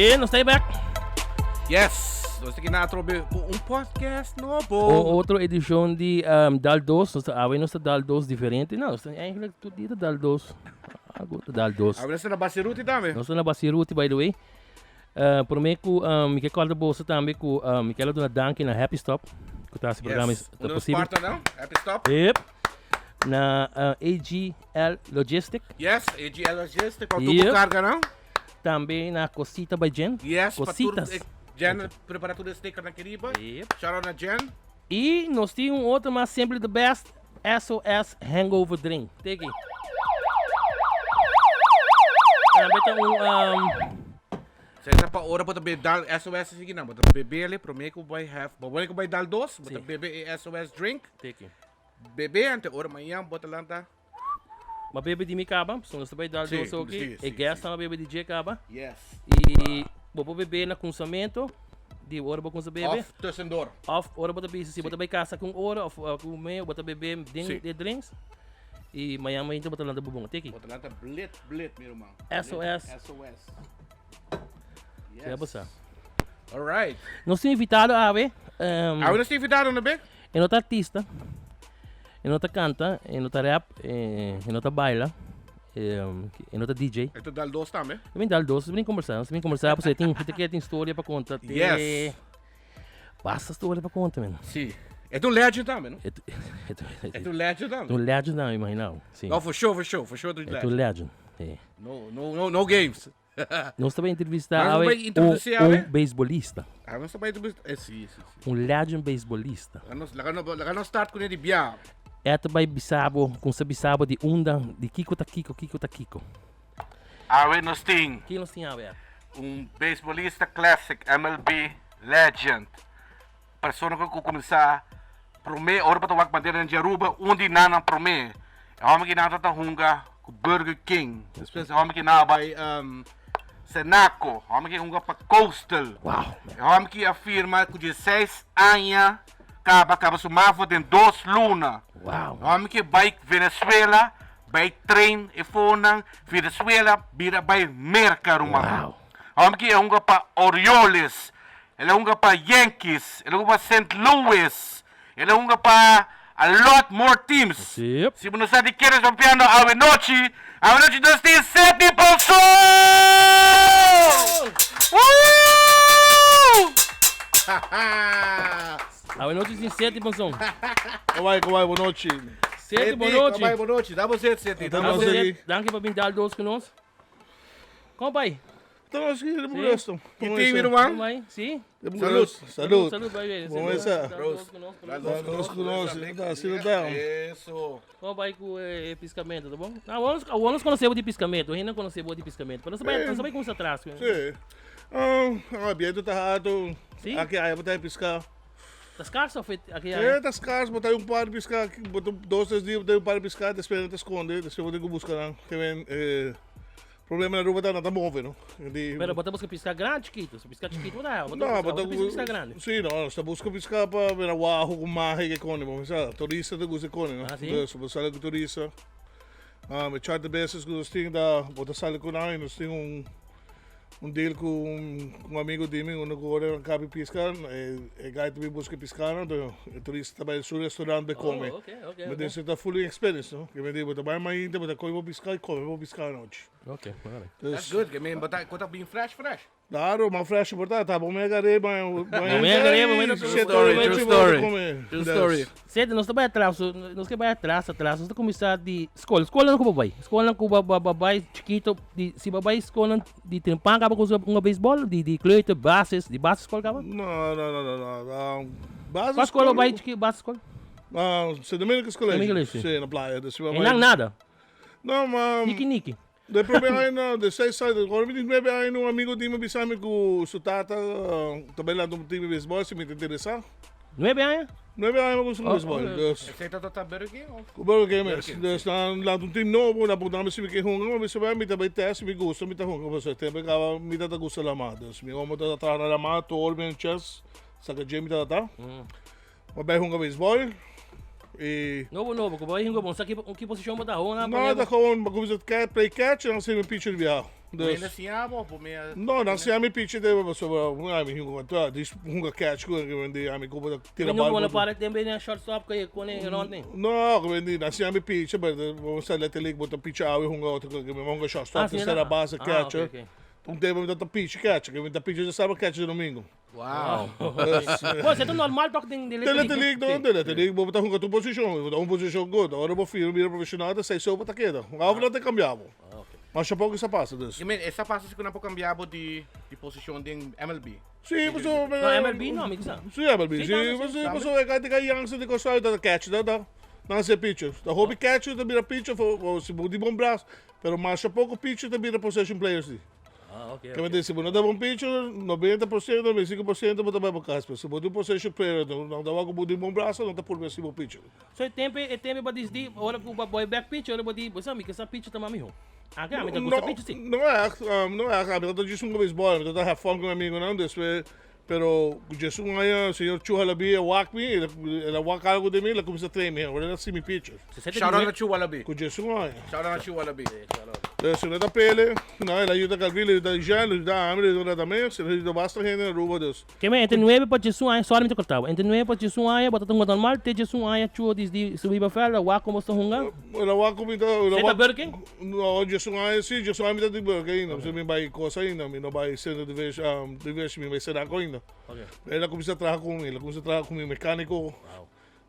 E nos ta back. Yes, nos ta kina atrobe ku un podcast nobo. Un otro edicion di um, Dal Dos. Nos ta awe nos ta Dal Dos diferente. No, nos ta eigenlijk tur dia ta Dal Dos. Algo ta Dal Dos. Awe nos ta na Basiruti tambe. Nos ta na Basiruti, by the way. Uh, prome ku um, mi ke kòrda boso tambe ku um, mi ke duna danki na Happy Stop. Ku ta hasi programa Yes. ta Uno posibel. partner, no? Happy Stop. Yep. Na uh, AGL Logistic. Yes, AGL Logistic. Pa Yep. tu carga, no? Tambe na Cosita by Jen. Yes, pa tur Cositas. eh, Jen prepara tur e sticker na keriba. Yep. Shout out na Jen. Y nos tin un otro mas simply the best SOS Hangover Drink. Teki. Tambe ta un um, Seta pa ora bota be dal SOS sige na bota bebe le prome ku bai have. Bo ku bai dal dos, bota Si. bebe e SOS drink. Teki. Bebe ante ora mañana bota lanta. Ma bebe di mi kaba, so nos ta bai dal Si, dos oki. si, E si, guest si. ta bebe di dje kaba. Yes. Y bo por bebe na kunsamento, di ora bo kunsa bebe. Of tussendoor. Of ora bo ta bisa si bo ta bai kasa ku un ora of uh, ku meio bo ta bebe den Si. de drinks. Y mañana mainta bo ta lanta bobon. Teki. Bota lanta blit blit mi ruman. SOS. SOS. Yes. Ya bo sa. All right. Nos tin invitado awe. Um, Awe nos tin invitado no be? E no ta artista, e no ta canta, e no ta rap, e no ta baila, e no ta DJ. E ta dal dos tambe. E bin dal dos, nos bin conversa, nos bin conversa pasobra e tin, e ta kere tin storia pa conta. Te Yes. Basta storia pa conta, man. Si. E ta un legend tambe, no? E ta, e ta, E ta un legend tambe. E ta un legend tambe, imagina bo. Si. No, for sure, for sure, for sure e ta un E ta un legend, si. No, no, no, no games. Nos ta bai entrevistá Nos ta awe bai introducí un, awe? un beisbolista. Ah, nos ta bai introducí, eh, sí, sí, sí. Un legend beisbolista. Laga nos, laga nos, laga nos start kuné di bia. E ta bai bisa bo, kumsa bisa bo di unda, di kiko ta kiko, kiko ta kiko. Awe nos tin. Kin nos tin awe? Un beisbolista classic, MLB legend. Persona ku kuminsá promé ora pa ta wak bandera di Aruba, un di nannan promé. E hòmber ki nan ta hunga ku Burger King. Despues e hòmber ki nan a bai Senaco. E hòmber ki hunga pa Coastal. E hòmber ki a firma ku dieseis aña kaba kaba su mafo den dos luna. E hòmber ki bai Venezuela bai train e fonan Venezuela bira bai Merka ruman. E hòmber ki a hunga pa Orioles. El a hunga pa Yankees, el a hunga pa Saint Louis, el a hunga pa a lot more teams. Yep. Si bo no sa di ken nos papiando awe nochi, awe nochi nos tin Seti Ponson! Woo! Awe nochi tin Seti Ponson. Kom bai, kom bai, bon nochi. Seti, bon nochi. Kom bai, bon nochi. Da bo zet, Seti. Da Da bo bo zet. zet. Danki pa bin dal dos ku nos. Kom bai. Estamos aquí, de Buresto. Ki tin, mi ruman? Kom bai, si. Salud. Salud. Salud, bai, bai. Bon esa. Nos conoce, da, si lo da. Eso. Kom bai ku e piscamento, ta bon? Awor nos, awor nos conoce bo di piscamento, hende no conoce bo di piscamento. Pero nos bai, nos bai kumsa atras. Si. Ah, biento ta alto. Si. Aki aya bo ta pisca. Ta scarso of aki aya? Eh, ta scarso, bo ta un par pisca, bo ta dos, tres dia bo ta un par pisca, despues nan ta sconde, despues bo tin ku busca nan. Ke men, eh. Problema na Aruba ta nan ta move no. Di Pero bo ta busca pisca grandi chikito? Si pisca chikito bo ta haya, bo ta No, busca, bo bo ta ta pisca grandi. Si no, nos ta busca pisca pa mira waho cu mahe ke cone, bo sa, turista ta gusta e cone no. Ah, si? Dus bo sali cu turista. Ah, e charter business cu nos tin ta, bo ta sali cu nan y nos tin un un deal cu un un amigo di mi, uno cu ora nan capi pisca, e e guy ta bin busca e piscanan, enton e turista ta bay su restaurant bay come. Oh, ok, ok, Mi ok. den ta fully experience no. Ke mi di bo ta bay mainta, bo ta coge bo pisca y come bo pisca anochi. Ok, alright. That's good, ke men bo ta, ko ta bin fresh fresh. Claro, mas fresh por ta, ta bo me agarré, ma Bo me agarré, bo me ta True story, true story. True story. Sete, nos ta bai atras, nos ke bai atras, atras, nos ta kuminsá di skol. Skolnan ku bo bai, skolnan ku bo bo bai chikito, di si bo bai skolnan di trempan kaba ku hunga beisbòl, di di kleuter, basis, di basis skol kaba? No, no, no, no, no. Basis Kua skol bo bai chikito, basis skol? Sint Dominicus College. Dominicus College, si. Si, na playa. Dus si bo E bai. nan nada? No, ma. Niki niki. De prome aña, de seis aña, ora mi tin nuebe aña, un amigo di mi bisa mi ku su tata ta bai lanta un team di beisbòl si mi ta interesá. Nuebe aña? Nuebe aña mi a kuminsá ku beisbòl. Dus. Esei ta ta Burger King of? Ku Burger King mes. Dus nan lanta un team nobo, nan puntra mi si mi ke hunga, mi bisa bai mi ta bai tèst, si mi gusta mi ta hunga, pasobra e tempu kaba mi ta ta gusta lamá. Dus mi omo ta traha na lamá, tur mi chèns saka dje mi ta ta. Mi a bai hunga beisbòl i. Nobo nobo, ku bo bai hunga bon, sa ki ki posishon bo ta hunga? No, ta gewoon, mi a kuminsá play catch en asina mi pitcher di biaha. Dus, Bo siña bo of bo mea? No, nan siña mi pichi te pasobra mi hunga ta dis hunga catch ku mi ami ku bo tira bal. No no para tembe na shortstop ku e kone rond ni. No, ku mi nan siña mi pichi but bo sa Little League bo ta pichi awe hunga otro ku mi hunga shortstop tercera base catcher. Un tempo mi ta pichi catcher, mi ta pichi djasabra catcher djadomingo. Wow. Bo, esei ta normal tok den Little League? Den Little League no, den Little League bo ta hunga tur posishon, bo ta un posishon good. Ora bo firma bira profeshonal ta sei so bo ta keda. Of nan ta kambia bo. Masha poko esa pasa dus. I mean, esa pasa si ku nan por kambia bo di posishon den MLB? Si, pasobra. No, MLB no, mi sa. Si, MLB. Si, pasobra e ka tin ka youngster di Kòrsou ta catch nan ta. Nan hasi pitcher. Ta hopi catcher ta bira pitcher si bo di bon bras, pero masha poko pitcher ta bira position players di. Ah, ok, Ke men si bo no ta bon pitcher, 90%, 95% bo ta bai bo kas. Pero si bo tin position player, nan ta wak ku bo tin bon brasa, nan ta purba si bo pitcher. So e tempo, e tempo bo disdi, ora ku bo bai back pitcher, ora bo di, bo sa mi ke sa pitcher ta mas miho. Anke ami ta gusta pitcher si. No echt, no echt. Ami ta djis hunga baseball, mi ta have fun ku mi amigonan, despues, pero ku djes un aña señor Chu Halabi a wak mi, el a wak algo den mi, el a kuminsa train mi, ora el a si mi pitcher. Shout out na Chu Halabi. Ku djes un aña. Shout out na Chu Halabi. Entonces, si no ta pele, no, el a yuda Calvin, el a yuda Jean, el a yuda ami, el a yuda Radames, el a yuda basta hende na Aruba, dus. Ke men, entre nuebe pa djesun aña, sorry mi ta corta bo, entre nuebe pa djesun aña bo ta hunga normal, te djesun aña Chuo disdi subi pa veld a wak como bo sta hunga. El a wak ku mi ta, el a Seta wak. Burger King? No, djesun aña si, djesun aña mi ta di Burger ainda, pasobra mi bai cosa ainda, mi no bai Centro Diversion, Diversion, mi bai Senaco ainda. El a cuminsa traha ku mi, el a cuminsa traha ku mi mecanico.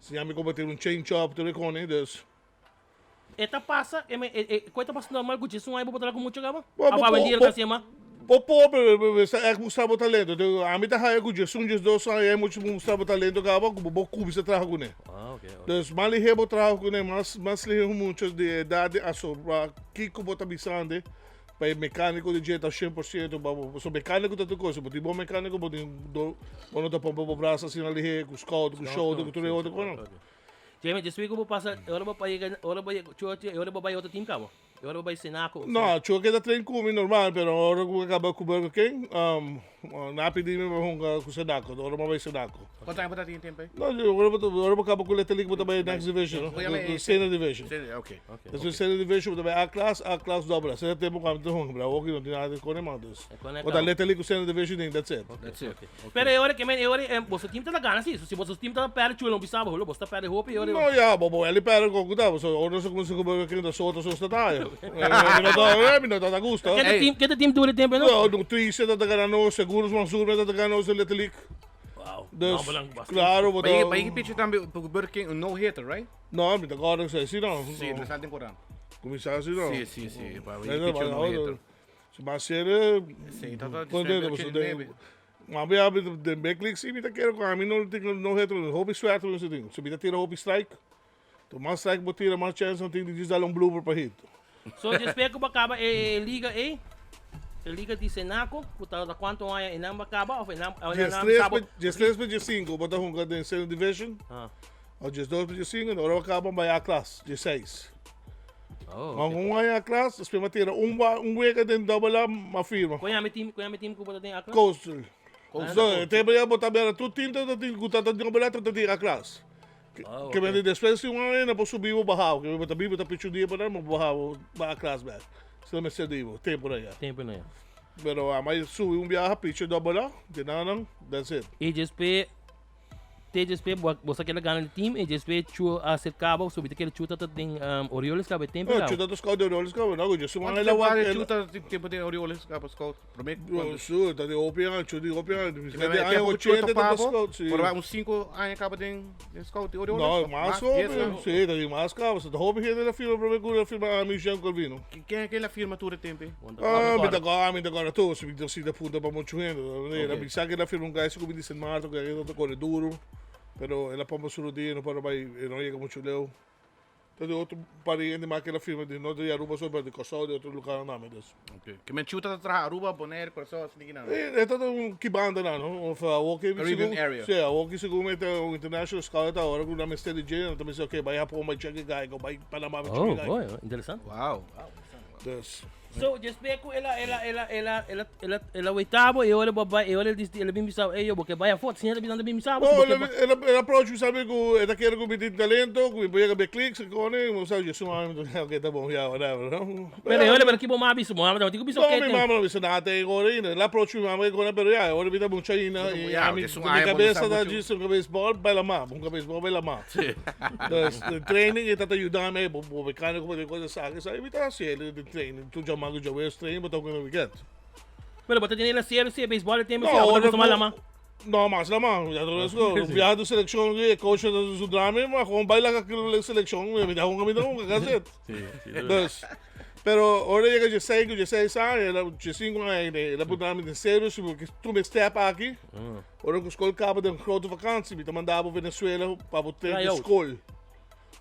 Siña mi como tira un change up, tur e cone, dus. E ta pasa, e me, e, e, cu e ta pasa normal cu dje sun ai bo por traha cu mucho caba? Bo, Of bo, awendia bo, ta hacía bo por, pero bo mester echt mustra bo talento. Te, ami ta haya cu dje sun, djes dos aña ai mucho mustra bo talento caba, cu bo por cuminsa traha cune. Ah, ok, ok. Dus mas lihe bo traha cune, mas, mas lihe mucho di edad di asombra kico bo ta bisande. Pa e mecanico di dje ta 100% pa bo. Pasobra mecanico ta tur cosa. Bo tin bon mecanico, bo tin do, bo no ta pompa bo brasa asina lihe, cu scout, cu shoulder, cu tur e otro cosnan. Jamie, despues cu bo pasa, e ora bo pa yega, ora bo yega, chu, e ora bo bay otro team cabo? E ora bo bay Senaco? No, chu a keda train cu mi normal, pero ora cu a caba cu Burger King, um, nan a pidi mi pa hunga cu Senaco, ora bo bay Senaco. Cuanto aña bo ta tin tempo ey? No, ora bo ta, ora bo caba cu Little League bo ta bay next division, no? Senior division. Senior, ok. Despues senior division bo ta bay A class, A class double A. Asina tempo cu ami ta hunga, pero awor ki no tin nada di cone mas, dus. Bo ta Little League cu senior division den, that's it. That's it. Pero e ora ke men, e ora e boso team ta ta gana si, so si boso team ta perde chulo no bisa bo, lo boso ta perde hopi e ora. No ya, bo bo eli perde con cu ta, so ora nos a cuminsa cu Burger King ta so ta so ta taya. Mi no ta, mi no ta ta gusta. Kende team, kende team dura e tempo no? No, Nutricia ta ta gana nos, Seguros Mansur ta ta gana nos den Little League. Wow. Dus, claro, bo ta. Ba yega pichi tambe Burger King un no hitter, right? No, mi ta corda cu si no. Si, ta sa den coran. Cuminsa asi no. Si, si, si. Ba yega pichi un no hitter. Si mas sere. Si, ta ta contento, pasobra den Ma mi abi den big league si mi ta kere cu ami no tin no hitter, hopi suerte mi mester tin. Si mi ta tira hopi strike, to mas strike bo tira mas chance bo tin di djis dal un blooper pa hit. So despues cu bo a caba e liga ey, e liga di Senaco, cu ta cuanto aña enan bo a caba of enan Djes tres pa djes tres pa djes cinco bo ta hunga den Senior Division. Of djes dos pa djes cinco, ora bo caba bo bai A klas, djes seis. Oh, Ma un aña A klas, despues bo tira un un wega den Double A, ma firma. Con yama e team, con yama e team cu bo ta den A klas? Coastal. Coastal. E tempo ya bo ta bera tur team ta tin cu ta den Double A ta tin A klas. Oh, Ke okay. men despues di un aña na bo subi bo baha, ke bo ta biba ta pichi un dia pa nan, bo baha bo ba A klas bek. Sino mester di bo, tempo na ya. Tempo na ya. Pero a mai subi un biaha pichi Double A, de nan, that's it. Y despues Te despues bo bo sa keda gana di team y despues Chu a acerca bo so bita kere Chu ta ta den Orioles caba e tempo No, caba. Chu ta ta scout di Orioles caba no, yo su Cuanto man el a tempo wak a el Chu ta tempo den Orioles caba scout? Prome Yo su ta di hopi aña, Chu di hopi aña, Ti di me aña tempo cu Chu 80 ta topa ta bo, scout, si. por un 5 aña caba den den scout di Orioles? No, Of mas dies hopi, aña? si, ta di mas caba, sa ta hopi hende la firma prome cu la firma ami Jean Calvino. Ken ken la firma tur e tempo ey? Ah, mi ta gora, mi ta gora tur, si mi ta sinta punta pa muchu hende. Ok. Mi sa ke el a firma un guy ku bini Sint Maarten, ku e ta kore duru, pero el a pompa su rodia, no por bai, e no yega muchu leu. Ta di otro pariente mas ke el a firma, di no di Aruba so, pero di Kòrsou, di otro lugarnan tambe, dus. Ok. Ke men Chu ta traha Aruba, Bonaire, Kòrsou, asina ki nan? E ta un ki banda nan, no? Of awor ke Caribbean area. Si, awor ke segun mi ta un international scout ta ora ku nan mester di dje, nan ta mester, ok, bai Hapon, bai check e guy, bai Panama, bai check e guy. Oh, oh, interesante. Wow. Dus. So, despues ku el a, el a, el a, el a, el a, el a, el a weta bo, e ora bo bai, e ora el dis, el a bin bisa bo, ey yo, bo ke bai afó, siña ta bisa, ta bin bisa bo, si No, bo el ke a, bai. el a, el a approach mi sabi ku e ta kere ku mi tin talento, ku mi por yega be kliks, ku kone, mi sa, yo su mami, mi ta, ok, ta bon, ya, whatever, no. Pero e ora, pero ki bo mama bisa? Bo mama tabata tin ku bisa No, ok mi ten. mama no bisa nada te ora ainda. El a approach mi mama ku kone, pero ya, e ora mi ta mucha ainda, i Ya, ami, es un mi aña bo no kabesa sa ta mucho. djis un baseball, bai lamá, un baseball bai lamá. Dus, den training e ta ta yuda mi, bo, bo mecanico bo tin cosa sa, sa, mi ta hasi el den training, tur djamango djawees training, bo ta hunga na weekend. Pero bo ta tene el a serio si e baseball e tempo No, si, abo ta ora gusta mas ku- lamá. No, mas lamá, ya ta ves ku, biaha di seleccion, e coach ta su drami, ma gewoon bai laga kilo seleccion, mi ta hunga, mi ta hunga, that's it. Dus, pero ora yega djeseis, djeseis aña, el a, djesinku aña, el a puntra mi den serio si mi ke tuma e step aki. Ora ku skol kaba den grote vakantie, mi ta manda bo Venezuela pa bo train Try ku out. skol.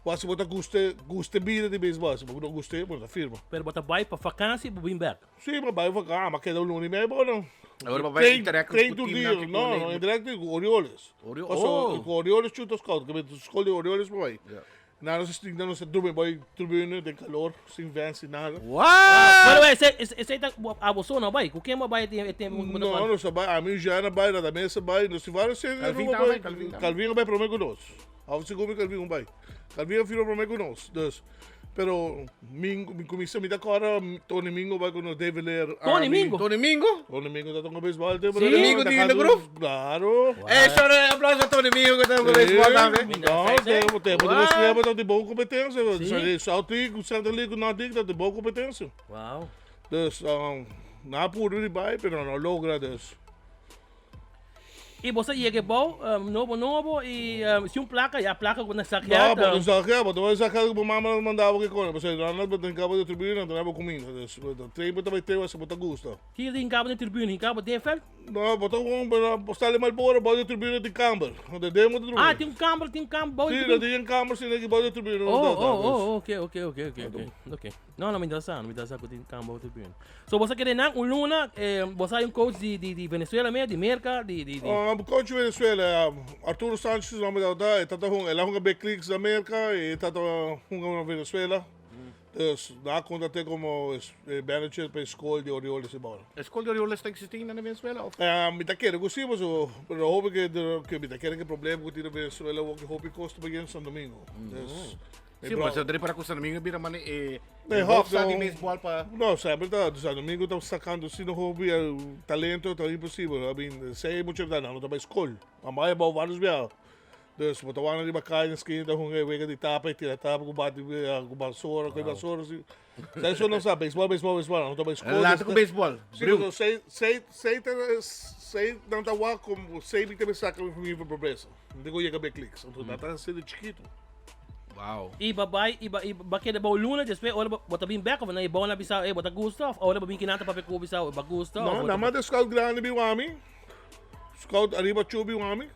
Wak si bo ta gusta, gusta e bida di beisbòl. Si bo no gusta, bo no ta firma. Pero bo ta bai pa vakantie, bo bin bek. Si, bo bai vakantie, ma keda un luna i mei bo no. Ora bo bai Train, interact train ku tur teamnan dia. ki No, pone no, interact ku Orioles. Orioles, Paso, oh. ku Orioles chuta scout, ku skol di Orioles bo bai. Ja. Nan nos a nos a drumi boy tribune den calor, sin vent, sin nada. What? Pero ese, ese, ese ta abo so no bai. Ku ken bo bai e tempo ku bo ta No, fala? nos a bai, ami Jean a bai, Radamés a bai, nos tin varios hende Calvin Aruba tambe, bai. Calvin tambe. Calvin a bai prome ku nos. Of segun mi Calvin un bai. Calvin a firma prome ku nos. Dus, pero Mingo, mi kuminsa mi ta kòrda Tony Mingo bai ku nos, David Leer, Tony ami. Mingo? Tony Mingo? Tony Mingo ta tonga beisbòl te, Sí? pero Mingo ta di in de kantu- groep? Claro. Ey, sorry, aplauso a Tony Mingo ku ta hunga beisbòl tambe. No, tempo, tempo di What? nos tempo ta di bon competencia. Sí? South League, Central League, North League ta di bon competencia. Wow. Dus, um, na puru di bai, pero no logra, dus. I bo sa yega e bou, nobo nobo, i si un plaka, ya plaka ku na No, sakeá bo ta. no sakeá, bo ta bai sakeá ku bo mama mandaba ke kone, pasobra nan bo ta hinká bo den tribuna, nan ta daba kuminda, dus bo ta train bo ta bai train wak si bo ta gusta. Ki ta hinká bo den tribuna? Hinká bo den vèlt? No, bo ta gewoon bo sta Malboro bou den tribuna tin kamber, den den bo ta drumi. Ah, tin un kamber, tin kamber bou den Si, tribuna? tin un kamber si aki bou den tribuna. Oh, oh, oh, oke, oke, oke, oke, oke, oke. No, no mi ta sa, no mi ta sa ku tin kamber bou tribuna. So bo sa kere nan un luna, bo sa hay un coach di di di Venezuela mes, di Merca, di di di. Coach di Venezuela, Arturo Sanchez su nomber tabata, e tata hunga, el a hunga Big Leagues na Merca y e tata hunga na Venezuela. Dus nan a contraté como e manager pa e school di Orioles e bora. E school di Orioles ta existi ainda na Venezuela of? Mi ta kere cu si, pasobra pero hopi ke mi ta kere ke problema cu tin na Venezuela awor ke hopi cos ta bayendo San Domingo. Dus. Sí, pero se dre para cu San Domingo bira mane e E e hub hoofdstad di no. baseball pa No, semper ta San Domingo ta sacando asina hopi talento, ta imposibel. I mean, sei mucha nan no ta bay school. A bay abao varios biaha. Dus bo ta wak riba caya na esquina ta hunga e wega di tapa y tira tapa cu bati cu basora, cu e basora si. Sei so nan sa baseball, baseball, baseball, nan no ta bay school. Lanta cu baseball. Sí, Briu. pero sei, sei, sei ta, sei nan ta wak como sei mi ta bay saca mi familia for pobreza. No tin cu yega bay clicks. Anto nan ta asina chikito. Wow. I ba bai i ba i ba keda bou luna despues ora bo ta bin bek of nan e bou nan bisa ey bo ta gusta of ora bo bin kinan ta papia ku bo bisa bo gusta of No, bo nan ta manda scout grandi bin wami. Scout ariba chu bin wami.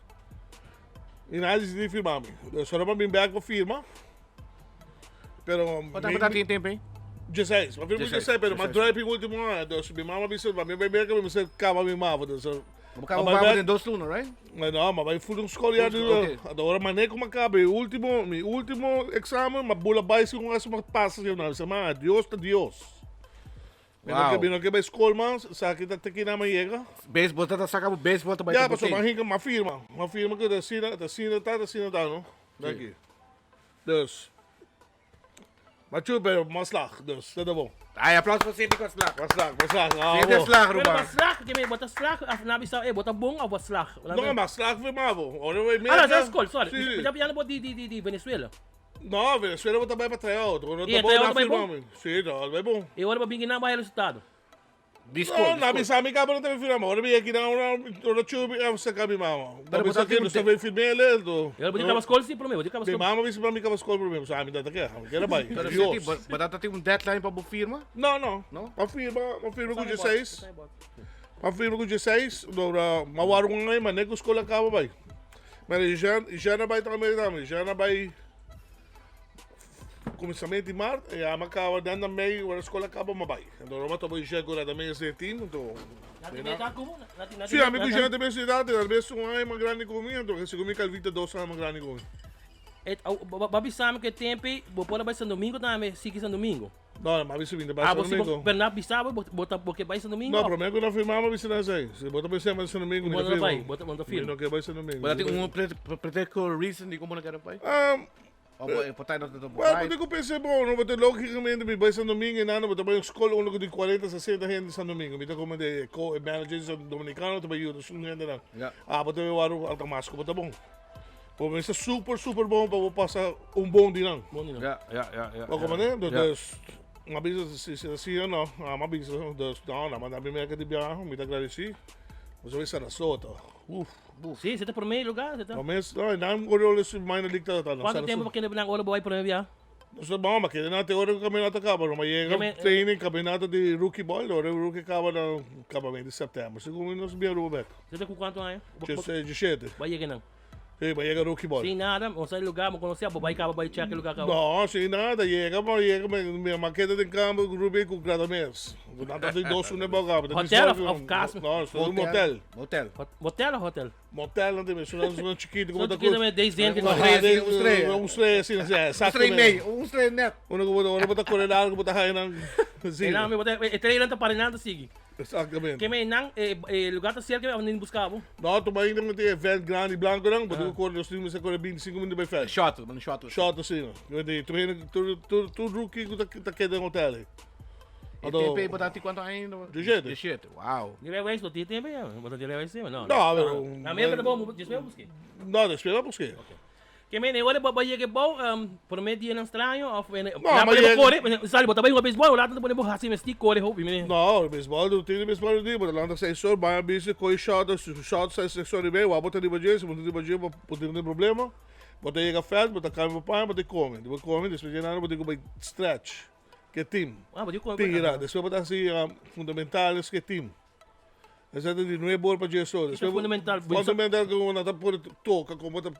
I nan a disidi firma mi. Dus ora bo bin bek bo firma. Pero Bo tabata tin tempo ey? 16. Ma firma 16, pero ma draai pin ultimo aña. Dus mi mama bisa, ma mi bai merca mi mester caba mi mavo. Dus Bo caba mavo den dos luna, right? No, ma bai full un school ya. Okay. Ora maneco ma caba e ultimo, mi ultimo examen, ma bula bai si un ma pasa si una. Ma Dios ta Dios. Wow. Mi no ke bai school mas, sa ki ta te kina ma yega. Baseball ta ta saca bo baseball ta bai Ya, ta paso botin. ma hinka ma firma. Ma firma ku ta asina, ta asina ta, ta asina ta, no? Danki. Dus. Maar chu, pero mas slag, dus dat is bon. Ay, aplauso pa Cindy Koslag. Mas slag, mas slag. Ah, Cindy bo. slag, Pero Ruben. mas slag, que me bota slag, af na bisa, eh, bota bon of bota slag. No, maar slag voor mavo. Ora we Ah, no, dat is school, sorry. Sí. Mi ta piano di di di di Venezuela. No, Venezuela bota bij para tryout. Ora E tá bom tryout na bij firma. bom? Sí, no, bij bom. E ora ba bingi na ba resultado. Di school. No, di na school. bisa mi cabo no te firma. Ora mi aqui na ora ora chu mi sa cabi mama. Pero Na bisa bota que tin no sa firme do. E ora ba di school si prome, ba di Mi school. mama bisa pa mi caba school prome. Sa mi data que, mi quero bai. Pero Dios. Cindy, but dat tin un deadline pa bo firma? No, no. No? Ma firma, ma firma com 16. Ma firma com 16, ora ma waru un ai, ma nem com escola acaba bai. Maar já já na bai também também, já na bai começamento de maart, ja, maar acaba dan na mei, ora escola acaba ma bai. Então, Roma tô já agora também esse time, então. Sí, amigo já também cidade, talvez um ano mais grande comigo, então se comigo Calvita dois anos mais grande comigo. Babi sabe que tempo, bo pode vai São Domingo também, sigue São Domingo. No, no, m'a bisa mi ta bai Ah, bo Santo si bo, Domingo. pero nan bisa bo, bo, bo ta, bo ke bai Santo Domingo? No, promé ku nan firma m'a bisa nan esei. Si bo ta pensa bai Santo Domingo, mi Bo ta no ta bai, firma. bo ta, bo no ta Mi firma. no ke bai Santo Domingo. Bo ta tin un particular reason di komo no kere bai? Um, Of bo e por ta no ta Well, bai? bo tin ku pensa bon, no? Bo ta logicamente mi bai Santo Domingo i nan bo ta bai un skol unda ku tin 40, 60 hende Santo Domingo. Mi ta kome de e ko, e manager di Santo Dominicano ta bai yuda su hendenan. Ja. Ah, bo ta bai wak alta mas ku bo ta bon. Bo mester super super bon pa bo pasa un bon di nan. Bon di nan. Ja, ja, ja, ja. Bo comprende? Ja. Dus, m'a bisa si si asina no, ah, m'a bisa, dus no, nan manda mi merca di biaha, mi ta agradeci. Bo sa bai Sarasota. Uf. Si, si ta prome lugar, si ta. Prome, no, nan Orioles minor league ta ta. Cuanto tempo pa kende nan ora bo bai prome biaha? Nos ta bon, ma kende nan te ora cu campeonato caba, no, ma yega training campeonato di rookie ball, ora rookie caba na acabamento di september, segun nos bia Aruba bek. Si ta cu cuanto aña? Diesisiete. Bai yega nan. Sí, bai yega rookie ball. Sin nada, bo sa e lugar, bo conoce, bo bai caba bai check e lugar caba. No, sin nada, yega, bo yega, mi a keda den camber cu Ruby cu Gradames. Nan ta den dos una bo caba. Hotel of cas? No, es un motel. Motel. Motel of hotel? Motel nan tin, es un chiquito. Son chiquito met 10 dente. Un estrella, un estrella. Un estrella, sí, sí, Un estrella y medio, un estrella net. Uno cu bo ta core largo, bo ta haya nan. Sí. E estrella nan ta para nan ta sigui. Exactamente. Ke men nan e e lugar ta cerca of nin busca bo? No, tu ainda no tin e veld grandi blanco nan, bo tin cu core nos tin mester core 25 minuto bay veld. Shuttle, man shuttle. Shuttle si no. Yo di tur hende tur tur tur rookie cu ta ta keda den hotel ey. E tempo ey bo ta tin cuanto aña ainda? 17. 17, wow. Di rewijs bo tin tempo ya? Bo ta di rewijs no? No, pero Na Merca ta bon, despues bo busque. No, despues bo busque. Ke men e ora bo a yega bou, prome dianan straño of No, nan ma pone bo yega- kore, sali bo ta bai hunga beisbòl, un rato nan ta pone bo hasi mesti kore hopi mene. No, beisbòl, rutina di beisbòl di bo ta lanta seis or, baña bisti, kohe shòt, shòt seis seis or i mei, wak bo ta riba dje, si bo no ta riba dje bo bo tin tin problema, bo ta yega vèlt, bo ta kambia bo paña, bo ta kome, bo kome, despues dje nada bo tin ku bai stretch ke tim, Ah, bo tin ku tira, despues bo ta hasi fundamentales ke tim. Esei ta di nuebe ora pa dies ora. Kiko fundamental? Fundamental ku nan ta por toka, komo ta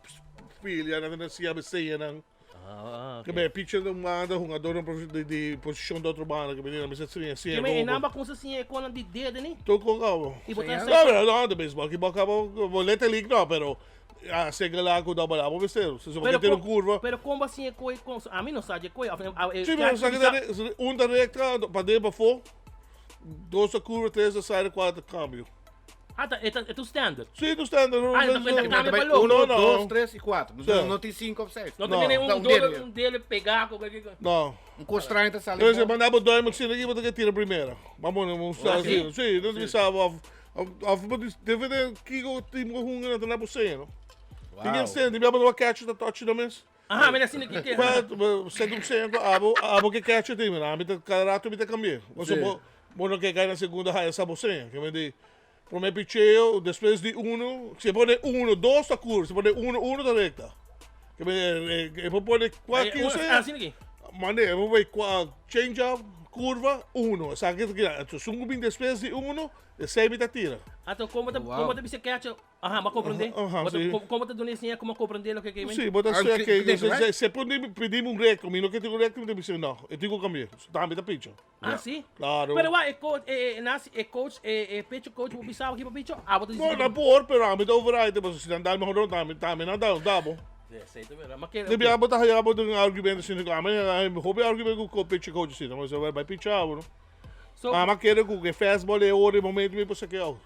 filia, nan ta siña beseñanan. Ah, Ke be pitcher di un banda, hungador di di posishon di otro banda, ke be nan mester siña siña Ke me komo. e nan ba kumsa siña e konan di dede ni? Tur kon kaba. I bo ta No, pero no, di beisbòl ki bo kaba, bo Little League no, pero a segelá ku double A bo mester. Si bo ke tira un kurva. Pero kon bo a siña e koi kon? Ami no sa dje koi. Si, pero sa ke ta un ta rekta, paden pafó. Dos ta curva, tres ta side, cuatro ta cambio. Ah, ta, e ta, e ta un standard. Sí, ta un standard. Ah, e ta, e ta cambia pa loco. Uno, No, no. dos, tres y cuatro. Sí. No tin cinco of seis. No ta No. tiene un, Ta un dele, dele. un dele pegá con cualquier cosa. No. Un cos extraño ta sali. Entonces, manda bo duim asina aquí, bo ta ke tira primera. Vamos, vamos, Ah, sí? Sí, no te sabe, of, of, of, bo deve de kiko team ko hunga na ta na bo seña, no? Wow. Tin que sende, mi abo no catch ta touch no mes. Aha, mira asina ki ke. Well, sende un seña ku abo, abo ke catch tin, mira, ami ta cada rato mi ta cambia. Bo Sí. bo, bo no ke kai na segunda haya sa bo seña. Ke men di, prome picheo, despues di uno, si e pone uno, dos ta curva, si e pone uno, uno ta recta. Ke men, e, e por pone cualkier Eh, seña. Asina ki. Mane, e por pone cua, change up, curva, uno. Esaki ta keda. Entonces, sun ku bin despues di uno, esei mi ta tira. Anto, como ta, Wow. como ta bisa catcher Aha, m'a comprende. Aha, Bo ta- sí. com- Como ta duna enseña como comprende loke ke men? Sí, bo ta Ah, sea que- que que se, right? se, se pone pedimos un recto, mi no que tengo recto, mi te dice no, eu tengo que cambiar. Tambe ta picho. Ah, sí? Claro. Pero wa, e coach, e, e, nasi, e coach, e, e pecho coach, bo bisaba ki bo picho? Ah, bo ta No, na por, pero a mi ta override, pero si nan dal mejor no, tambe, tambe nan dal, dabo. Sí, sí, ta verdad. Ma ke, De bia bo ta haya bo den argumento sin a mi, a mi hopi argumento ku pitch coach sin, mas vai pichar, no. So, Ah, ma kere ku ke fastball e ora e momento mi por saque out.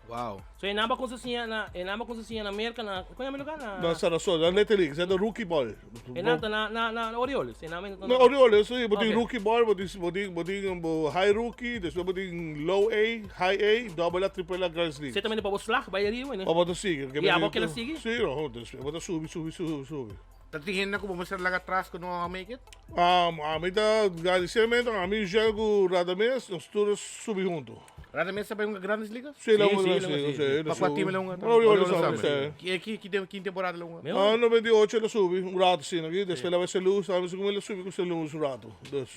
Wow. So e namba con siña na e namba con siña na Merca na con yama lugar na Na Sarasota, na Little League, sa rookie ball. E namba na na na Orioles, e namba Na Orioles, sí, bo tin Okay. rookie ball, bo tin bo tin bo tin bo high rookie, despues bo tin low A, high A, double A, triple A, Grandes Leagues. Você também pa bo slag bai arriba, né? Pa bo ta sigui. E abo kela sigui? Sí, no, despues bo ta subi, subi, subi, subi. Ta tin hende ku bo mester laga atras ku no a make it? Ami ta gradisiamento, ami Michel ku Radamés, nos tur a subi huntu. Radamés ta bai hunga Grandes Ligas? Sí, el a Sí, hunga sí, Grandes el a hunga, Ligas, sí. sí, el a Pa kua subi. team el a hunga? No, Orioles Orioles tambe, tambe. sí. Ki, ki, ki, ki temporada el a hunga? Meu? Ah, 98 el a subi, un rato asina aki, despues el a bai Saint Louis, tambe segun el a subi ku Saint Louis un rato, dus.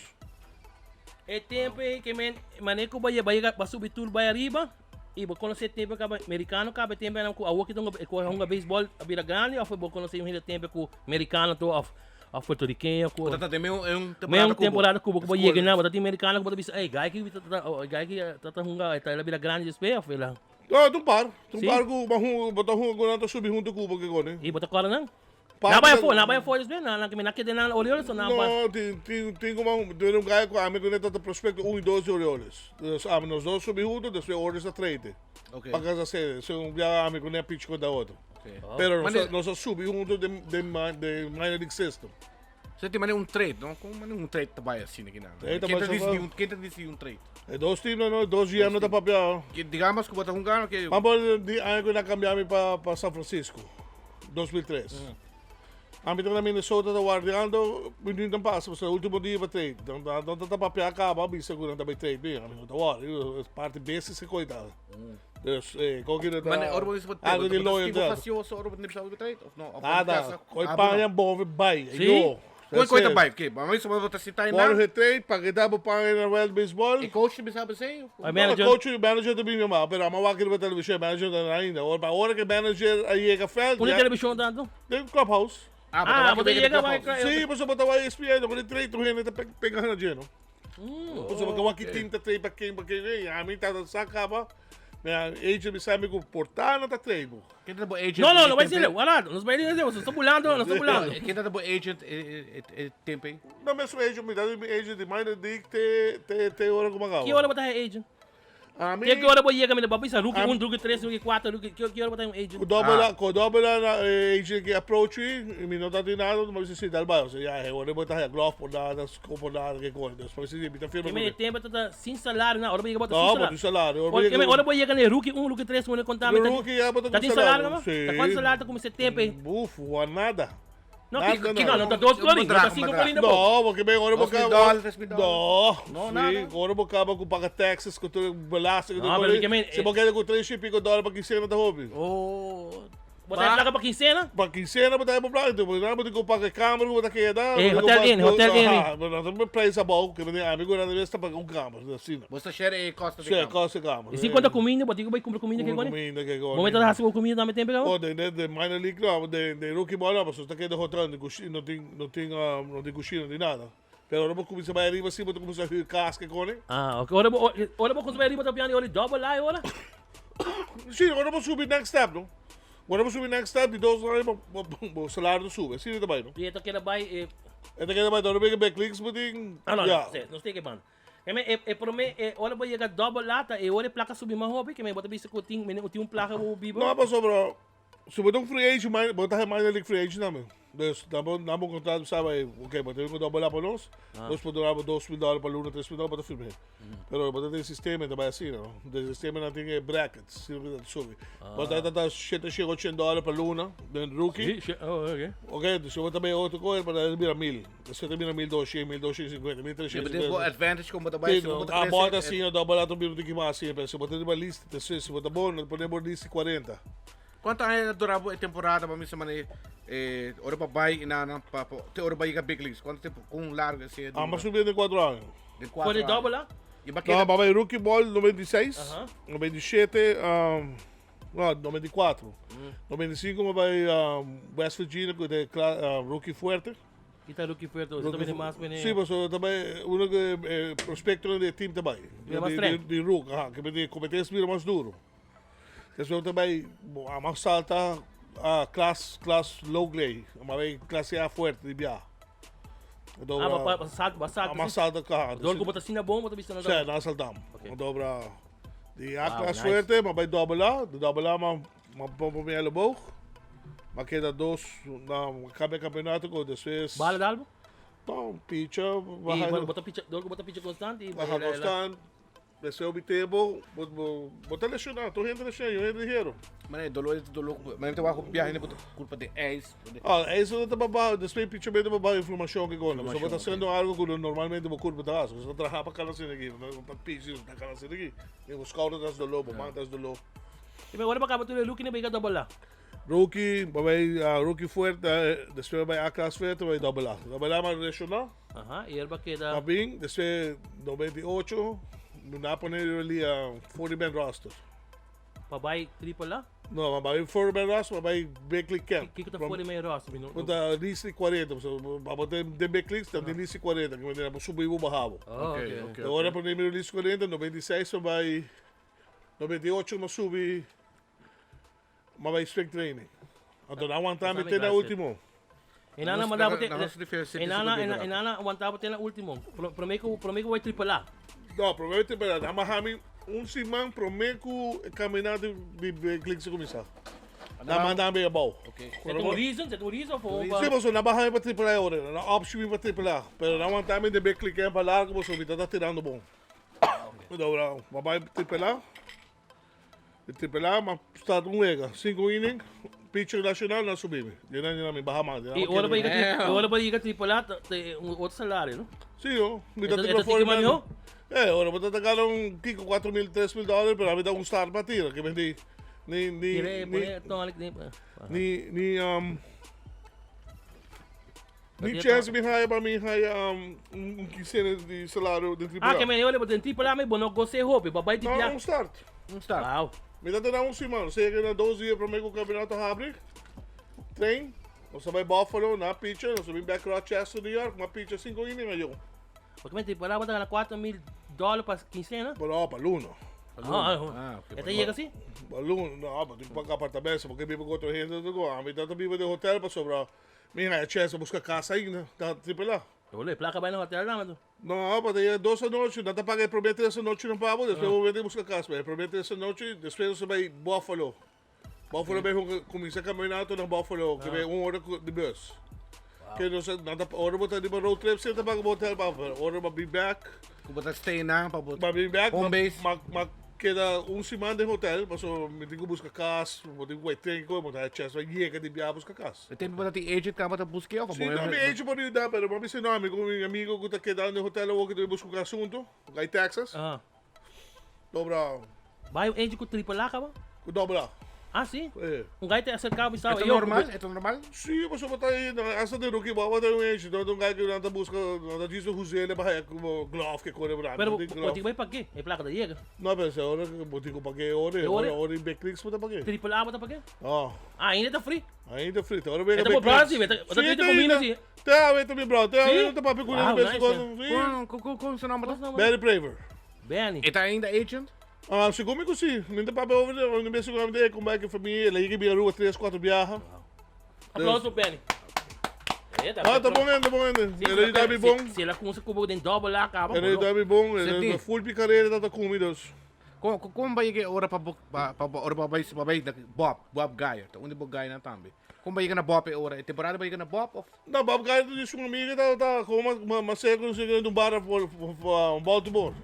E tempo ei ke men mane ku bai bai ba subi tur bai ariba i bo konosé tempo kaba merikano kaba e tempo einan ku awor ki ta hunga ku a hunga beisbòl a bira grandi òf bo konosé un hende tempo ku merikano to òf òf puertorikeño ku Bo ta ta den meun un meun temporada ku bo. temporada ku bo ku bo yega einan bo ta tin merikano ku bo ta bisa ey gai ki ta ta gai ki ta ta hunga ta el a bira grandi despues òf el a No, ta un par, ta un Sí? par ku bo ta hunga ku nan ta subi huntu ku bo ke kone. I bo ta kòrda nan? Nan bai afó, nan bai afó despues, nan nan nan keda nan Orioles o nan bai? No, tin tin tin como tin un guy cu ami cu ne ta prospecto un y dos di Orioles. Dus ami nos dos subi hunto, despues Orioles a trade. Ok. Pa casa sede, so un bia ami cu ne a pitch contra otro. Ok. Pero nos Mane- nos a subi hunto den den den minor league system. So tin mane un trade, no? Con mane un trade ta bai asina aki nan? Trade ta Ken ta bai dicidi so un, ken ta dicidi un trade? E dos team no, dos GM no ta papia. Ke digamos cu bo ta hunga ke Vamos di aña cu na cambia mi pa pa San Francisco, 2003. Ami ta na Minnesota ta guardiando, mi no tan pasa, pasobra ultimo dia pa trade. Dan dan dan ta papia caba, bisa cu nan ta bay trade mi, ami no ta worry, es parti business e coi ta. Dus eh, con ki ta Mane ora bo bisa bo algo di trade, bo ta loyal stibo ta. facioso ora bo ta bisa bo trade of no? Of Nada, coi Ah, bo no. paña bove bay, Sí? yo. Con coi ta bay, ke? Bo bisa bo ta sinta Ora einan? he trade, pa keda bo paña na World Baseball. E coach ta bisa bo esey? Ay, manager. No, coach y manager ta bin yama, pero ama wak riba television, manager ta ainda. Ora, pa ora que manager a yega veld, Unda ya- television tanto? Den clubhouse. Ah, Ah, bo bo ta ta wak yega wega wak- clubhouse. Sí, pasobra bo ta wak ESPN, no con trade tur hende ta pega na dje, no? Pasobra bo wak team ta trade pa ken, pa ken, ey, ami ta sa caba, mi agent bisa mi cu por ta no ta trade bo. Ken ta bo agent? No, no, e no bai tempo sile, ei? wala, nos bai nos ta bulando, nos ta bulando. Ken ta bo agent e e tempo ei? No mesun agent, mi ta mi agent di minor league te te te ora cu mi acaba. Ki ora bo ta haña agent? Ami Ke ora bo yega mi ta bisa rookie Ami un, rookie tres, rookie kuater, rookie ki ora bo ta haña un agent? Cu dobel a cu dobel a na e agent ki approach mi y mi no ta tin nada, mi bisa si dal bai, osea ya e ora bo ta haña glove por nada, sco por nada, ke cosa. Despues mi bisa si mi ta firma Ke mi cu e tempo ta ta sin salario na, ora bo yega bo ta No, sin bo tin salario. salario. Ora bo yega Ora bo yega na e rookie un, rookie tres, bo konta mi ta Rookie ya bo ta ta cu tin salario salario. kaba? Si. Ta kuantu salario ta kuminsá e tempo ei? Buf, juan nada. No, Nada, ki, ki, nada. no, no ta dos florin, no ta Bedrag, cinco bedrag. florin tampoco. No, porque ben, ora bo Dos mil caba. dólares, tres mil dólares. No, No, sí, nada. ora bo caba cu paga taxes, cu tur belasting, cu No, tur pero cosa. ke men, Si bo keda cu tres y pico dólar pa quincena ta hopi. Oh. Bo ta placa pa quincena? Pa quincena bo ta bo placa, bo ta bo tin cu paga kamer cu bo ta keda. Eh, bo tin cu hotel paga inn, hotel inn. Aha, bo ta ta prijs abou, ke men amigo na vez ta paga un kamer, asina. Bo ta share e costo di Share kamer. costo di kamer. Y si cuenta cuminda, bo tin cu bay cumpra cuminda ke Cumpra goni? cuminda ke goni. Bo mester ta haci bo cuminda tambe tempo Oh, de, de, de minor league no, de, de rookie ball no, pasobra ta keda hotel, no tin cushina, no tin, no tin, no tin cushina, no tin nada. Pero ora bo cuminsa bay ariba si, bo ta cuminsa huur cas ke goni. Ah, ok. Ora bo, ora bo cuminsa bay ariba ta piandi ora di double A ora? Si, ora bo subi next step, no? Ora bo subi next step, di dos aña bo, bo, bo salario ta subi. Asina ta bay, no? Y e ta keda bay e. E ta keda bay, ora bo yega big leagues bo tin, Ah, no, ya. no, si, nos tin ke banda. Ke men e e prome e ora bo yega double lata e ora e placa subi mas hopi ke men bo ta bisa ku tin mene tin un placa bo biba. No pasobra si bo ta un free agent mai bo ta haña minor league free agent tambe. Dus nan bo nan bo contrato bisa bay ok bo ta bin ku double A pa nos, nos por duna bo 2000 dollar pa luna 3000 dollar bo ta firma. Pero bo ta den sistema ta bay asina no. Den sistema nan tin e brackets si bo ta subi. Bo ta ta shete shete ochenta dollar pa luna den rookie. Si, oh ok. Ok dus si bo ta bay otro koe bo ta bira mil. Esei ta bira mil doshen, mil doshen sinkuenta, mil treshen Bo tin bo sinkuenta. advantage kon bo ta bai, Sí, si bo no, ta a krese, bota eh, asina, dobel a ta bira un tiki mas asina, pero si bo ta riba lista, te si bo ta bon, nan ta pone bo lista 40. Kuantu aña ta dura bo e temporada pa mi sa manera eh, ora pa bai i nana pa pa te ora pa yega big leagues? Kuantu tempo, kon largo esei a dura? Amba subi den kuatro aña. Den For kuatro di aña. dobel a? I ba No, keda ba bai rookie ball 96, Aha. 97, no, 94. 95 mi bai West Virginia ku e rookie fuerte. Ki ta rookie fuerte? Bo ta bini mas bini. Sí, pasobra ta bai uno ku e prospectonan di e team ta bai. Bira mas streng. Di rookie, aha, ke bini competencia bira mas duro. Despues ta bai a mas salta a klas klas low grade, a bai klase A fuerte di bia. Ah, ba ba salta, ba salta. A mas salta, aha. Dor ku bo ta asina bon, bo ta bisa nan. Sí, nan saltam. Dobra di A Wow, klas nice. fuerte, ma bai dobbel A, di dobbel A ma ma pompa mi elleboog. Ma keda dos na cambia campeonato cu despues. Bala dalbo? No, picha, Y baha. bueno, bo ta picha, dor cu bo ta picha constant y Baha constant. Despues hopi tempo, bo bo bo ta lesiona, tur hende lesiona, yo hende ligero. Mane dolor e dolor cu mane ta wak biaha hende bo ta culpa di ijs. Ah, ijs no ta baba, despues picha mete baba inflamacion ke con. So bo ta haciendo algo cu normalmente bo curpa ta haci. Bo ta traha pa cana asina aki, bo ta picha, bo ta cana asina aki. Y bo schouder ta haci dolor, bo man ta haci dolor. Y ora bo caba tur e rookie, bo yega double A. Rookie, bo bay rookie fuerte, despues bo bay A class fuerte, bo bay double A. Double A mas lesiona. Aha, y el ba keda. Ma bin, despues 98, nan a pone riba li 40 man roster. Pa bay triple A? No, ma bay 40 man roster, ma bay big league camp. Kiko ta 40 man roster? Mi no. Bo ta lista di 40, so bo ta den big leagues, ta den lista di 40, ke manera bo subi bo baha bo. Oh, ok, ok. Ora pone mi lista di 40, 96 ma bay, 98 ma subi. Ma bai spring training. Anto nan wanta mi te na ultimo. E nana manda bo te e nana e nana wanta bo te na ultimo. Prome ku prome ku bai triple A. No, prome ku triple A. Nan baha mi un siman prome ku e kaminat di big leagues a kuminsá. Nan manda mi abou. E ta un reason? E ta un reason of pa. Si, pasobra nan baha mi pa triple A ora. Nan option mi pa triple A. Pero nan wanta mi den big league pa largo pasobra mi ta tirando bon. Dobra, mi a bai triple A. E tripelá ma start un wega, sinku inning, pitcher nacional na subi mi. Di nan di nan mi baha mas. I ora pa yega ora pa yega tripelá ta ta un otro salario no? Si yo, mi ta tripla for mi. Eh, ora bo ta ta gana un kiko 4000, 3000 dòler, pero ami ta un start pa tira, ke menti ni ni ni ni ni um Ni chance mi haya pa mi haya un quincena di salario den triple A. Ah, ke mene ora den triple A mi bo no gos'é hopi, bo a bai di No, bia. un start. Un start. Wow. Mi ta tene un siman, sea ke na dos dia prome ku kampionato habri, train, nos a bai Buffalo, na picha, nos a bin bek Rochester, New York, m'a picha sinku inning ayo. Porque men triple A bo ta gana 4000 dòler pa quincena? Bo no, pa luna. Ah, Ah, ok, E ta yega si? Pa luna, no, bo tin ku paga apartamento, bo ke biba ku otro hende, ami ta biba den hotel pasobra Mi haya chance pa busca casa ainda, ta triple A. Bolo, e placa bay na hotel dama tu. No, pa ta yega dos anochi, nan ta paga e prome tres anochi nan pabo, despues bo bende busca casa. E prome tres anochi, despues nos a bay Buffalo. Buffalo bay hunga, cuminsa campeonato na Buffalo, ke bay un ora di bus. Ke nos a, nan ta, ora bo ta riba road trip, si nan ta paga bo hotel pa, pero ora bo bin back. Ku bo ta stay nan pa bo. Bo bin back, Home base. ma, ma keda un siman den hotel, pasobra mi tin ku buska kas, bo tin ku bai tren ku, bo ta haya chance pa yega di biaha buska kas. E tempo bo ta tin agent kaba ta busk'é of Si, no, mi agent por yuda, pero bo a bisa no, mi ku mi amigo ku ta keda den hotel awor ku ta buska un asunto, ku kai Texas. Dobra. Bai un agent ku triple A kaba? Ku double A. Ah, si? Eh. Un gai ta acerca bo i sa, E ta yo, normal? E ta normal? Si, pasobra bo ta ei, hasta den rookie ball bo ta un agent, no ta un gai ku nan ta buska, nan ta djis huz'é pa haya como glove ke kore por ahí. Pero bo tin ku bai pag'é, e plaka ta yega. No, pero si ora bo tin ku pag'é ora, ora, ora i big leagues bo ta pag'é. Triple A bo ta pag'é? No. Ah, ainda ta free? Ainda free, te ora bo E yega ta bo big brother leagues. si, e ta, bo ta Si, trita te ku mi ainda. si. Te awe ta mi brother, te awe Si? ta papia ku Wow, mi nice, si. Kon, kon, kon su nomber ta? Benny Praver. Benny. E ta ainda agent? Ah, segun mi ku si. Mi ta papia over de, mi bes segun mi ta kumbai ku famia, el a yega bira Aruba tres, kuatro biaha. Aplauso pa Benny. Ah, ta bon hende, bon hende. Si, El a yuda mi bon. Si el a kumsa ku bo den double A kaba. El a yuda mi bon, el Sentí. a full mi karera ta ta ku mi dus. Kon, kon, kon ba yega e ora pa bo, pa, pa, ora pa bai, pa bai na Bob, Bob Geyer, ta un di bo guynan tambe. Kon ba yega na Bob e ora? E temporada ba yega na Bob of? No, Bob Geyer ta dice un amigo ta, ta, como ma, ma seco, no sé, un bar for, for, for, Baltimore.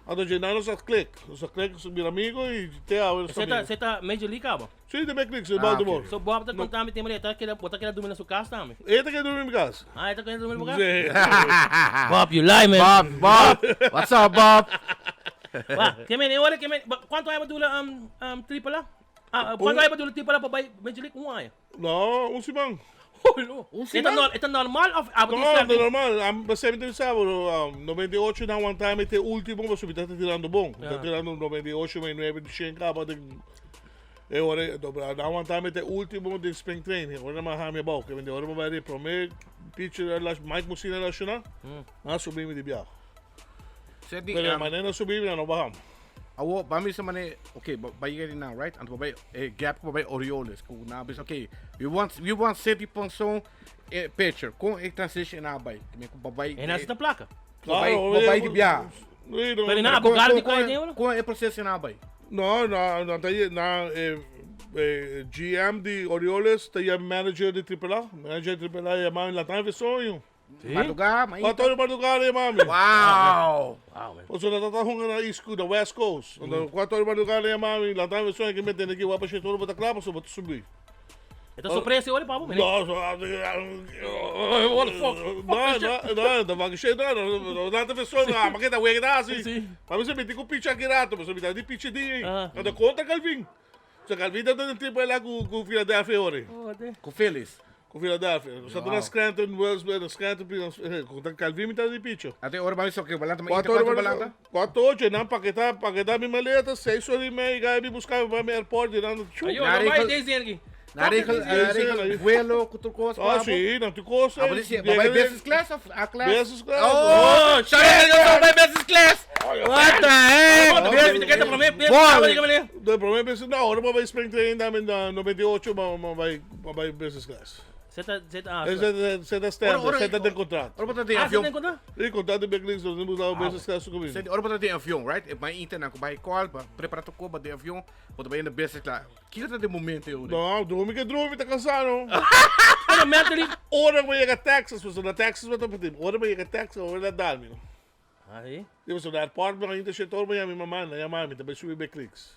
Anto dje nan nos a click, nos a click, nos a bira amigo y te awe nos ta Esei ta, amigo. esei ta Major League caba? Sí, de Big Leagues, de Ah, Baltimore. ok. So Bob ta conta mi tema, e ta keda, bo ta keda durmi na su cas tambe? E ta keda durmi na mi cas. Ah, e ta keda durmi na bo cas? Sí. Bob, you lie, man. Bob, Bob, what's up, Bob? Wa, ke men, e ora ke men, ba, cuanto aña bo dura um, um, triple A? Ah, cuanto aña bo dura triple A pa bai Major League? Un aña. No, un siman. Holo. Un E ta siman? nor, e ta normal of abo tin No, ta certo? normal. Am, ba semi ta bisa, bro, um, 98 na one time te ultimo, pasobra mi ta tirando bon. Mi ta Ja. tirando 98, 99, 100 caba den e ora, dobra, na one time te ultimo den spring training. Ora nan a hami abao, ke mende ora bo bai di prome pitcher a las, Mike Mussina a lasciona, nan a subi mi di biaha. Senti, Pero um, manera nan subi mi, nan no baham. Awo, ba mi bisa mane, ok, ba, ba yega di nan, right? Anto ba bai, e gap ku ba bai Orioles, ku nan a bisa, ok, we want, we want Sidney Ponson e pitcher. Kon e transition a bai? Ki men ku ba bai, E nan ta plaka. ba bai, ba bai di biaha. Sí, no, Pero nan Kon, abogado kon, di koi kon, den, kon e proceso a bai? No, no, nan ta ye, nan e, e GM di Orioles ta ye manager di Triple A. Manager di Triple A yama mi Latan Visoño. Sí? Madrugá, mainta. Cuatro ora madrugá yama mi. Wow! Wow, man. Pasobra nan ta hunga na East Coast, na West Coast. Anto cuatro ora madrugá nan yama mi, Latan Visoño ke mi tende ki wak pa shete ora bo ta kla pasobra bo ta subi. E ta sorpresa ora pa bo, meneer? No, no, What the fuck? no, no, no, no, fuck shit, no, no, no, Latan Visoño, ah, ma ke ta wega ta hasi? Sí. Pa mi se mi tin ku picha aki rato, pasobra mi ta di picha di ei. Ah. Anto kontra Calvin. So Calvin ta den triple A ku ku Philadelphia ora. Ku Phillies. Ku Philadelphia. Nos ta na Scranton, Wilkes-Barre, Scranton, ku ta Calvin mi ta di picho. Ate ora ba mi soke balanta ma ita kuantu balanta? Kuantu ocho nan paketa paketa mi maleta seis ora i mei gai mi buska mi bai mi airport di nan chu. Ayo, no bai desde aki. Na regel, na regel vuelo ku tur kos Ah, si, nan tur kos. Abo di ba bai business class of A class? Business class. Oh, shit, yo so bai business class. What the heck? De prome business, no, ora bo bai spring training dame na 98 bo bai business class. Zeta, zeta, ah, Zeta standard, zeta den contrato. Ora bo ta den Ah, avion. zeta den contrato? E contrato di Big Leagues, nos hemos dado business class su camino. Senti, ora bo ta den avion, right? E bai internan ku bai call pa prepara tu koba den avion, bo ta bai in de business class. Kiko ta den momento eu? No, drumi ke drumi, ta cansado. no. Pero mentally. Ora bo yega Texas, pasobra na Texas bo ta pati. Ora bo yega Texas, ora na dalmi. No. Ah, sí? Di pasobra na airport, bo ainda shit, ora bo yama mi mama, na yama mi, ta bai subi Big Leagues.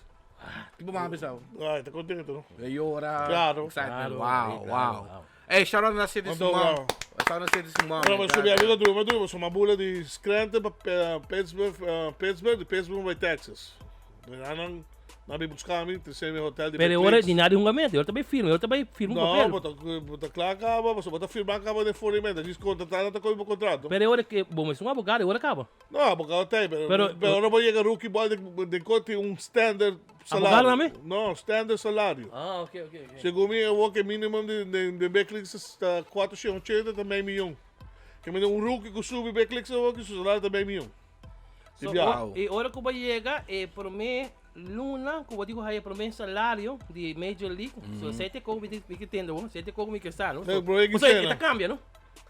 Ki bo mama bisa? Ay, ta contento, no? E llora. Claro. Excitement. Claro, Wow, sí, claro, wow. wow. Hey, shout out na City Anto, su mom. wow. Shout out na City su mom. Ora bo subi, amigo, drumi, drumi, so mabula di Scranton pa Pittsburgh, Pittsburgh, di Pittsburgh bai Texas. Nan nan bin busca mi, trece mi hotel di Pero Big ora Leagues. di nada hunga mente, ora ta bay firma, ora ta bay firma un No, papel. bo ta cla caba, bo ta firma caba de fornimento, dis contratado ta coy bo contrato. Pero ora que, bo mas un abogado, ora caba. No, abogado ta, pero, Pero- pero ora bo yega rookie ball de, de conti un standard salario. Abogado tambe? No, standard salario. Ah, ok, ok, ok. Segun mi, e que minimum de, de, de Big Leagues ta 480 ta mei miljoen. Que me un rookie que sube Big Leagues, e su salario ta mei miljoen. So, Wow. e ora ku bo yega e promé luna ku bo diku haya promé salario di Major League, so sete koko mi mi ke tende bo, sete koko mi ke sa, no? Nee, promé So, e quincena. ta kambia, no?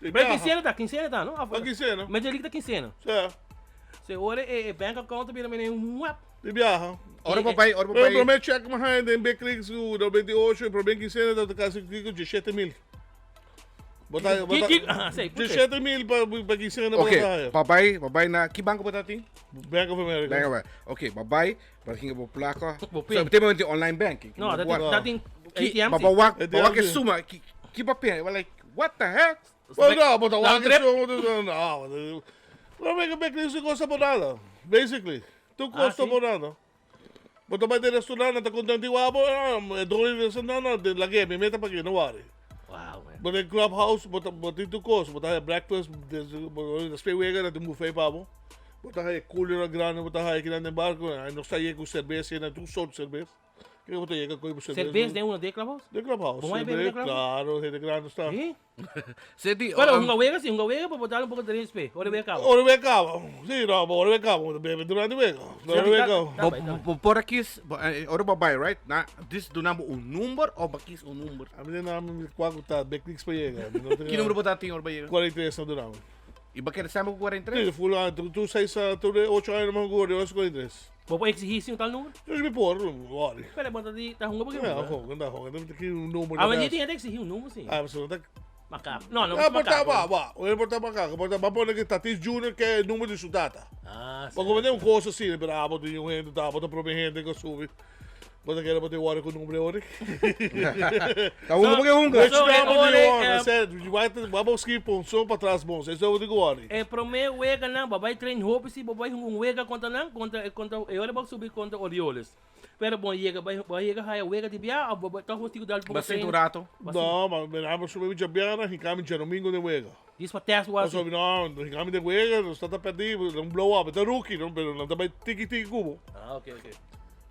E Promé biaha. quincena ta, quincena ta, no? Pa quincena. Major League ta quincena. Sa. So ora e e bank account ta bira mene un wap. Di biaha. Ora bo bai, ora bo Pero bai. promé check mi haya den Big Leagues ku 98, promé quincena ta kasi kiko 17 mil. Bota, bota, Ah, sei, por quê? 17 mil pa quincena Ok, bota haya. babay, babay na, ki banco bo tin? Bank of America. Bank of America. Ok, babay, pa hinga bo placa. Bo So, pin. tem momento online banking. No, dat Bo- dat tin Ki, ATM. ba ba wak, ATM ba wak si. suma, ki papel, like, what the heck? Well, no, bota Round wak trip? no, no. Pero venga, Big Leagues no costa por nada. Basically. Tu Ah, costa sí? por nada. Bota bai de restaurante, ta contento igual, ah, dono di restaurante, de la que me meta pa que no worry. Wow, man. But in clubhouse, bota bota tu cos, bota breakfast, después wega na tu buffet pabo. Bota aí cooler grande, bota aí que na barco, aí não sai com cerveja, na tu sorte cerveja. Que bota chega com cerveja. Cerveja den uno de clubhouse? De clubhouse. Bom, aí bebe de clubhouse? Claro, gente grande está. Sí? Senti, Bueno, un wega sí, un wega para botar un poco de respeto. Ora wega caba. Ora wega caba. Sí, no, ora wega caba, bebe durante wega. Ora wega. Tá Bo, bem, tá bem. bo, por aqui, ora babay, right? Na, this dunamo un number ou bakis un number? A mim não me qual tá, Big Leagues pa chega. Ki number bo tin ora bay? 43 na durante. E bakit sama ko 43? Sí, full, tu sei, tu 8 anos não gordo, eu 43. Vou exigir sim um tal número? Eu me por, worry. Espera, bota de tá runga porque. É, roga, não roga, deve ter que um número. Ah, mas tem que exigir um número sim. Ah, você não tá. Macaco. Não, não, Ah, botar, macaco. vá, vá. Eu vou botar macaco, botar, vou pôr aqui Tatis Junior, que é número de sua data. Ah, Mas como tem um coisa assim, pero ah, bota um gente, tá, bota pro gente que sube. Bota que bota o com o número ori. Tá um porque um. Which So, number do ori, you want? I said, vai vai skip um som para trás bom. Esse é o digo ori. É promê wega não, babai train hope se babai um wega contra não, contra eu era subir contra Orioles. Pero bom, chega, vai chega haya wega de bia, babai tá rostigo dal pouco Bastante rato. Não, mas me lembro subir de Biana, rincame de domingo de wega. Diz para teste o Eu soube, não, rincame de wega, não está perdido, um blow up, é rookie, não, pero não também tiki tiki cubo. Ah, ok.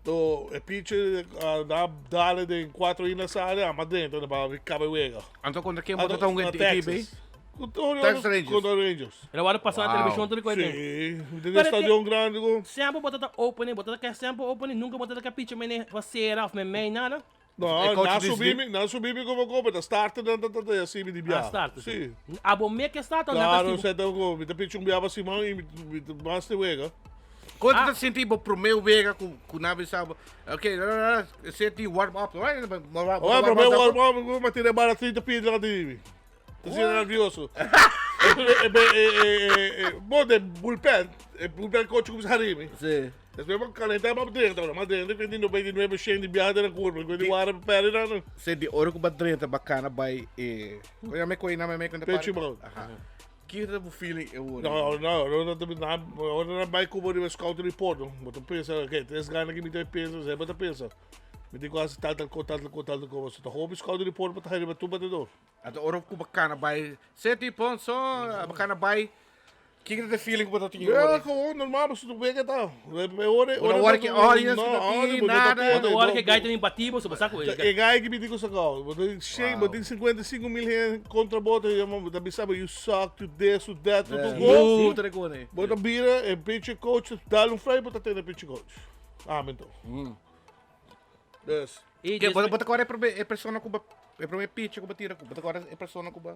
To, e pitcher dá dale de quatro in área, mas dentro, para cabe wega. Então contra quem bota um equipe? Contra Texas Rangers. Contra Rangers. Ela vai passar na Wow. televisão tudo coisa. Sim, tem Pero estadio grande. Sempre bota opening, bota que sempre opening, nunca bota que pitcher mene parceira of me nada. Não, É coach na de subir, na subir como como, tá start, tá tá tá assim de Ah, bia. start. Sim. Ah, bom, me que start ou Claro, nada. você tá com, me tá pitch um bia para cima e me mais de wega. Quando Ah. tá sentindo o primeiro vega com nave sabe? Ok, senti warm up, right? Olha, para mim, o warm up, mas tirei bala 30 pis lá de mim. Tô sendo nervioso. Bom, de bullpen, bullpen coach começa a rir. Sim. Después vamos calentar mais dentro, mais dentro, que tem 99% de biada na curva, quando o ar perde, não. Senti ora com badrenta bacana by eh. Kaya me koi na me conta Pecho mão. Que tá o feeling eu. Não, não, não, não, não, não vai como o scout report, não. Bota pensa, ok, três ganas que me tem pensa, zé bota pensa. Me tem quase tal, tal, tal, tal, tal, tal, tal, tá home scout report, bota aí, tu batedor. At ora com bacana by senti ponso bacana by. Que que tá feeling que bota tinha? Ja, gewoon normaal, maar ze doen weer het al. Ora, Ora, ora que audience que tá tem, nada. Quando hora que gaita nem batido, você sabe. E gai que me digo sacou. Bota cheio, bota 55 mil gente contra bota, e eu também sabe, you suck, to this, to that, to go. Puta de cone. Bota bira, e pitch coach, dá um fly, bota tendo pitch coach. Ah, então. Yes. E Ke, bo ta kòrda e promé e persona ku bo e promé pitcher ku bo tira ku bo ta kòrda e persona ku bo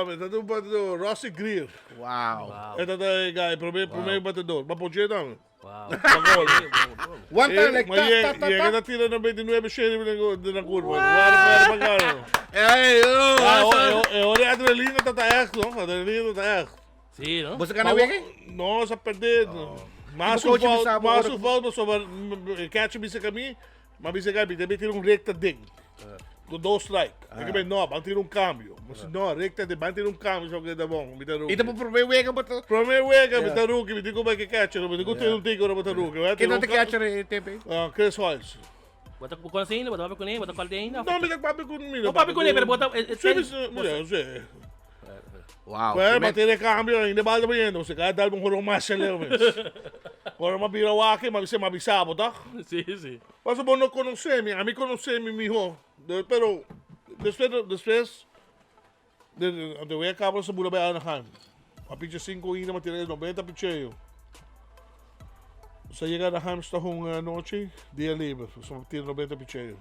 Mi ta un batedor, Rossi Greer. Wow. Wow. E ta e guy, e promé promé batedor. Ma ponché tambe. Wow. One time like ta ta ta Yega ta. ta tira 99 sheri den na curva. Guarda guarda pa gana. Ey, oh, Ah, asa- e ora adrenalina ta ta echt, no? Adrenalina ta echt. Sí, no? Bo sa gana wega? No, sa perde. Mas Tipo su coach fout, bisa bo mas ora su fout pasobra e catcher bisa ka mi, ma bisa ka mi debe tira un recta den. Ku dos strike. E ke no, ban tira un cambio. Ma si no, recta den, ban tira un cambio, so ke ta bon, mi ta I rookie. ta bo prome wega bo ta. Prome wega mi ta rookie, mi tin ku bai ke catcher, mi tin ku tira un tiki ora bo ta rookie. Bai Ken tira ta un te ca- catcher e tempo ei? Ah, Chris Hoyles. Bo ta konosé ainda, bo ta papia kuné, bo ta kòrda ainda? No, mi ta papia ku mi. No papia kuné, pero bo ta e- e- Sí, mi sa, mira, sí. Wow. Pues, ma tiene cambio, ainda bal ta bayendo, se cae dal un joro mas leu mes. Ora ma bira wak, ma bisa ma bisa bo, toch? Sí, sí. Paso bo no conoce mi, a mi conoce mi miho. De, pero despues despues de de, de wea cabo se bula bay Anaheim. A piche 5 ainda ma tira 90 picheo. Se llega Anaheim sta hunga anochi, dia liber, so tira 90 picheo.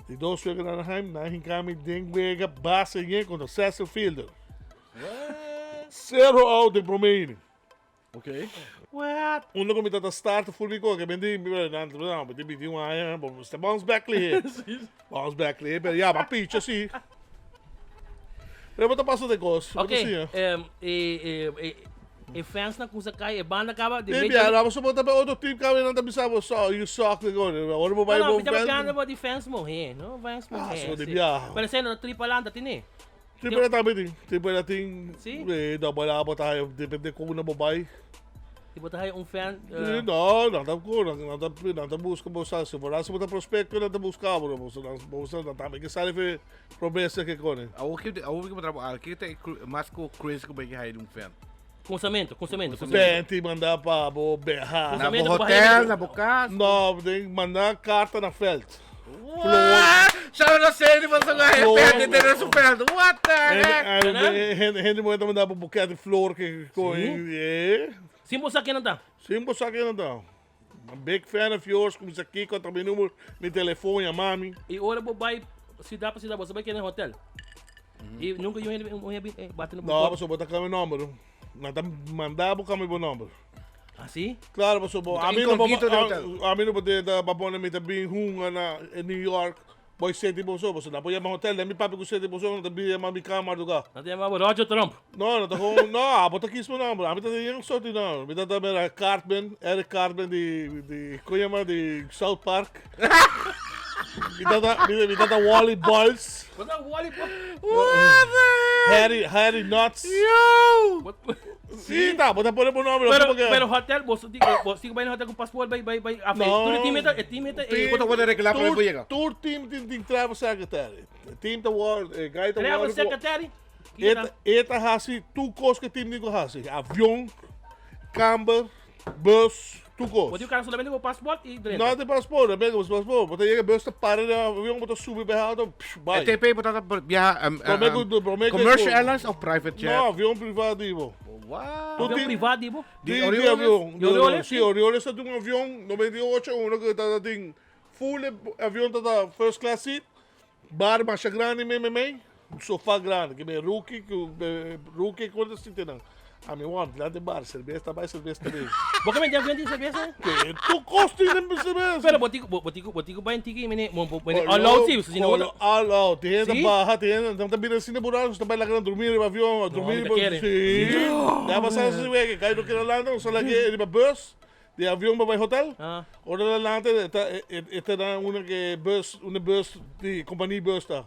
Di dos wega na Anaheim, nan hinka mi den wega base yen kontra Cecil Fielder. Zero out den prome inning. Ok. What? Uno ku mi tata start full mi koke, ben di, nan, nan, mi tin 21 aña, bo mester bounce back lihe. Bounce back lihe, pero ya, ba picha si. Pero bo ta pasa de kos, bo Ok, ta siña. em, e, e, e, e fans na kusa kai, e banda kaba di Tin Major bia, bo sopo ta otro team kaba nan ta bisa bo so, you suck de kos. Ora bo bai No, no, bo mi ta fan. papiando bo di fans muhé, no fans Ah, muhé. so di sí. bia. Pero sendo triple A ta tene. Triple A tambe tin, triple A tin, Sí? eh, double A bo ta haya, depende kon na bo bai. Di bo ta haya un fan, Sí, eh, no, nan ta ku, nan, nan ta, nan ta buska bo sa, si por bo ta prospecto, nan ta buska bo, bo, nan, bo sa, nan tambe ke sali fe promesa ke kone. Awor ki awor ki bo traba al, ki ta e cru- mas ku crazy ku bo ke haya di un fan? Konsamento, konsamento, konsamento. Penti manda pa bo beha. Na bo Konsamento ku bo hotel, haya na bo kas. No, den manda karta na veld. What? Shout out Sandy pa su Flor. penti den su veld. What the heck? Hende hende mujer ta manda bo buket di flor ke koi. Eh. Sin bo sa ken nan ta. Sin bo sa ken nan ta. I'm big fan of yours, kumsa kiko ta mi numero, mi telefon, yama mi. I ora bo bai ciudad pa ciudad, bo sa bai keda den hotel. I nunca yu hende un hende bin bati na bo No, porta. pasobra bo ta cambia nomber. Nan ta manda bo cambia bo nomber. Ah, si? Claro, pasobra bo, Bo ta ami no bo, incognito den hotel. ami no bo ta pa pone mi ta bin hunga na New York. Boy seti boso, boso na por yama hotel, den mi papi ku seti boso no ta bin yama mi kama marduga. Nan ta yama bo Roger Trump. No, no ta kon, no, abo ta kis mi nomber, ami ta den sorti nomber. Mi ta ta mera Cartman, Eric Cartman di, di, kon yama, di South Park. Mi ta ta, mi, mi ta ta Wally Boyles. Bo ta Wally Boyles? What the heck? Harry, Harry Nuts. Yo! Bo- Sí, ta, bo ta pone bo nomber, Pero, porque- pero hotel, bo si bo si bai na hotel ku paspoort bai bai bai afe. No. Tur team eta, e team eta e. Bo ta worde regla pa bo yega. Tur team tin tin travel secretary. Team ta worde, eh, guy ta Travel worde. secretary. Eta, eta hasi tur kos ku team tin ku hasi. Avion, kamber, bus, tur kos. Bo tin kara solamente ku paspoort i drenta. No tin paspoort, no ku paspoort. Bo ta yega bus ta para den avion, bo ta subi bai auto, psh, bai. E TP bo ta biaha Prome ku, prome ku. commercial airlines of private jet? No, avion priva di bo. Wow. Tur Avion team- priva di bo? Di Di, di Orioles? avion. Di Orioles? Si, Orioles ta tin un avion 98, uno ku ta tin full e avion ta ta first class seat, bar masha grandi mei mei mei, sofa grandi, ke be rookie ku rookie ku ta sinti nan. Ami wou dilanti bar, serbes ta bai, serbes ta bin. Bo ke mende avion tin serbes? Ke tur kos tin den serbes. Pero bo tin ku bo tin ku bo tin ku bai tiki mene bo bo mene all out si, si no bo ta. All out, tin hende ta Si? baha, tin hende nan ta bira asina buraco, ta bai laga nan drumi riba avion, drumi mi ta riba, kere. si. Ya pasa si wega, kai no kere landa, nos a lag'e riba bus, di avion pa bai hotel. Ah. Ora nan lanta e ta e ta na una ke bus, una bus di companie bus ta.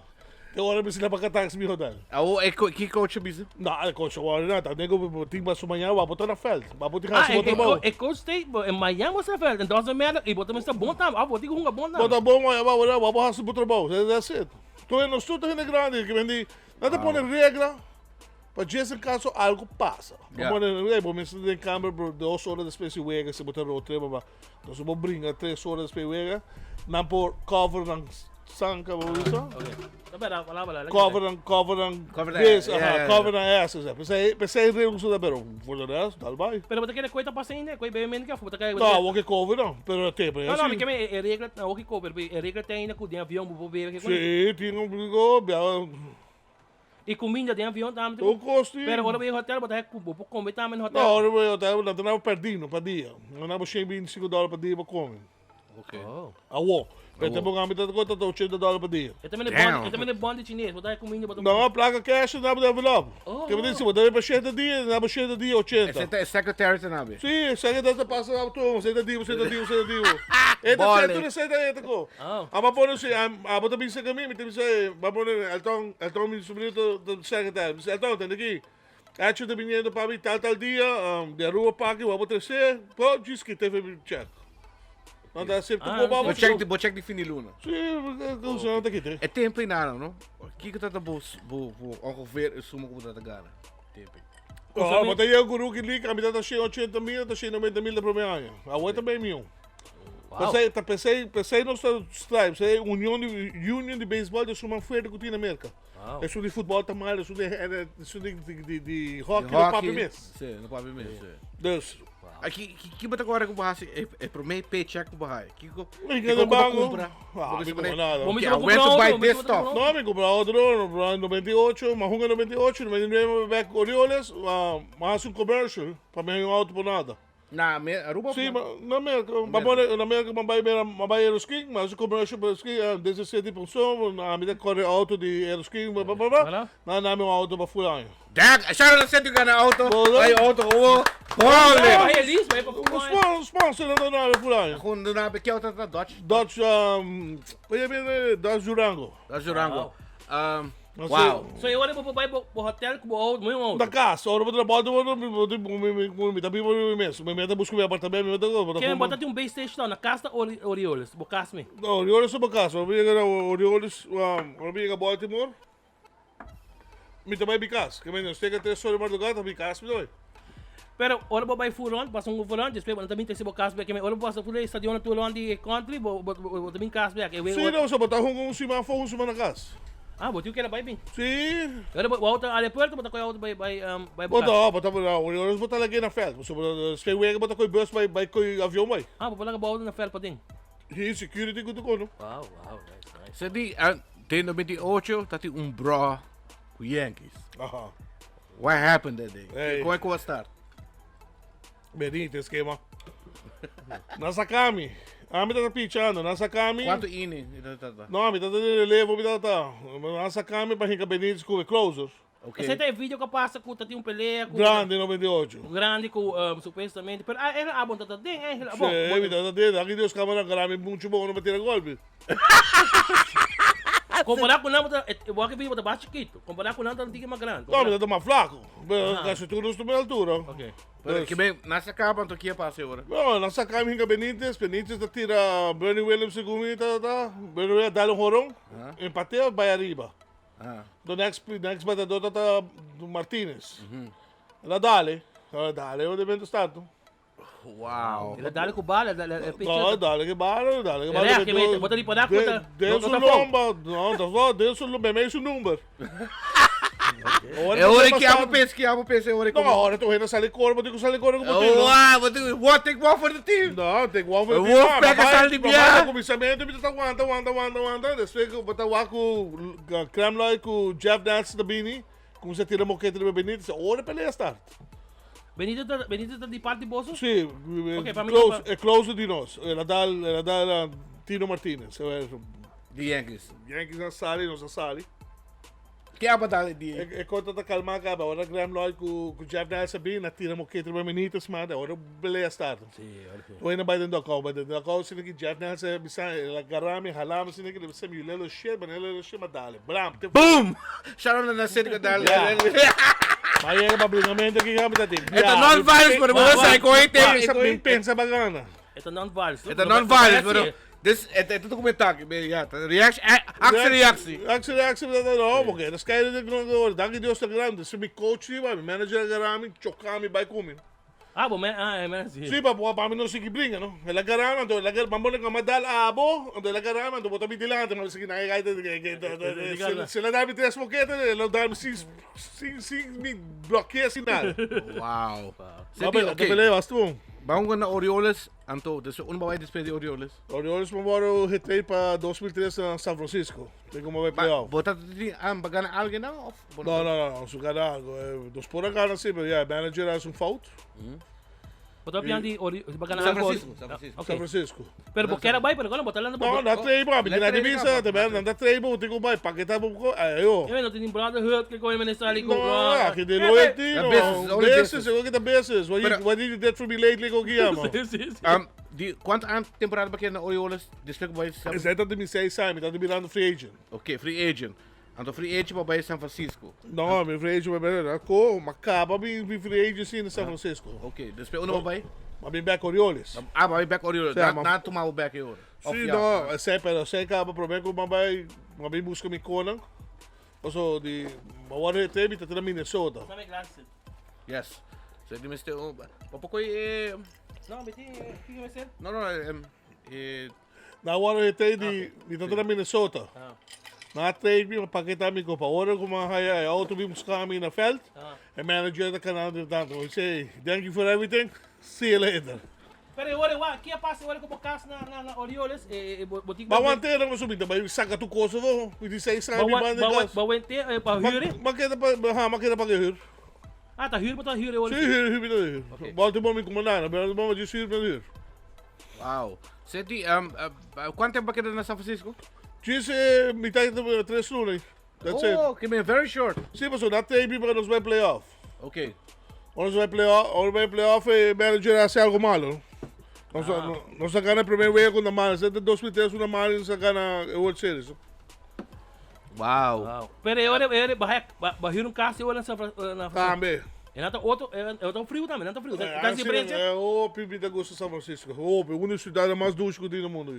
Te ora mi sila pa taxi mi hotel. Awo e ki coach a bisa? No, e coach a wòrdu nada. Nego bo tin ba su mañana bo ta na veld. Bo bo tin Ah, hasi bo e, e, trabou. e coach stay bo en Miami bo sa veld. En doesn't matter. I bo ta mester bon tambe. Ah, bo tin ku hunga bon Bo tambe. ta bon bo bo bo hasi bo trabou. That's it. Tur nos tur ta hende grandi ke bindi nan ta pone regla pa djes en kaso algo pasa. Bo Ja. pone ey bo mester den kamber por dos ora despues di wega si bo ta road trip ba. Entonces bo bringa tres ora despues di wega nan por cover nan. Sanka bo bisa. Okay. Ta bera palabra la. Cover and cover and Cover the this, ass, aha, yeah, yeah, cover and ass. Esa. Pensei, pensei rego su da pero for the rest, dal bai. Pero bota kere koita pasa ainda, koi bebe men ka, bota kere. No, o que cover no, pero te, pero No, no, mi ke me e regla, no, que cover, e regla tem ainda ku den avião bo bebe que. Sí, tiene un obligo, bia, E comida den avião tambe. tu costi. Pero ora bo hotel, bota ku bo come tambe no hotel. No, ora voy hotel, no tenemos perdido pa dia. No tenemos 125 dólares pa dia pa come. Okay. Oh. Awo. Pero tempo que a mitad conta 80 dólares pa dia. E também é Damn. bom, e também é bom de chinês, botar comida, botar. No, placa cash, não dá envelope. Oh. Que me disse, botar pa 80 dia, não 80 dia, 80. Esse é secretary nabe. Sí, secretary passa lá tu, 80 dia, 80 dia, 80 dia. Entra, Bole. entra, entra, entra, co. Oh. Ah, ma pone si, ah, bota bem se mim, me dice, va pone Elton, Elton mi sobrinho do, do secretário. Dice, Elton, tem aqui. Acho que viniendo para mim tal tal dia, um, de Aruba Park, vamos terceiro, pô, diz que teve check. Não dá sempre Ah, tu vamos. Bo check, bo check di fini luna. Sim, o senhor tá aqui, tem. É tempo nada, no? Kiko tata bo bo bo ongeveer een suma como tata gana. Tempo. Ah, mas aí o guru que liga, a mitad tá cheio 80 mil, tá cheio 90 mil da primeira ano. A outra bem mil. Wow. Pensei, tá, pensei, pensei no stripes, pensei União de, Union de Beisebol de suma fuerte que tem na América. Wow. Isso de futebol tá mal, isso de, isso de, de, de, de hockey no papi mesmo. Sim, no papi mesmo. Dus, Aqui, que que bota agora com barra é é pro meio paycheck com barra. Que que Ninguém do banco. compra. Ah, me compra nada. Vamos I comprar went to outro, buy vamos this comprar stuff. outro. No, me compré otro, no, en 98, más un en 98, 99 back Orioles, ah, más un commercial, para mí un auto por nada. Na, me Aruba. Sí, ma, na América, ma pone, na América, ma vai ver, ma vai Aeroskin, mas o commercial para ski, 17 punção, na medida que corre auto de Aeroskin, blá blá blá blá. Voilà. Na na meu auto para furar. Dag, shout out to gana auto. Bola. Ay auto, oh. Bole. Ah, feliz, vai pra O sponsor, sponsor não dá nada furar. Gewoon de nabe que auto tá Dodge. Dodge, um, oye, bem, Dodge Durango. Dodge Durango. Um, Não wow. So eu olho pro vai pro hotel com o outro, meu Da outro. casa, ora vou trabalhar, vou me me também vou mesmo, me meta busco meu apartamento, me meta Quem bota tem um base station na casa da Orioles, bo casa me. No, Orioles op casa, ora chegar Orioles, ora chegar Baltimore. Me também bi casa, que me chega 3 horas de madrugada, bi casa me dói. Pero ora bo vai furon, passa um furon, depois também tem se bo casa que me ora passa por estadio na tulon di country, bo bo também casa que Sim, não, só botar um cima, fogo cima na casa. Ah, bo tu que vai bem. Sim. Ora bo auto aeroporto, bota coi auto vai vai vai Bota, bota, bota, Orioles botar lá na festa. Você bota, se pega, bota coi bus, vai, vai coi avião, vai. Ah, bo lá bo auto na fel pa ding. E security que tu cono. Wow, wow, nice, nice. Ze die, in 98 dat hij een bra ku Yankees. Aha. What happened that day? Hey. Como é que was start? Benito, esquema. Nasakami. A mi tá pichando, Nasakami. Quanto inning? No, a mi tá dando relevo, mi tá tá. Nasakami para Rica Benítez com o closer. Ok. Esse tem vídeo que passa com tem um pelea com Grande 98. grande com supostamente, pero ah, era abon tata ding, era abon. Sim, mi tá dando. Aqui Deus câmera grande muito bom não bater golpe. Comparar com não, eu acho que vídeo tá chiquito. Comparar com não, tá antigo mais grande. No, mi tá mais flaco. Casi tu não estou altura. Ok. Pero que bem, nessa capa, então que passa agora? No, Nasakami Rica Benítez, Benítez tá tira Bernie Williams segundo, tá tá. Bernie Williams dá um jorão. Empateia, vai arriba. Ah. Do next next batedor tá tá do Martinez. Ela dale, ela dale, eu devendo stato. Wow. Ele dá com bala, ele No, dale que bala, dale que bala. É, que me- bota ali para dar conta. Deu Não, su não tá lomba, não, tá só, deu su lomba, meio su número. É hora que amo pensa que amo pensa é hora que Não, agora tô indo salir corpo, tenho que salir corpo como Oh, wow, what take one for the team? Não, tem que O Wolf pega sal de biar. Começamento, me tá aguanta, aguanta, aguanta, aguanta. Depois que botar o com Kremlin, com Jeff Nance da Bini, começa a tirar moquete de Benítez, ora pelea start. Benito tá Benito tá de parte de bolso? Sim, Ok, pra mim close, não- é close de nós. Ela dá, ela dá Tino Martinez. The Yankees. Yankees na sali, nossa sali. Que é a batalha de E, e conta da calma acaba. Ora Graham Lloyd com com Jeff Nelson bem, na tira moquete de Benítez, mas ora beleza start. Sim, olha aqui. Tô indo by den doko, by den doko, sino que Jeff Nelson bisa, ela garame, halame, sino que deve ser meu lelo shit, mas lelo shit, mas dale. Bram, te Boom! Shout out na city da. Mas chega para bringamento aqui, já me dá tempo. É non-violence, pero você sai com ele. Pensa, pensa bacana. É non-violence. É non-violence, pero this é é tudo comentário, ja, reaction, action, reaction. Action, reaction, não, porque eles caem de grande, danke Deus tá grande. Se me coach, vai, me manager garame, chocame, vai comigo. Ah, bo men, ah, e men si. Si, pa pa mi no sigui bringa, no. El a garami, anto el a garami, bo a dal abo, anto el a garami, anto bo ta mi dilanti, ma sigui nan e gaita, si el a dal mi tres mokete, el a dal mi sin, sin, sin mi blokea sin nada. Wow. No, pero okay. pelea basta bon. Ban hunga na Orioles, anto despues unda bo bai despues di Orioles? Orioles mi wòrdu getrade pa 2003 na San Francisco. Tin como bai Ba, playoff. bo ta tin ah, ba gana algo nan of? bo No, no, no, no, su gana algo. Eh, nos por a gana sí, pero ya, manager hace un fout. Bo ta pian di Ori, ba gana San algo. Francisco, San Francisco. Ok. San Francisco. Pero bo kera bai, pero kono bo ta landa No, na trade bo, mi Le na trade divisa, ka, te ben, na trade bo, tengo bai, paketa bo, ayo. Eu no tin brotherhood que coño minister No, aki de loyalty, Yeah, no. business, only Business, business. eu que tá business. What you, Pero- what you did for me lately, go guiamo. Si, si, si. Di cuanto an temporada ba keda na Orioles despues cu bai San Esei ta di mi seis aña, mi ta di mirando free agent. Ok, free agent. Anto free agent pa bai San Francisco. No, mi free agent bai bai ko, ma caba mi mi free agency na San Francisco. Ok, despues unda bo bai? Ma bin back Orioles. Ah, bai back Orioles. Sea, Na, ma- na tuma bo back e ora. Of Si, ja. no, esei pero esei caba prome cu ma bai, ma bin busca mi conan. Paso di, ma word hete mi ta na Minnesota. Dame glasses. Yes. So di mester un, pa poco e No, mi tin, kiko mester? No, no, em, e Na word hete di, mi ta na Minnesota. Ah. Na trade mi, ma paketa mi kopa. Ora ku ma haya e auto mi busca mi na veld. Ah. E manager ta kanando de tanto. We say, thank you for everything. See you later. Pero e ora, wa, kia pasa e ora ku bo kas na, na, na Orioles, e, e, bo, bo tin Ba wantera mo subida, ba saca tu Kosovo, mi di seis aña mi Ba, banda ba, gas. ba, wente, eh, pa Ma, huur, eh? ma keda pa, ha, ma keda pa huur. Ah, ta huur, bo ta huur e ora. Si, huur, huur, mi ta huur. Okay. Baltimore mi comandante, Baltimore mi huur, mi huur. Wow. Seti, um, uh, cuanto tempo keda na San Francisco? Djis eh, mitad di tres luna. That's it. Oh, que men very short. Si, paso na trade mi pa nos bai playoff. Ok. Ora nos bai playoff, ora bai playoff e manager hace algo malo. Nos, ah. no, nos a gana el primer juego contra Marlins. Desde 2003 una Marlins a gana el World Series. Wow. Wow. Pero e ora, e ora, ba, ba, ba huur un cas e ora na San Fran- eh, na Tambe. E nan ta otro, e e ta frio tambe, nan ta frio. Eh, Ta así, diferencia? eh, hopi mi ta gusta San Francisco. Hopi, una ciudad mas dushi ku tin na mundo.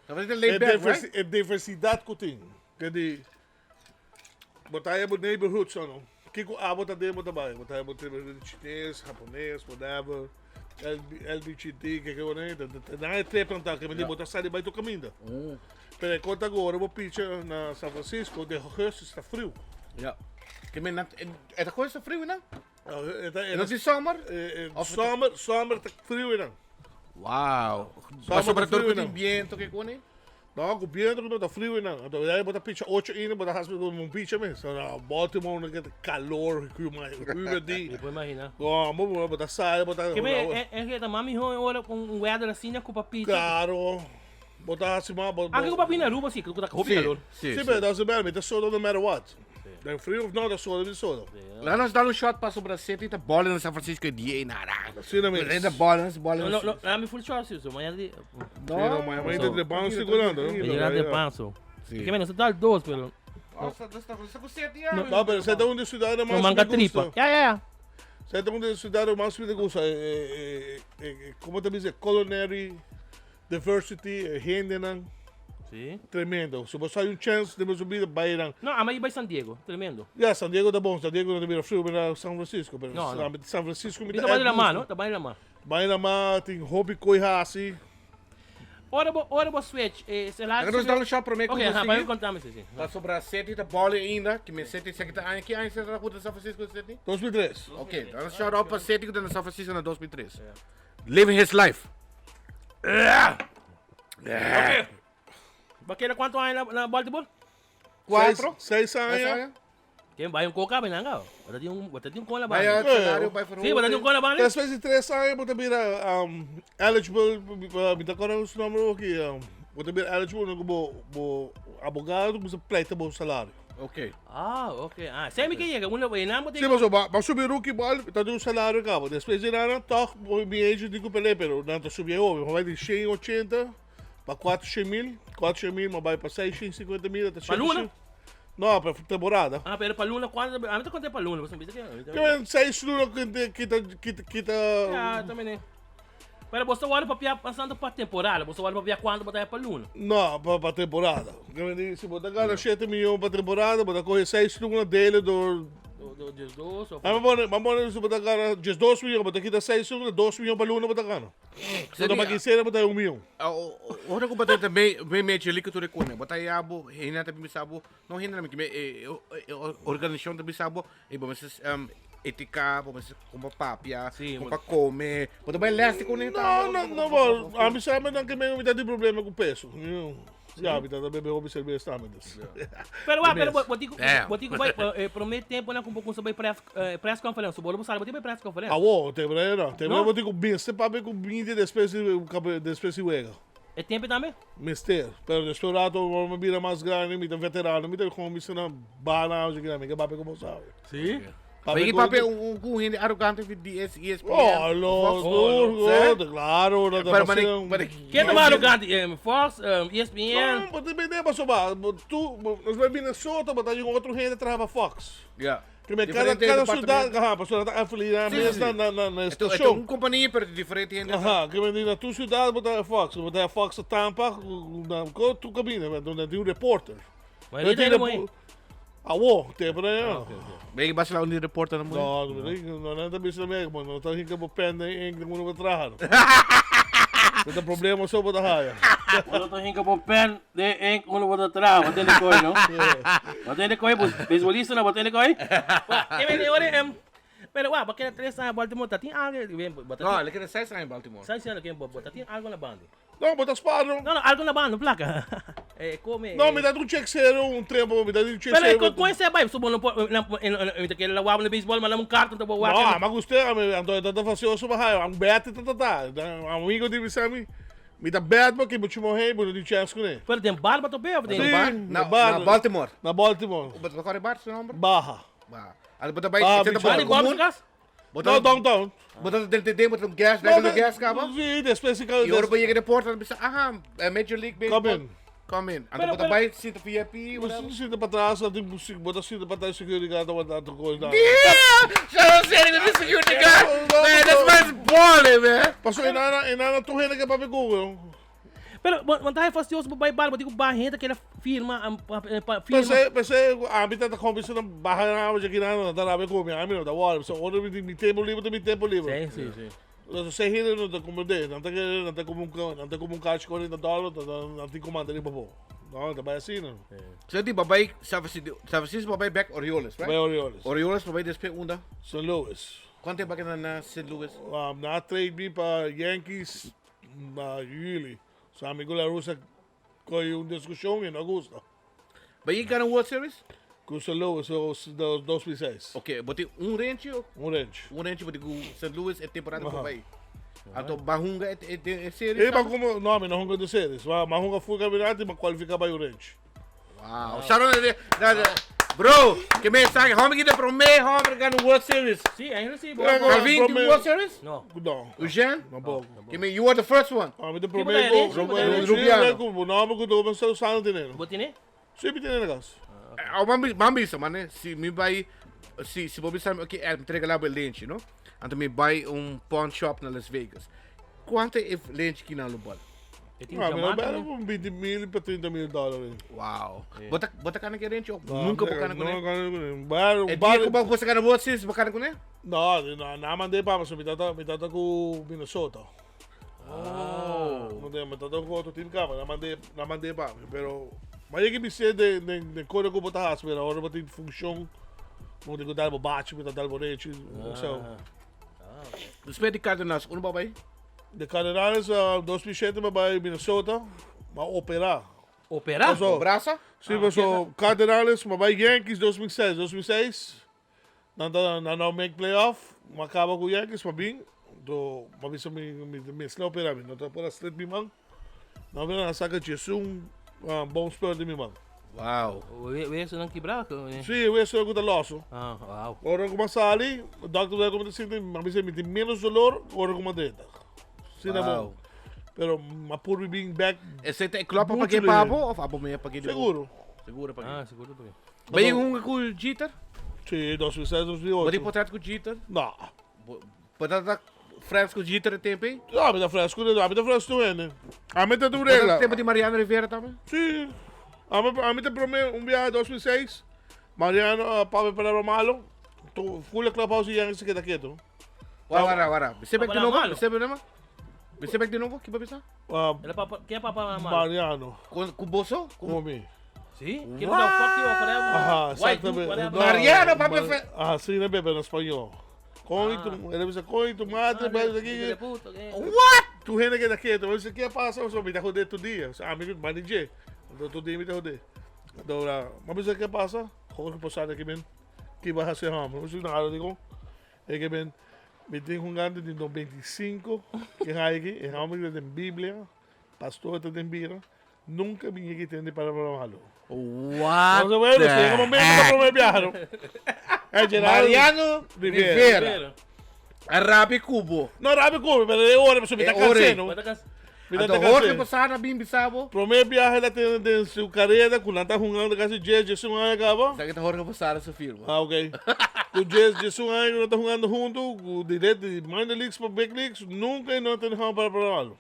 San Francisco E laid back, diversi right? e diversidad ku tin. Ke di bo ta haya bo neighborhood so no. Kiko abo ta den bo ta bai. Bo ta haya bo neighborhood di chines, japones, whatever. LB, LBGT, ke ke whatever. Nan e trip nan ta ke mi di bo ta sali bai tur kaminda. Pero e konta ku ora bo picha na San Francisco den augustus ta friu. Ja. Ke men nan e ta koe sa friu nan? E ta E no tin summer? Summer, summer ta friu nan. Wow. Summer Ma sobre ta todo friu ku tin nan. biento ke kone? No, ku biento ku no ta friu nan. Anto ya bo ta picha ocho ina bo ta hasi un picha mes. So, na Baltimore no get calor, humidity. Mi por imagina. No, bo bo ta sali, bo ta Ke me e e ta mami ho ora con un weather asina ku pa picha. Claro. Bo ta hasi ma bo. Anke ku pa bini Aruba si, ku ta hopi calor. Si, Si, pero doesn't matter, mi ta soda no matter what. Den frio of no, ta soda mi soda. Laat nos dar un shot pa sobra City ta ball na San Francisco e dia nara. Asina mes. Reda ball, ball. No, no, no, mi full shot si, so mañana di. No, no, mañana mañana de pan segurando. Mañana de pan so. Si. Ke me no se tal dos, pero. No, pero se ta un de ciudad más. No manga tripa. Ya, ya, ya. Se ta un de ciudad más me gusta. Eh, eh, ¿Cómo te dice? Culinary diversity, hendenan. Si. Tremendo. Si bo sa un chance den boso bida, bai nan. No, ama bai San Diego. Tremendo. Ya, San Diego ta bon. San Diego no ta bira frio mira San Francisco. Pero No, no. San Francisco mi Mi ta bai na ma, no? Ta bai na ma. Bai na ma, tin hopi koi hasi. Ora bo, ora bo switch, eh, se la... Laga nos dal un shot prome ku Ok, nos ha, bai sigui. contame, si, si. Pasobra City ta boli ainda, ki men City seki ta aña, ki aña City ta ku ta San Francisco City? 2003. Ok, dal un shout out pa City ku ta na San Francisco na 2003. Living his life. Ok. Ba keda cuanto aña na, na Baltimore? Cuatro. Seis, seis Seis aña. aña. Ken bai un coca benanga. Bata tin un, bata tin un cola Bai bani. a salario, bai verhoogd. Sí, bata tin un cola bani. Después de tres aña bo ta bira um, eligible, mi ta acorda su nombre aki, um, bo ta bira eligible no bo, bo abogado bo pleita bo salario. Ok. Ah, ok. Ah, semi que llega, uno en ambos Sí, paso, ba, ba subi rookie ball, ta di un salario cabo. Después de nada, toch, mi agent di ku pele, pero nan ta subi hopi. Ma bai di 180 pa 400 mil, 400 mil, ma bai pa 650 mil, ta Pa luna? No, pa temporada. Ah, pero pa luna cuánto? A mi ta conté pa luna, pasobra mi bisa ke. Ke men seis luna kita kita kita kita. Ja, tambe ne. Pero bo ta wòrdu papia pasando pa temporada, bo ta wòrdu papia kuantu bo ta pa luna. No, pa pa temporada. Ke men di si bo ta gana shete miyon pa temporada, bo ta kohe seis luna dele dor 12 of Ami pone, mi pone si bo ta gana 12 miyon, bo ta kita 6 un, 2 miyon pa luna bo ta gana. So ta pa kinsena bo ta 1 miyon. Ora ku bo ta me me Major League tur e kone, bo ta ya bo hende ta bisa bo, no hende na mi e organisashon ta bisa bo, e bo mester etika, bo mester kon pa papia, kon pa kome, bo ta bai les di kone No, no, no, bo, ami sa mi nan ke mi ta tin problema ku peso. Ya, mi ta bebe hopi cerveza tambe, dus. Pero wa, pero bo tin ku, bo tin ku bai prome temponan ku bo kumsa bai press, press conference, bo lo bo sa bo tin bai press conference. Awo, te bre no. Te bre bo tin ku mester papia ku media despues di, despues di wega. E tempo tambe? Mester, pero despues un rato ora mi bira mas grandi, mi ta veterano, mi ta kon bisa na bana mi ke papia ku bo sabi. Si? Papia ku papia un ku un hende arogante di di ESPN. Oh, lo, oh, lo, claro, no ta Pero Ken ta mas arogante? Fox, ESPN? No, bo ta bende pasobra tu, nos bai Minnesota, bo ta yega otro hende traha pa Fox. Ya. Primer, cada, cada ciudad, ajá, pasobra ta afiliá mes na, na, na, na estacion. Un compania, pero diferente hende. Ajá, que men na tu ciudad bo ta Fox, bo ta Fox a Tampa, na ko tu cabina, donde tin un reporter. Maar niet helemaal in. Awo, te por ahí. Ben je basta un reporter na No, no, no, no ta bisa na Merca, no ta hinka bo pen den ink den uno bo traha. No ta problema so bo ta haya. Uno ta hinka bo pen den ink uno bo ta traha, bo tende koe no? Bo tende koe, beisbolista no bo tende koe? Wa, e mene ora em, pero wa, bo keda tres aña Baltimore, ta tin algo, bo ta No, el keda seis aña Baltimore. Seis aña, bo ta tin algo na banda. No, bo ta spaar no. No, no, algo na banda, placa. Eh, come. No, mi ta un check cero, un tempo, mi ta un check Pero cero. con con ese bai, so bo no por, na, mi ta kere la waba na baseball, ma un carta ta bo No, wak. ama guste, ami anto ta ta facioso pa hayo, am bete ta ta ta. Amigo di bisa mi, mi ta bet bo ki bo chimo hey, bo no tin chance kune. Pero den bar ba to be of den? Sí, bar? na Na, bar. na Baltimore. Na Baltimore. Bo ta kore bar su nomber? Baha. Ba. Al bo ta bai, Ah, ta mi bar Bari común. guap kas? Bo No, ta downtown. bo ta den den bo ta un gas, No, no, gas kaba. Sí, después sí Y ora bo yega de porta, bisa, aha, Major League Baseball. Come in. Come in. Anto Pero- bo ta pero- bai sinta VIP, Bo whatever. sinta pa atras, bo ta sinta pa atras security guard ta wanta tu coisa. Yeah! Shout out Sandy with the security guard. Man, this man's balling, man. Paso enana, enana tu hende que papia Google. Pero bo bo ta fastioso bo bai bar, bo tin ku baha hende keda firma, pa firma. P'esei, p'esei ami ta ta kombi si nan baha nan awa djaki nan, nan ta rabia ku mi, ami no ta wòri. Pasobra ora mi tin mi tempu liber ta mi tempu liber. Si, si, si. Entonces esei hende no ta komprendé, nan ta kere, nan ta komo un, nan ta komo un kachi 40 dòler, ta nan tin ku manda riba bo. No, ta bai asina. So di bo bai San Francisco, San Francisco bo bai bek Orioles, right? Bai Orioles. Orioles bo bai despues unda? Saint Louis. Kuantu tempu bo a keda na Saint Louis? Nan a trade mi pa Yankees Na juli, su amigo La Russa coge un discusion y no gusta. But you gana World Series? Cu St. Louis, 2006. Ok, bo tin un renchi o? Un renchi. Un renchi bo tin cu St. Louis e temporada cu bay. Anto ba hunga e, e, e series? E ba como, no, mi no hunga de series. Ma, ma hunga full campeonato y ma cualifica pa un renchi. Wow. Shout out to the, bro, que mensaje. Hombre que te promete, hombre gana World Series. Sí, eigenlijk sí. Bo, Ja, bo. Calvin, prome- World Series? No. No. Eugene? Tampoco. Que me, you were the first one. A mi te Tipo promete. da herencia, tipo da herencia. No, porque tu pensar usando dinero. Bo tiene? Sí, mi tiene na casa. Oh, mami, mami, so, man, si mi bai, si, si bo bisa, ok, eh, mi trega lá lenche, no? Anto mi bai un pawn shop na Las Vegas. Cuanto e lenche ki na lo bal? E tin Ah, mi diamante, bel né? un 20 mil pa 30 mil dólares. Wow. Bota, bota kana ke renche of nunca bo kana No, kune? kana kune. Bar, E bar, dia ku bo kana World Series bo kana kune? No, no, na mandé pa, mi tata, mi tata ku Minnesota. Oh. No, mi tata ku otro team kaba, na mandé, na mandé pa, pero maar je bisa de de de kore ku bota has, pero ahora bota función, no digo dar bo bache, mi tata bo renche, so. Después di Cardinals, uno babay? De Cardinals, uh, 2007 me bai Minnesota, ma operá. Operá? Paso- Brasa? Sí, so Cardinals, ma bai Yankees 2006, 2006, nan ta nan no make playoff, ma kaba ku Yankees, ma bin, do ma bisa mi mi mi sla operá mi, no ta por a slit mi man. Nan bin a saka 11 uh, bon spel di mi man. Wow. We, we eso nan kibrá? Sí, weso ku ta loso. Ah, wow. Ora ku mi a sali, dokter a bisa ku mi ta sinti, mi a bisa mi tin menos dolor ora ku mi a drenta. Sí, na Wow. bon. Pero mi a pur mi bin bek Ese te klop pa Mucho que lihe. pabo of abo me pa que seguro. Seguro pa Ah, seguro pa Ben je hunga ku Jeter? Sí, 2006, Bo tin 2008. portret ku Jeter? No. Bo ta ta friends ku Jeter e tempo ei? No, mi ta friends ku mi ta friends tur hende. Ami ta tur Bo ta regla. tempo di Mariano Rivera tambe? Sí. Ami, ami ta prome un biaha 2006, Mariano a papia palabra malo. to full e clubhouse di Yankees a keda keto. Wara, wara, wara. Bisa bek di Papá nobo, malo. bisa bek di nobo. Bisa bek di nobo, ki bo bisa? Ah, El papa, ken papa malo? Mariano, Ku ku boso? Ku ku mi. Sí? Ken da fuck you or whatever? Aha, White dude, exactamente. whatever. No, Mariano, papia Mar- fe- Ah, sí, na bebe na español. Con y tu, el bisa con y tu madre, Ah, bebe hijo aquí. de puta, ¿qué? What? Tu gente que keto, dice, ¿qué pasa? O sea, me está jode tu día. O sea, a mí, manager. Entonces, tu día me está jode. Entonces, mami dice, ¿qué pasa? Jorge Posada, que ven, ¿qué vas a hacer, hombre? No sé nada, digo, es que ven, me tengo un grande de 95, que hay aquí, es hombre de Biblia, pastor de Biblia, nunca me llegué a entender para malo. What? Entonces, bueno, the si llega un momento, heck? no me viajaron. Gerardo Mariano Rivera. Rivera. Pero, Arabi Cubo. No, rápido, cubre, pero de hora, pues, me está Eh, ore. cansando. bota cas- Me está Anto Jorge cansando. Posada bin bisabo. Primer viaje la tiene de su carrera, con la está jugando casi 10, 11 años acaba. Sabe que Jorge Posada su firma. Ah, ok. Con 10, 11 años no está jugando juntos, con directo de minor leagues para big leagues, nunca no te dejamos para probarlo.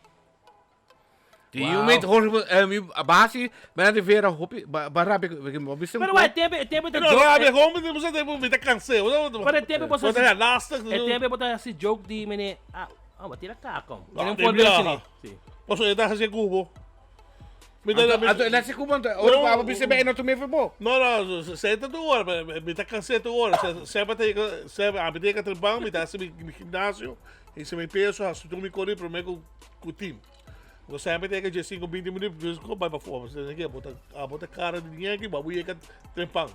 Die you meet Jorge eh mi basi, Mariano Rivera hopi ba ba rabi bisa. Pero, ué, tempo, tempo de Pero joke. rabia, ¿cómo me você me está cansado? Pero tempo você Você é lasta. É tempo botar esse joke de mene. Ah, ah, mas tira caca. Ah, Não tem pode ver viaja. assim. Sim. Você está haciendo cubo. Me está Anto nasi Cubo anto ora pa bisa be no tu me bo. No, no, senta tu hora, me está cansado tu hora. Sempre tem que, sempre, a medida que trabalho, me dá mi gimnasio, e se me peso, hace tu me corre primeiro com o time. Você sempre tem que 5, 20 minutos, depois vai para fora. Você tem que botar, a botar cara de ninguém aqui, babu ia que trempang.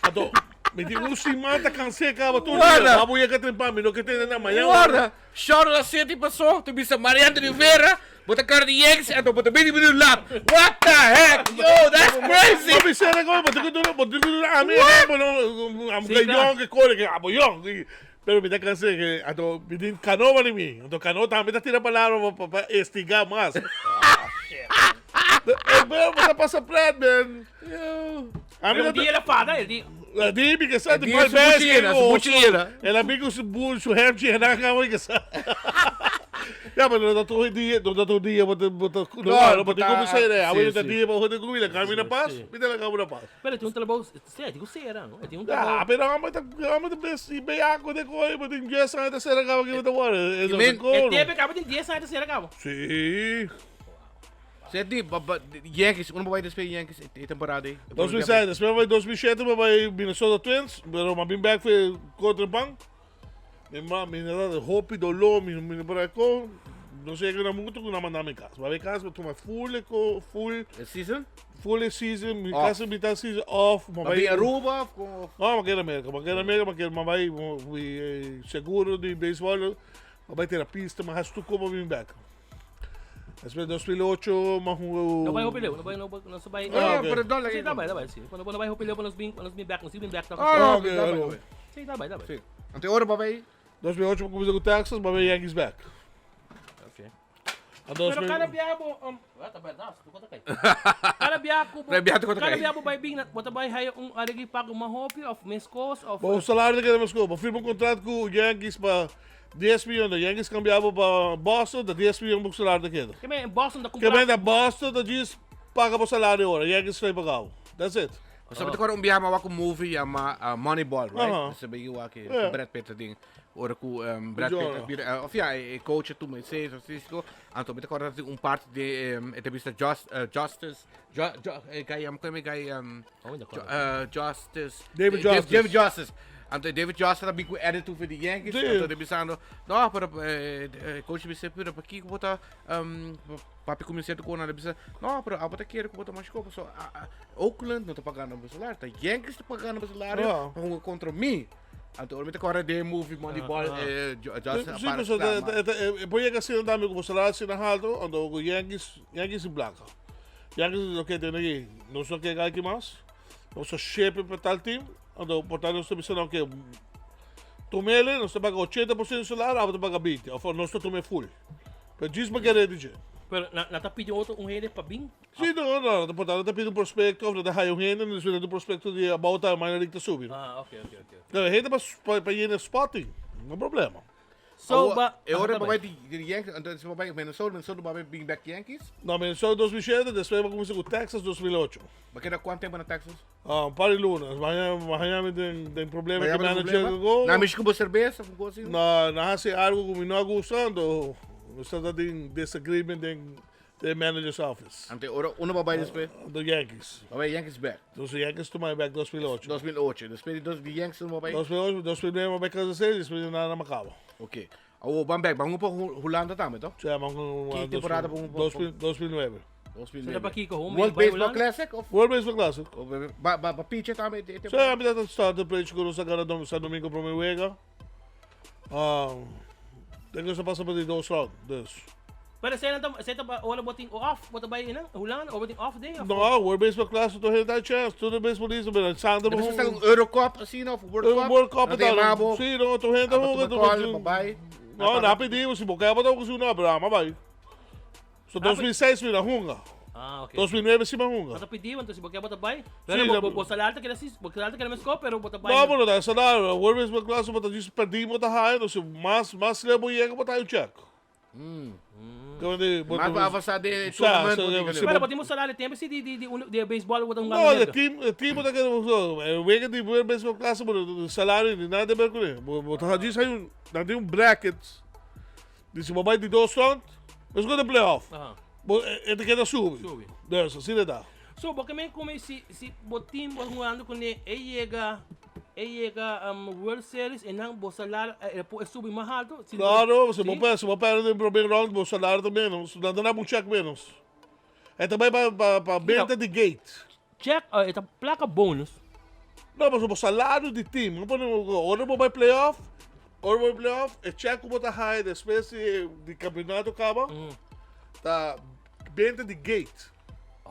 Então, me diz, um se mata, cansei, acaba tudo. Guarda. Babu ia que trempang, me não que tem na manhã. Guarda, chora la City passou, tu bisa Mariano Rivera, bota cara de Yankees, anto bota 20 minutos lá. What the heck? Yo, that's crazy. Mas me agora, botou que tu, botou que a mim, não, a Sim, mulher claro. que corre, que a mulher, pero me da cansei que, então, me diz canoa em mim, então canoa também tá tirando palavra para estigar mais. É bem, você passa preto, man. A Mas mim um dia ele fada, ele Dime que sabe, Dia mais su bem buchina, su buchina. El amigo su bu, su rap de na cama que sabe. Ja, maar dat toch dia, dat toch dia wat wat no, no, but como sei, né? A sim, mulher sim. dia para roder comida, camina paz, sim. me dá camina paz. Pero tem um trabalho. Sim, digo será, não? Tem um Ah, trabalho. pero a mãe tá, a mãe tá bem, bem água de coisa, mas tem dia sai da serra acaba aqui da hora. É men- É tempo acaba tem 10 anos será acaba. Sim. Zet die, Yankees, uno vai despedir Yankees e temporada aí. 2007, después vai 2007, vai Minnesota Twins, pero mas been back foi contra o banco. Mi mamá, mi nada de hopi, dolor, mi mi por aí, não sei que era muito que não mandava em casa. Vai em casa, toma full, full, Season? full season, mi Off. casa mitad season off, Vai mamãe. Aruba, com No, ma che era America, ma che era America, ma che mamãe, seguro de beisebol, mamãe terapista, mas tu como vim back. Después 2008, mas o Não vai roubar, não vai, não vai, não vai. Ah, Ah, ok. pero dólar. Sim, tá bem, tá bem, sim. Quando vai roubar, nós bem, nós bem back, nós bem back. Ah, Ah, não, ok, tá ok. bem. Sim, tá bem, tá bem. Sim. Ante ora pa vai. 2008 comecei com o Texas, mas Yankees back. Ok. A Pero cada 2000, biabo, ah, tá bem, nossa, tu conta cai. Cada biabo, Cada biabo conta cada cai. biabo vai bem, bota vai hai um aregi pago uma hopi of mescos of Bom, o salário que temos como, firma um contrato com o Yankees para 10 milhões, o Yankees cambiava para Boston, da 10 milhões o salário daquele. Que bem, Boston da Que comprar. vem da Boston, da diz paga o salário agora, Yankees vai pagar. That's it. Sabe agora um biama wa ku movie yama Moneyball, right? Aham. Sabe you wa que Yeah. Brad Pitt ding. Ora ku Brad John. Pitt vira, of ja, e coach tu me sei, Francisco. Anto met agora um parte de entrevista Just Justice, jo, jo, guy am como guy Oh, ainda Jo, agora. Justice. David Dav- Justice. David Justice. Anto David Justice também com edit voor de Yankees. Sim. Anto pensando, no, pero coach me sempre pero aqui bota papi comecei com na bisa. No, pero a bota quer que bota mais copa so Oakland não tá pagando o salário, tá Yankees tá pagando o salário, Ah. para contra mim. Anto ora me agora de movie Moneyball Justice Sim, mas depois que assim andava com o salário assim na alto, andou com Yankees, Yankees em blanco. Yankees o que tem aqui, não só que aqui mais, não só shape para tal time, andou portanto nós estamos pensando que Tomele, nós paga 80% do salário, a outra paga 20, ou nós tomamos full. Mas diz me querer dizer. Pero na na tá pedindo outro um rede para bem. Sim, não, não, portanto, tá pedindo um prospecto, ou da raio renda, nós pedindo um prospecto de about a minor league tá subindo. Ah, ok, ok, ok. Não, renda para ir no spotting, não é problema. So ba. E ora bo bai di Yankees, anto bo bai Minnesota, Minnesota bo bai bin back Yankees? No, Minnesota 2007, despues bo cuminsa cu Texas 2008. Bo keda cuanto tempo na Texas? Ah, un par di luna. Mañana mi den den problema cu manager cu go. Na mishi cu bo cerveza of cos asina? No, na haci algo cu mi no a gusta, anto nos ta den disagreement den den manager's office. Anto e ora unda bo bai despues? The Yankees. Bo bai Yankees back? Nos Yankees tuma mi back 2008. 2008. Despues di dos di Yankees unda bo bai? 2008, 2009 bo bai Kansas City, despues di nada mi a caba. Ok. Awor ban back, ban pa Hulanda tambe to? Sí, ban pa Ki temporada bo pa? 2009. 2009. Sa pa kiko? Home World Baseball Classic of? World Baseball Classic. Ba ba ba pitcher tambe e temporada? Sí, ami ta starter pitcher cu nos a gana San Domingo prome wega. Um, den nos a pasa pa di dos round, dus. Pero esei nan ta, esei ta ora bo tin off, bo ta bai einan, Hulanda, ora bo tin off day of? No, World Baseball Classic tur hende ta chance, tur e baseballista, pero Sander bo hunga. Un Euro Cup asina of World Cup? World Cup ta ta, si, no, tur hende ta hunga. Abo tuma call, bo bai. No, nan pidi bo, si bo ke bo ta hunga si no, pero ama bai. So 2006 mi na hunga. Ah, ok. 2009 si mi a hunga. Bo ta pidi, anto si bo ke bo ta bai. Pero bo, bo, bo salario ta keda si, bo salario ta keda meskos, pero bo ta bai. No, bo no ta salario. World Baseball Classic bo ta djis perdí bo ta haya, no si mas, mas leu bo yega bo ta haya un check. Kende bo Mas bo avansa den e tournament bo tin Pero bo tin bo salario tempo si di, di, di, di baseball bo ta hunga No, e team, e team bo ta keda, e wega di World Baseball Classic bo salario ni nada te ber kuné. Bo, bo ta djis haya un, nan tin un bracket. Di si bo bai di dos round, nos go den playoff. Bo e ta keda subi. Subi. Dus asina e ta. So bo ke men come si si bo team bo hungando kune e yega e yega World Series e nan bo salario e por e subi mas alto? Si Claro, si bo si bo perde den prome round bo salario ta menos, nan ta dabo un check menos. E ta bai pa pa pa benta di gate. Check e ta placa bonus. No, pasobra bo salario di team, no pone ora bo bai playoff, ora bo bai playoff, e check ku bo ta haya despues di di campeonato kaba, ta benta di gate.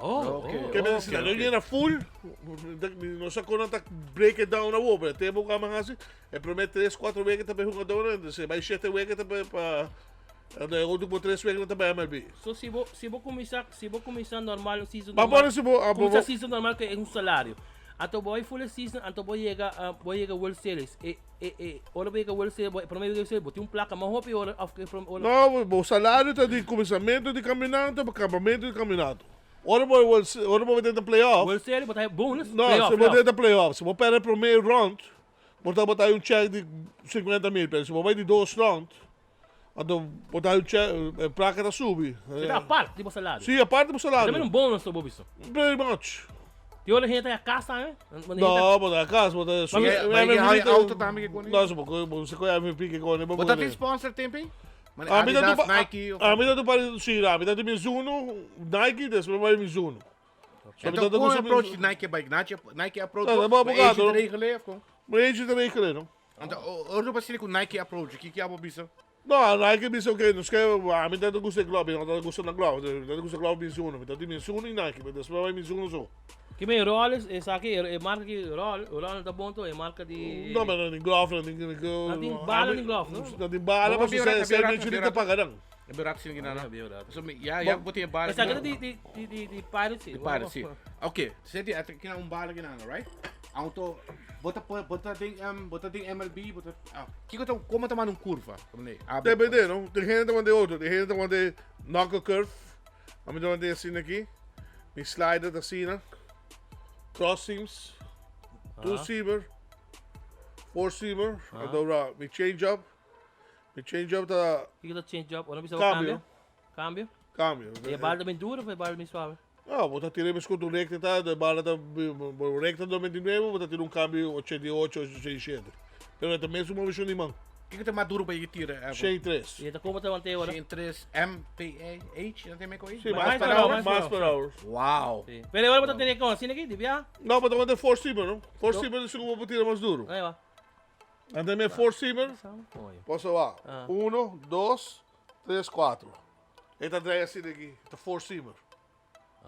Oh, Ok. Ke men si nan no yena full, no sa kon nan ta break it down awor, pero e tempo ku aman hasi, e prome tres, kuatro wega ta bai hungadornan, entonces e bai shete wega ta bai pa Anto e otro por tres weken ta bai MLB. So si bo si bo kuminsá si bo kuminsá normal un season Ma normal pone si bo a bo kuminsá season normal ku e un salario. Anto bo bai full e season anto bo yega bo yega World Series e e e ora bo yega World Series bo e prome World Series bo tin un plaka mas hopi ora of ke prome ora No bo salario ta di kuminsamentu di kampionato pa kabamentu di kampionato. Ora bo World Se ora bo drenta playoff World Series bo ta haya bonus No playoff si bo playoff. drenta playoff si bo perde prome round bo ta bo ta haya un check di 50 mil pero si bo bai di dos round Anto bo ta e plaka ta subi. E ta apart di bo salario. Si, apart di bo salario. Tambe un bonus to bo bisto. Pretty much. Ti ora hende ta cas tambe? No, bo ta cas, bo ta Ma auto tambe ke kone? No, bo bo se koe MVP ke kone. Bo ta tin sponsor tempe? Adidas, Nike. Ami ta tu si, ami ta tu Mizuno, Nike, despues bai Mizuno. Anto kon approach di Nike bai? Nike approach bo? Bo agent regelen of kon? Bo agent regelen no. Anto ora bo a sali ku Nike approach, ki ki abo bisa? No, Nike bisa oke, nos ke, ami ta gusta e glove, mi no ta gusta na glove, mi ta gusta glove Mizuno, mi ta di Mizuno i Nike, pero despues bai Mizuno so. Ki men Rolex, esaki, e marka ki Rolex, Rolex ta bon to, e marka di. No, pero ni glove, ni ni No tin bala ni glove, no? No tin bala, pasobra se e mechi ta paga nan. E berato sin gina na. So mi ya ya bo tin e bala. Esaki ta di di di di di Pirates si. Di Pirates si. Ok, senti ata kina un bala kina na, right? Anto bo ta bo ta den um, bo ta den MLB, bo ta ah, kiko ta como ta manda un curva? Depende, no? Tin hende ta manda otro, tin hende ta manda knuckle curve. Ami ta manda asina aki. Mi slider ta asina. Cross seams. Two seamer. Four seamer. Anto mi change up. Mi change up ta. Kiko ta change up? Ora bisa bo cambio. Cambio. Cambio. E bala ta ben duro of e bala ta ben suave? No, bo ta tira mes ku recta ta, de bala ta bo recta 99, bo ta tira un cambio 88, 87. Pero ta mes un movishon di man. Kiko ta mas duro pa yega tira? 103. E ta como ta wante ora? 103 MPH, no tin me koi? Sí, miles per hour. Miles per hour. Wow. Sí. Pero ora bo ta tene con asina aki, di bia? No, bo ta wante four seamer, no? Four seamer ta sigur bo tira mas duro. Ahí va. Anto mi four seamer, poso wa, uno, dos, tres, cuatro. E ta draai asina aki, ta four seamer.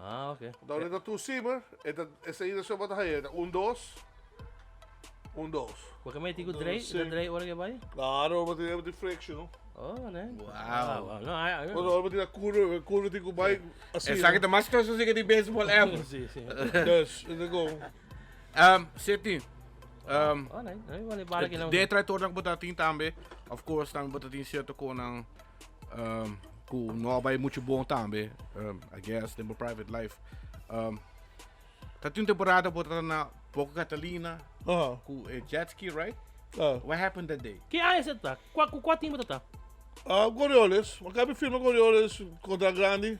Ah, ok. Anto ora ta two seamer, e ta esei ta so ta haya, ta un dos, un dos. Porque mi tin ku draai, ta draai ora ke bai? Claro, bo tin di friction, no? Oh, ne? Wow. No, ai, ai. Ora bo tin curva, curva tin ku bai asina. Esaki ta mas close así ke di baseball ever. Si, si. Dus, e ta go. Um, Seti. Den e trayectoria ku bo ta tin tambe, of course tambe bo ta tin cierto konan ku no a bai mucho bon tambe, I guess, den bo private life. Ta tin un temporada bo ta na Boca Catalina ku e jet ski, right? What happened that day? Ki aña esei ta? Kua ku kua team bo ta ta? Coriolis, mi a kabi firma Coriolis kontra grandi.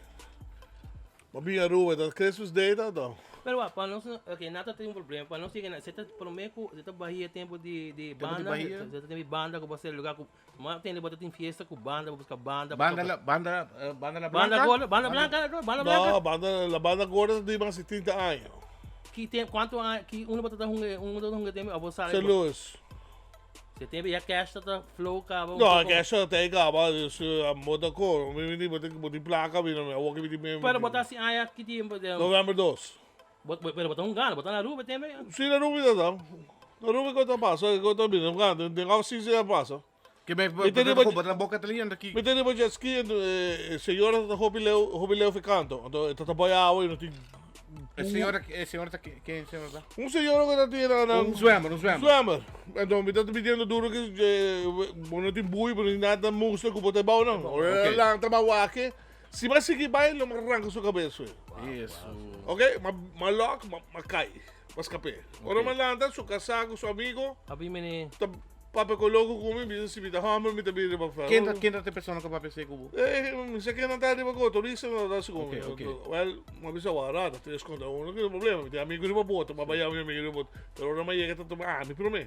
Ma bin Aruba, ta Christmas Day ta to. Pero wak, pa nos, ok, nata tin un problema, pa nos yega na, se ta prome ku, se ta bahia tempo di, di Tempo di banda, bahia. se ta tempo di banda ku bo sera lugar ku, ma tende bo ta tin fiesta ku banda, bo buska banda, bo Banda toka. la, banda, eh, banda la Banda blanca? gorda, banda blanca, no, banda blanca. No, banda, la banda gorda ta di mas di 30 aña. Ki tem, kuantu aña, ki unda bo ta ta hunga, unda bo ta hunga tempo, abo sali Saint bo. Louis. Se tempo ya cash ta ta flow caba un No, poco. cash ta ta caba, dus bo ta cor. Mi mi bo tin bo tin placa mi no awor mi tin mi. Pero bo ta haci aña ki tiempo de. November 2. Bo pero bo ta un gana, bo ta na Aruba tempo. Si na Aruba mi ta ta. Na Aruba ko ta pasa, ko ta bini un gana, den off season a pasa. Ke me Mi ta riba bo ta na Boca Catalina ta ki. Mi ta riba jet ski en e señora ta hopi leu, hopi leu fi canto. Anto e ta ta boy awa y no tin E señora, e señora ta ken señora ta? Un señora ku ta tira na Un zwemmer, un zwemmer. Zwemmer. Anto mi ta pidiendo duro ku bo no tin bui, bo no tin nada mustra ku bo ta bou nan. Ora Ok. lanta ma wak, si mi a sigui bai lo mi ranka su kabes fe. Eso. Ok, ma ma lòk, ma ma kai, ma skap'é. Ora mi lanta su kasá ku su amigo A bin mene. ta Papia ku loko ku mi, bisa si mi ta hòmber mi ta bini riba fè. Ken ta ken ta te persona ku papia esei ku bo? Eh, mi sa ken nan ta riba ku turista nan ta sigur. Ok, ok. Wèl, mi a bisa wara, ta tres kontra uno, no tin problema. Mi tin amigu riba boto, mi a bai yama mi amigu riba boto. Pero ora mi a yega ta tuma ami promé.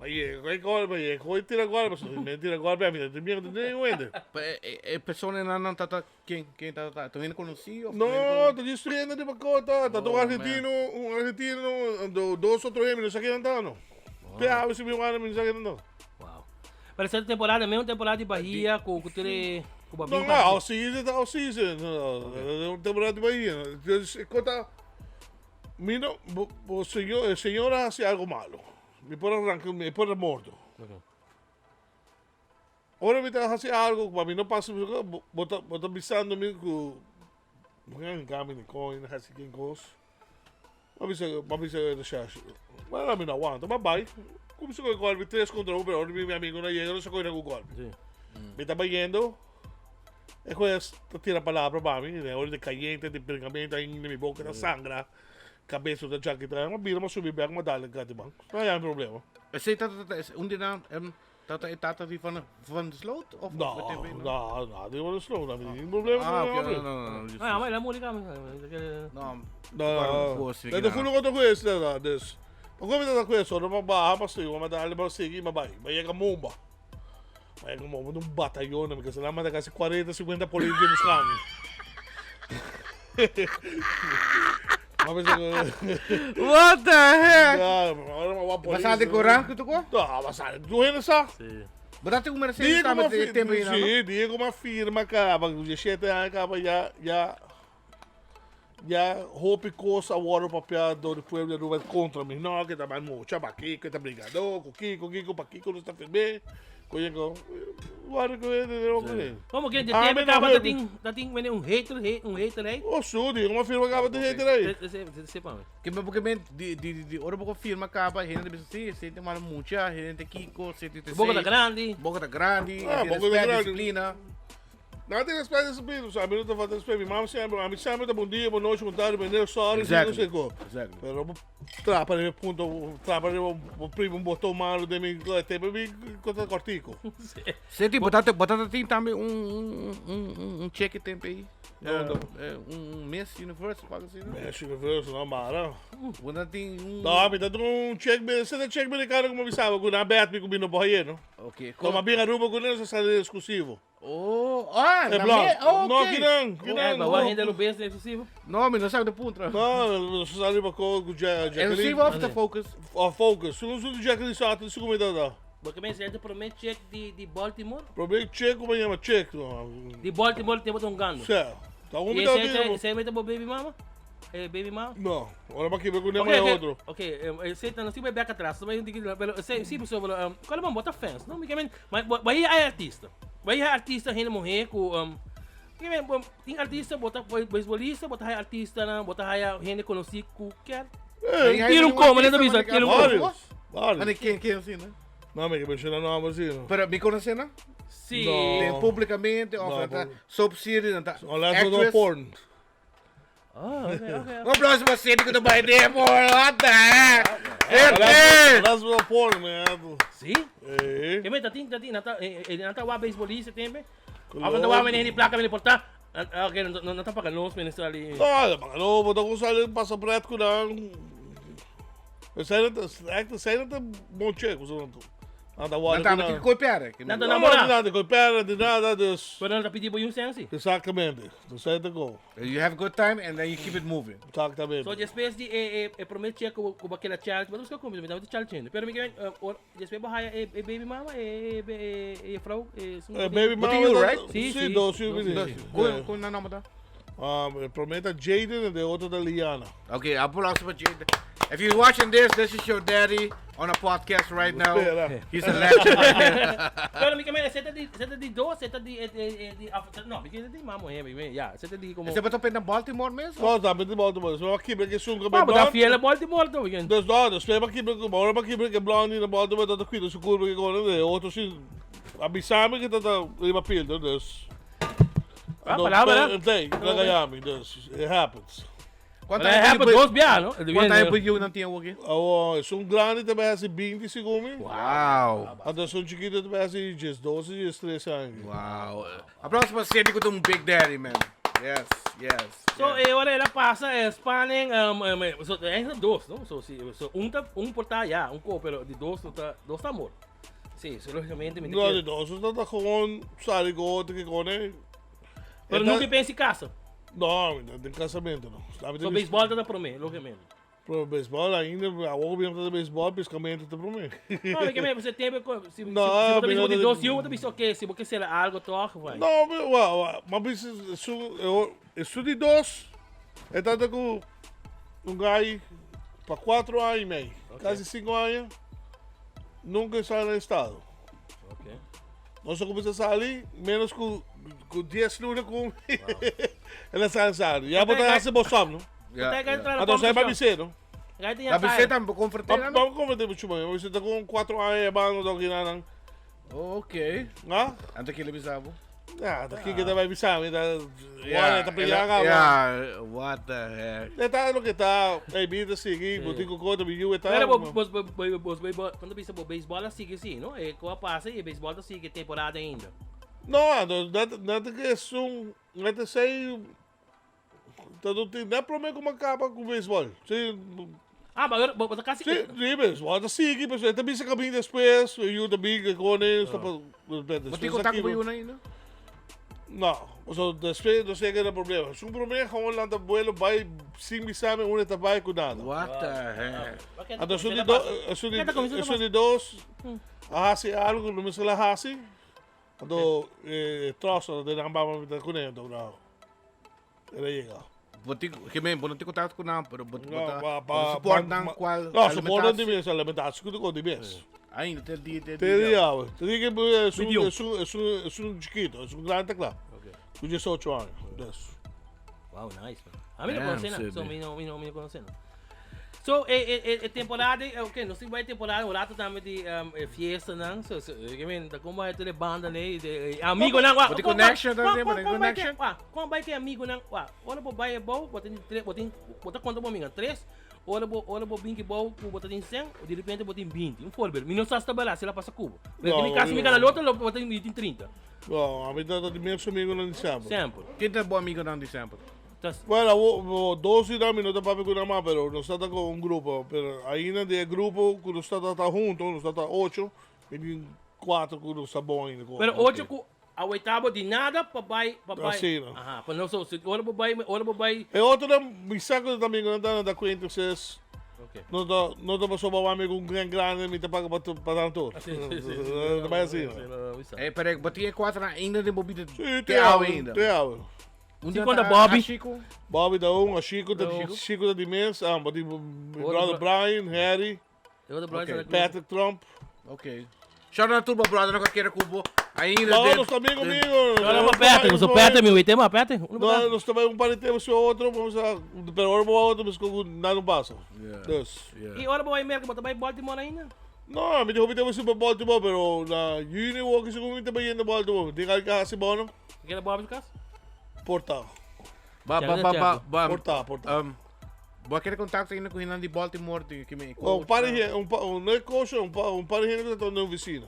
Mi a yega ku e gòlpe, mi a yega ku e tira gòlpe, pasobra si mi a tira gòlpe ami ta tin miedu den wende. Pa e e personanan nan ta ta ken ken ta ta ta hende konosí òf No, hende ku ta djis hende riba kota. Ta un argentino, un argentino, dos otro hende, mi no sa ken nan ta no. Te awe si mi wanda mi no sa ken nan ta. Wow. Pero esta temporada, mesmo temporada di Bahia ku ku tere ku No, Babin no, off season ta off season. No, temporada di Bahia. Dus e kota mi no bo bo señor e señora hasi algo malo. Mi por a ranka mi por a morto. Okay. Ora mi ta hasi algo ku pa mi no pasa bo ta bo ta bisando mi ku bo ke hinka mi ni koin hasi ken kos. M'a bisa m'a bisa e recherche bueno mi no aguanta m'a bai kuminsa kohe golpe tres kontra un pero ora mi amigonan yega nos a kohe nan ku golpe. Mi ta bayendo e hues ta tira palabra pa mi ora di kayente di brinkamentu ainda mi boka ta sangra. Cabes no ta djaki traha, ma bira ma subi bek ma dal den kati man. No hay problema. Esei tata tata es un di nan em tata e tata di van van de sloot of No, of TV no? no, no, di van de sloot, no tin problema Ah, con ok, hombre. no, no, no, no, Ah, maar la muri kami. No, No, Voor no. Dat voel ik ook geweest, dat, dus. Maar kom je dat geweest, hoor, maar baha, maar stuur, maar dale, maar sigui, maar bai. Maar llega Mumba. Maar llega Mumba, un batallón, porque se la manda casi 40, 50 policías buscando. Maar we zeggen, What the heck? Ja, maar maar wat Was aan de Koran ku toko? No, was aan de doe zag. Sí. Maar dat ik maar Diego samen ma met de tempo in Sí, Diego ma firma caba, 17 años caba ya ya ya hopi cos a wordo papia door di pueblo di Aruba contra mi. No, que ta bay mucha pa Kiko, ta brigador cu Kiko, Kiko pa Kiko no ta firme. Coye cu wordo cu e de Sí. Como que de Ah, tempo mi no caba ta hopi. tin ta tin mene un hater, un hater aí. Oh, su, Diego ma firma caba de hater aí. Sepa me. Que me porque men di di di ora boko firma caba, gente bisa si, sente mala mucha, gente Kiko, sente te Boca ta grande. Boca ta grande, Ah, ah, boca ta grande. disciplina. Nada tin respet disciplina, so, ami no ta falta respet. Mi mama semper, ami semper ta bon dia, bon nochi, bon tarde, meneer, sorry, Exactly. no sé ko. Exactly. Pero bo trapa riba e punto, trapa riba bo prima un botón malo den mi tempo mi kota kortico. Senti, bo tata, bo tata tin tambe un, un, un, un, un cheque tempo aí. No, no. Un, un Miss Universe of algo así, no? Miss Universe, no, mara. Bo tata tin un... No, mi tata un cheque, sete cheque americano como mi sabe, ku na bet mi ku mi no por haye, no? Ok. Toma bien Aruba ku no se sale exclusivo. Oh, ah, E na blog. me, oh, No, ok. kinan, kinan. Eh, maar waar hende lo bes exclusivo? No, mi no sabe de puntra. No, no se sale pa ko ku Jacqueline. Exclusivo of de focus? Of focus. Su su Jacqueline sa te su comida da. Porque men se promete check di di Baltimore. Prome check como llama check. No. Di Baltimore tempo tongando. Sa. Ta un E mida ese ese mete bo baby mama? Eh, baby mama? No, ora pa kibe ku Ok, nema ok, otro. ok, ese no si back atrás, no pero ese sí, pero cuál man bota fans, no? Mi men, maar vai hay artista. Vai hay artista hende mujer ku ke men, bom, tin artista bota beisbolista, bota hay artista na, bota hay hende conocí ku kier. Eh, Tira un como, né, bisa, tira un como. Varios. Varios. Mane ken ken asina? No, mi ke menciona nomber si no. Pero mi conoce nan? Si. No. Den publicamente of No, nan ta pub- soap series nan ta Unless no actress. porn. Oh, okay, okay. Un aplauso pa Cindy cu ta bay den porn. What the heck? Gente! Unless no porn, man. Si? Eh. Ke men ta tin ta tin nan ta eh, eh, nan ta wak beisbolista tempe. Klopt. Of nan ta wak menen di plaka menen porta. Ah, okay, nan nan ta paga nos menen sali. No, ta paga nos, bo ta cu sali pasa pret cu nan. Esei ta, echt, esei ta bon che, cu nan nan ta wak Nan ta tin coi pere. Nan ta No, namora. no, no, coi pere, di nada, dus. Pero nan ta pidi bo yung sensi. Exactamente. Dus esei ta go. You have a good time and then you keep it moving. Exactamente. So despues di e e e prome check ku ku bo keda challenge, bo ta buska kumpli, mi tabata challenge. Pero mi ke or despues bo haya e e baby mama, e e e e vrouw, e su E baby But mama you, ta- right? Si, Si, si. dos yu Dos bini. yu. Con con nan nomber ta? Um, e prome ta Jaden en de otro ta Liana. Okay, aplauso pa Jaden. If you're watching this, this is your daddy on a podcast right now. Espera. He's a legend right there. Pero mi ke men, seta di seta di dos, seta di e e di af, no, mi ke di mamo hemi, mi ya, seta di como Ese pa topa na Baltimore mes? No, tambe di Baltimore. So, aqui, porque sun Ah, que bo ta fiel a Baltimore to, mi Dus no, dus maar aqui, maar ora aqui, que blondie na Baltimore dat cuida su curva que con de otro si avisame que tata riba pildo, dus. Ah, palabra. Nee, dat Miami, dus it happens. Cuanto Pero aña happen dos bia, no? Cuanto aña bo yiu nan tin awoki? Oh, es un grande te vai hacer 20 segundos. Wow. Anto un chiquito te vai hacer 12, 13 años. Wow. Aplauso pa Cindy cu ta un big daddy, man. Yes, yes. So, yes. e ora el a pasa e spanning, um, um, eh, so, e dos, no? So, si, so, un ta, un por ta ya, un ko, pero di dos no ta, dos ta amor. Si, so, logicamente, mi ta No, kere. di dos no ta gewoon sali cu otro que con e. Pero nunca pensa em casa. No, den casamento no. So, baseball ta ta prome, logicamente. Pro baseball ainda, awor ku ta baseball, piscamento ta prome. No, mi ke men, você tem, si, si, No, si bo ta bisa mi no di ta- dos yu, bo ta bisa, ok, si bo ke sera algo toch, vai. No, mi, wa, wa, ma bisa, su, eu, su di dos, e tata ku un gai pa 4 aña y mei, casi 5 aña, nunca sali na estado. Ok. Nos a cuminsa sali menos cu cu 10 luna cu el a sali sali. Ya bo ta haci bo sop, no? Ja, ja. Anto sai pa bisé, no? La bisé tambe convertí Pa pa convertí mucho man. Bisé ta con 4 aña ya bando do kinanan. Ok. Na? Anto kile bisa bo? Ja, ta kiko ta bai bisa mi ta Wala ta pelear Ja, caba. ja, what the heck. E ta loke ta, e mi ta sigui, bo tin cu cota, mi yu e ta. Pero bo bo bo bo bo bo cuando bisa bo baseball a sigui si, no? E cu a pasa y e baseball ta sigui temporada ainda. No, anto net net ke esun, net esey ta no tin net prome cu mi a caba cu baseball. Si. Ah, maar bo bo ta casi Si, si, baseball ta sigui, pero e ta bisa caminda despues, e yu ta bin ke cone, sta pa Bo tin contact cu bo yunan ainda? No, pasobra despues no sé keda problema. Su prome gewoon lanta buelo bai sin bisa mi unda ta bai cu nada. What the heck? Anto esun di dos, esun di, esun di dos a haci algo cu no mester a haci. Anto e trozo den nan baba mi ta cune anto bravo. El a yega. Bo tin, ke men, bo no tin contacto cu nan, pero bo, bo No, ta, pa, bo pa, support pa, nan ma- cual No, support nan alimentatie. di mes, alimentatie cu di mes. Ainda, te dia, te Te dia. dia, awe. Te dia ke es un, Medium. es un, es un, es un chiquito, es un grande ta cla. Cu 18 aña, dus. Wow, nice man. A mi no Damn, conoce nan, so Sidney. mi no, mi no, mi no conoce nan. So, e, e, e, e temporada, e, ok, nos tin bai temporada, un rato tambe di um, e fiestanan, so, so, e, ke men, ta kon bai tur e banda nei, de, e, amigonan, wa, Bo tin kon bai- connection kon- tambe, kon- bo tin kon bai ke- connection? wa, kon bai ke amigonan, wa, ora bo bai e bou, bo tin tre, bo tin, bo ta konta bo amigonan, tres, ora bo, ora bo bin ki bou, ku bo ta tin sen, di repente bo tin binti, un voorbeeld, mi no sa si ta bala, si el a pasa ku bo. Pero No, den mi kas, mi no. gana loto, lo, bo tin, mi tin 30. No, ami ta ta di mes amigonan di semper. Semper. Ken ta bo amigonan di semper? Bueno, awo dos di nan mi no ta papia cu nan mas, pero nos ta ta cu un grupo. Pero ainda di e grupo cu nos ta ta hunto, nos ta ta ocho, mi tin cuatro cu nos ta bon ainda cu. Pero ocho cu aweta bo di nada pa bay, pa bay. Asina. Aha, pa no so, si ora bo bay, ora bo bay. E otronan, mi sa cu ta amigo nan ta, nan ta acquaintances. No ta, no ta pasobra bo ami cu un gran grandi mi ta paga pa pa nan tur. Si, si, si. Ta bay asina. E, pero bo tin e cuatronan ainda den bo bida Si, te awe ainda? Te awe. Un Si dia konta ta Bobby. a Chico. Bobby ta un, a Chico ta Chico. Chico ta di mes, ah, bo tin mi brother Brian, Harry, E otro brother Ok. ta na Patrick Trump. Ok. Shout out na tur bo brother no kere ku bo ainda No, den. nos ta amigo amigo. No, no, Patrick, so Patrick, mi weet maar Patrick. No, nos ta bai un par di tempo si otro, vamos a, pero ora bo otro, mes ku nada no pasa. Yeah. Dus. Yeah. I ora bo bai Merca, bo ta bai Baltimore ainda? No, mi tin hopi tempo sin pa Baltimore, pero na juni wou segun mi ta bayendo Baltimore. Tin algo ke hasi bo no? Keda bo habri su kas? Por ta. Ba ba ba ba ba. Por ta, por ta. Um, bo a kere contacto ainda ku hendenan di Baltimore di ki mi Un par di hende, un pa, no e coach, un pa, un par di hende ku ta den oficina.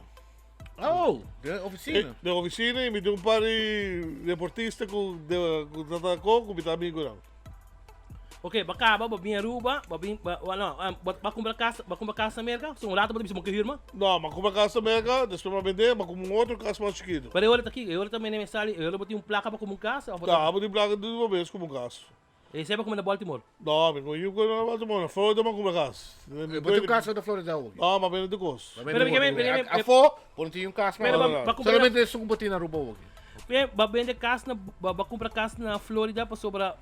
Oh, den oficina. Den oficina y mi tin un par di deportista ku de ku ta ta ko ku mi ta amigo nan. Ok, ba caba, ba bin Aruba, ba bin, ba, ba, no, ah, ba, ba cumpra casa, ba cumpra casa na Merca? So un rato ba ta bisa bo ke huur ma? No, m'a cumpra casa na Merca, despues m'a bende, m'a cumpra un otro casa mas chikito. Pero e ora ta kiko? E ora ta mene sali, e ora bo tin un placa pa cumpra un casa? Of bo ta. Ta, bo tin placa di bo mes cumpra un casa. E sey bo cumpra na Baltimore? No, mi no yu cumpra na Baltimore, na Florida m'a cumpra casa. Bo tin un casa na Florida awo? No, m'a bende tur cos. Pero mi ke men, pero mi. Afo, bo no tin un casa Pero ba, ba cumpra na. Solamente esun cu bo tin na Aruba awo. Pe, ba bende cas na, ba, ba cumpra cas na Florida pasobra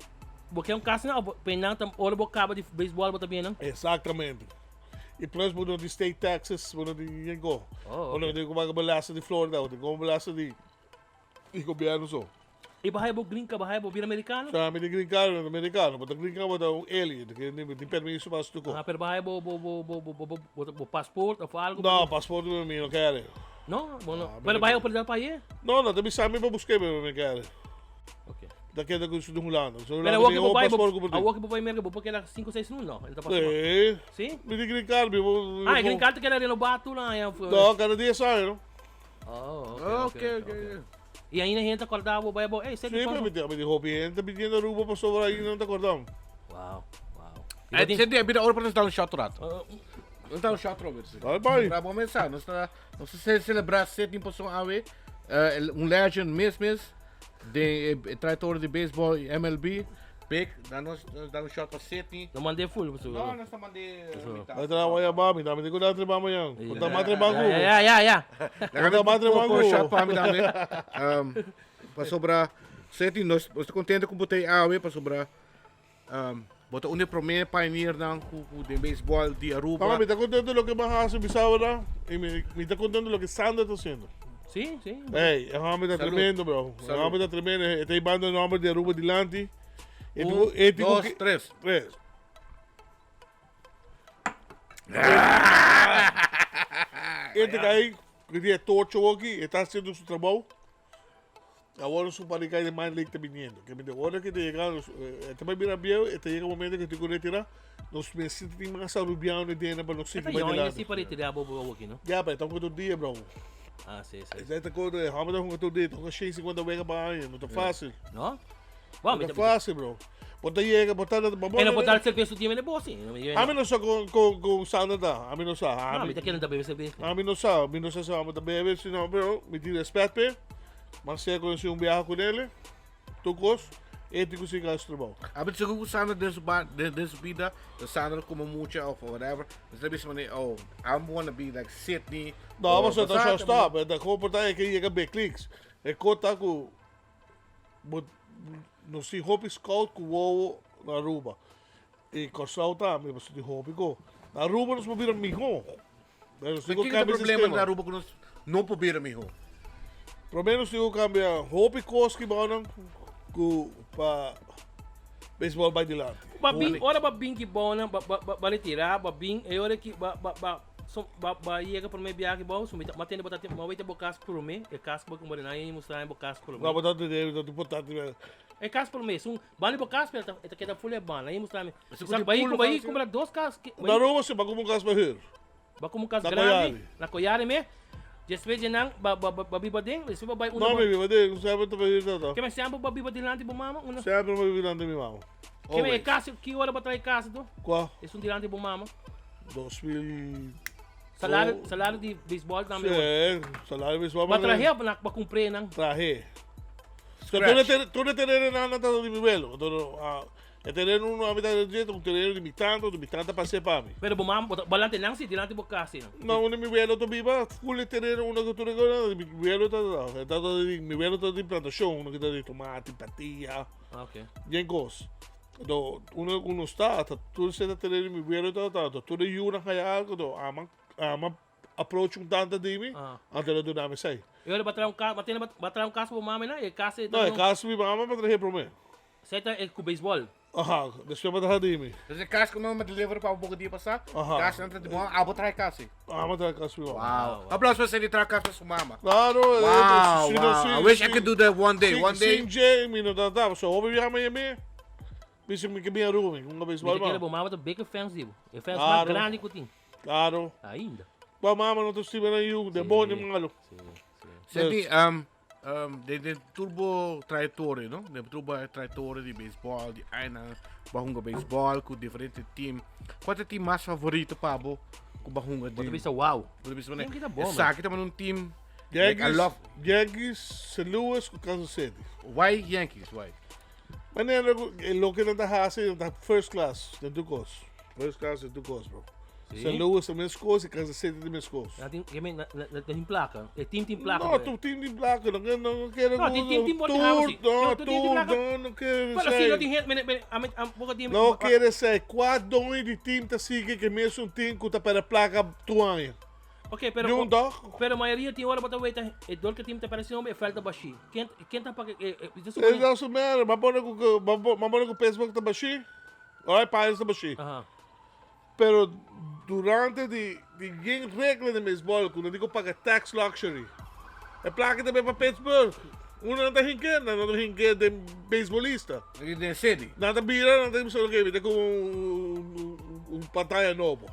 bo ke un cas na of pe nan ta ora bo caba di baseball bo ta bien nan? Exactamente. Y plus bo no tin state taxes, bo no tin yen ko. Oh, Bo no tin cu paga belasting di Florida, bo tin como belasting di di gobierno so. Y bo haya bo green card, bo haya bo bira americano? Sa mi tin green card, mi ta americano. Bo ta green card bo ta un alien, ke ni tin permiso pa haci tu ko. Ah, pero bo haya bo bo bo bo bo bo bo bo paspoort of algo? No, paspoort mi no kere. No, bo no. Pero bo haya oportunidad pa haye? No, no ta bisa mi pa busque, pero mi no kere. Ok. Ta keda cu su di Hulanda. Su Pero Hulanda awor tin ke bo un bai, bo, paspoort cu bo tin. awor ke bo bai Merca, bo por keda cinco, seis luna, no? E ta pasa mas. Sí. Sí? Mi tin green card, mi bo. Ah, e green card ta keda renoba tur aña. No, cada 10 aña, no? Oh, ok, ok, ok. Y ainda gente ta corda bo bai bo, ey, Sí, pero mi tin, mi tin hopi hende ta pidiendo Aruba pasobra ainda nan ta corda mi. Wow, wow. Eh, senti, bira ora pa nos da un shot rato. Nos da un shot, Robert. Dale, bai. Pra bom mensagem, nos ta nos ta celebrar Sidney Poisson awe, eh, un legend mes mes de eh, trayectoria de baseball y MLB. Big, da nos da un shot pa Sidney. No mandé full, pues. No, nos ta mandé mitad. Vai trabalhar amanhã, mami. Dame de cuidado trabalhar amanhã. Conta mais trabalho. Ya, ya, ya. Conta mais trabalho. shot pa mi tambe. Um, pa sobra Sidney, nos nos ta contento ku botei awe pa sobra um, bota un de prome pioneer nan ku ku den baseball di Aruba. Mama, mi ta contento lo que vas a hacer, mi sabe, ¿verdad? Y mi, mi ta contento lo que Sander está haciendo. Sí, sí. Hey, e hombre está Salud. tremendo, bro. E Salud. hombre está tremendo. Está llevando el nombre de Aruba delante. E Un, tipo- e tipo dos, que- tres. Tres. Este que ahí, que tiene tocho aquí, está haciendo su trabajo. Ahora su parica de minor league está viniendo. Que me dice, ahora que te llega, este va a mirar bien, este llega un momento que estoy con retirar, nos me siento más arubiano y tiene para no Esta seguir yo ainda adelante. sí para retirar bo bo aqui, no? Ya, pero estamos con todo día, bro. Ah, sí, sí. Esta cosa de Hamilton con todo día, tengo 650 vegas para año, no está fácil. No? No Bueno, está fácil, bro. Bota llega, bota vamos Pero botar cerveja su tiene bo, sí. No me A mí no sa con con con Sandra da, a mí no sa, a No, mí mi ta querendo beber cerveja. a mí no sa, a mí no sa se vamos a beber, si no, pero mi tiene respeto, pe. Mas se conheci um viaje com ele, tocos, ético sin gasto A veces según Sandra de su, ba- de, de su vida, de Sandra como mucha of whatever, dus dan is van, oh, I wanna be like Sydney. No, or- mas tá só Basta, stop, é da comportar é que chega bem cliques. É conta com no si hopi scout com o na Aruba. E Corsau também, mas de hopi go. Na Aruba nós vamos virar mijo. Mas Maar kijk het probleem in Aruba que nos no proberen mijo. Pelo menos digo cambia hopi koski bana ku pa baseball by dilante. Ba bin, ora ba bin que bom, né? Ba ba ba retirar, ba bin, e ora que ba ba ba so, ba ba chega para mim viagem bom, so me matendo botar tempo, mas bo casco por mim, é casco bo como na e mostrar bo casco por Não mim. botar de dedo, não importante. É casco por mim, um bani bo casco, eta eta queda folha ban, aí mostrar me. Mas Sabe, o vai pulo vai vai ser- comprar dois cascos, Na Aruba você vai como um caso para rir. ba como um casco Na grande, Coiare. na coiare me. Después de nang ba ba ba ba biba ding, después ba ba Não, una. meu amigo, não sabe para rir não. Que me sempre ba biba dilante bo mama, una. Sempre me dilante mi mama. Que me Always. casa, que hora ba trai casa tu? Qual? É um dilante bo mama. 2000. Salário, Oh. salário de beisebol também. É, salário pessoal. Ba traje na ba cumprir nang. Traje. Scratch. Tu no terreno nada tanto di livello. Tu no, terreno uno a metà del getto, un terreno di tanto, di tanta passe pa mi. Pero bo mama, balante nang si dilante bo casa nang. No, un mi livello tu viva, full terreno uno che tu ricordi, mi livello tanto, tanto di mi livello tanto di plantazione, uno che di tomati, patilla, Ah, ok. bien cos. Do uno uno sta, tu sei da terreno mi livello tanto, tu de una hai algo, do ama ama approach un tanto di mi, Ah. ante lo duname sei. E ora ba trai um caso, ba tendo ba trai um caso bo mama na, e casa No, è caso mi mamma ma traje pro me. Seta é com beisebol. Aha, despues bo ta di mi. Dus e kas ku mama deliver pa bo poko dia pasá, Aha. kas nan ta di bo, abo traha e kas ei. Amo traha kas mi mama. Wow. Aplauso pa Cindy traha kas pa su mama. Claro, eh, Wow, si no, wow. si- I wish I si- could do that one day, si- one day. Sin J, mi no ta ta. So, hopi biaha Miami, mi si mi ke bin Aruba, mi hunga Mi baseball ta kere ma. bo mama ta big fans di bo. E fans mas Claro. grandi ku tin. Claro. Ainda. Bo mama no ta stima nan yu, den bon den malo. Si, si. Cindy, um, den, den turbo trayectoria, no? Den turbo trayectoria di baseball, di aina, bo hunga baseball ku diferente team. Kua ta e team mas favorito pa bo ku bo hunga Bo ta den? bisa wow. Bo ta bisa Team ki ta bon, man. Esaki ta un team. Like, I Yankees, love. Yankees, St. Louis ku Kansas City. Why Yankees? Why? Manera ku e loke nan ta hasi nan ta first class den tur kos. First class den tur kos bro. Sí. St. Louis ta mes kos y Kansas City ta mes kos. Nan tin, ke men, nan, nan, nan tin plaka. E team tin plaka. No, tur team tin plaka. No, no, no kere No, tin team tin bote tur, habo si. no, No, tur team tin tur, plaka. no, no kere Pero si no esei. tin gente, men, men, a, a, poko team. No kere esei. Kua doño di team ta sigui ke mesun team ku ta perde plaka tur aña? Ok, pero Ni un dog. Pero mayoria tin ora bo ta weta e dor ke team ta parece hombre e veld ta bashi. Ken ken ta pa e e e It doesn't matter. M'a pone ku ku m'a pone ku Pittsburgh ta bashi. Alright, Pirates ta bashi. Aha. Pero durante di di yen regla di baseball ku nan di ku paga tax luxury. E plaka ta bay pa Pittsburgh. Uno nan ta hinke, nan no ta hinke den beisbolista. Den city. Nan ta bira, nan ta bisa ok, mi ta ku un un pantaya nobo.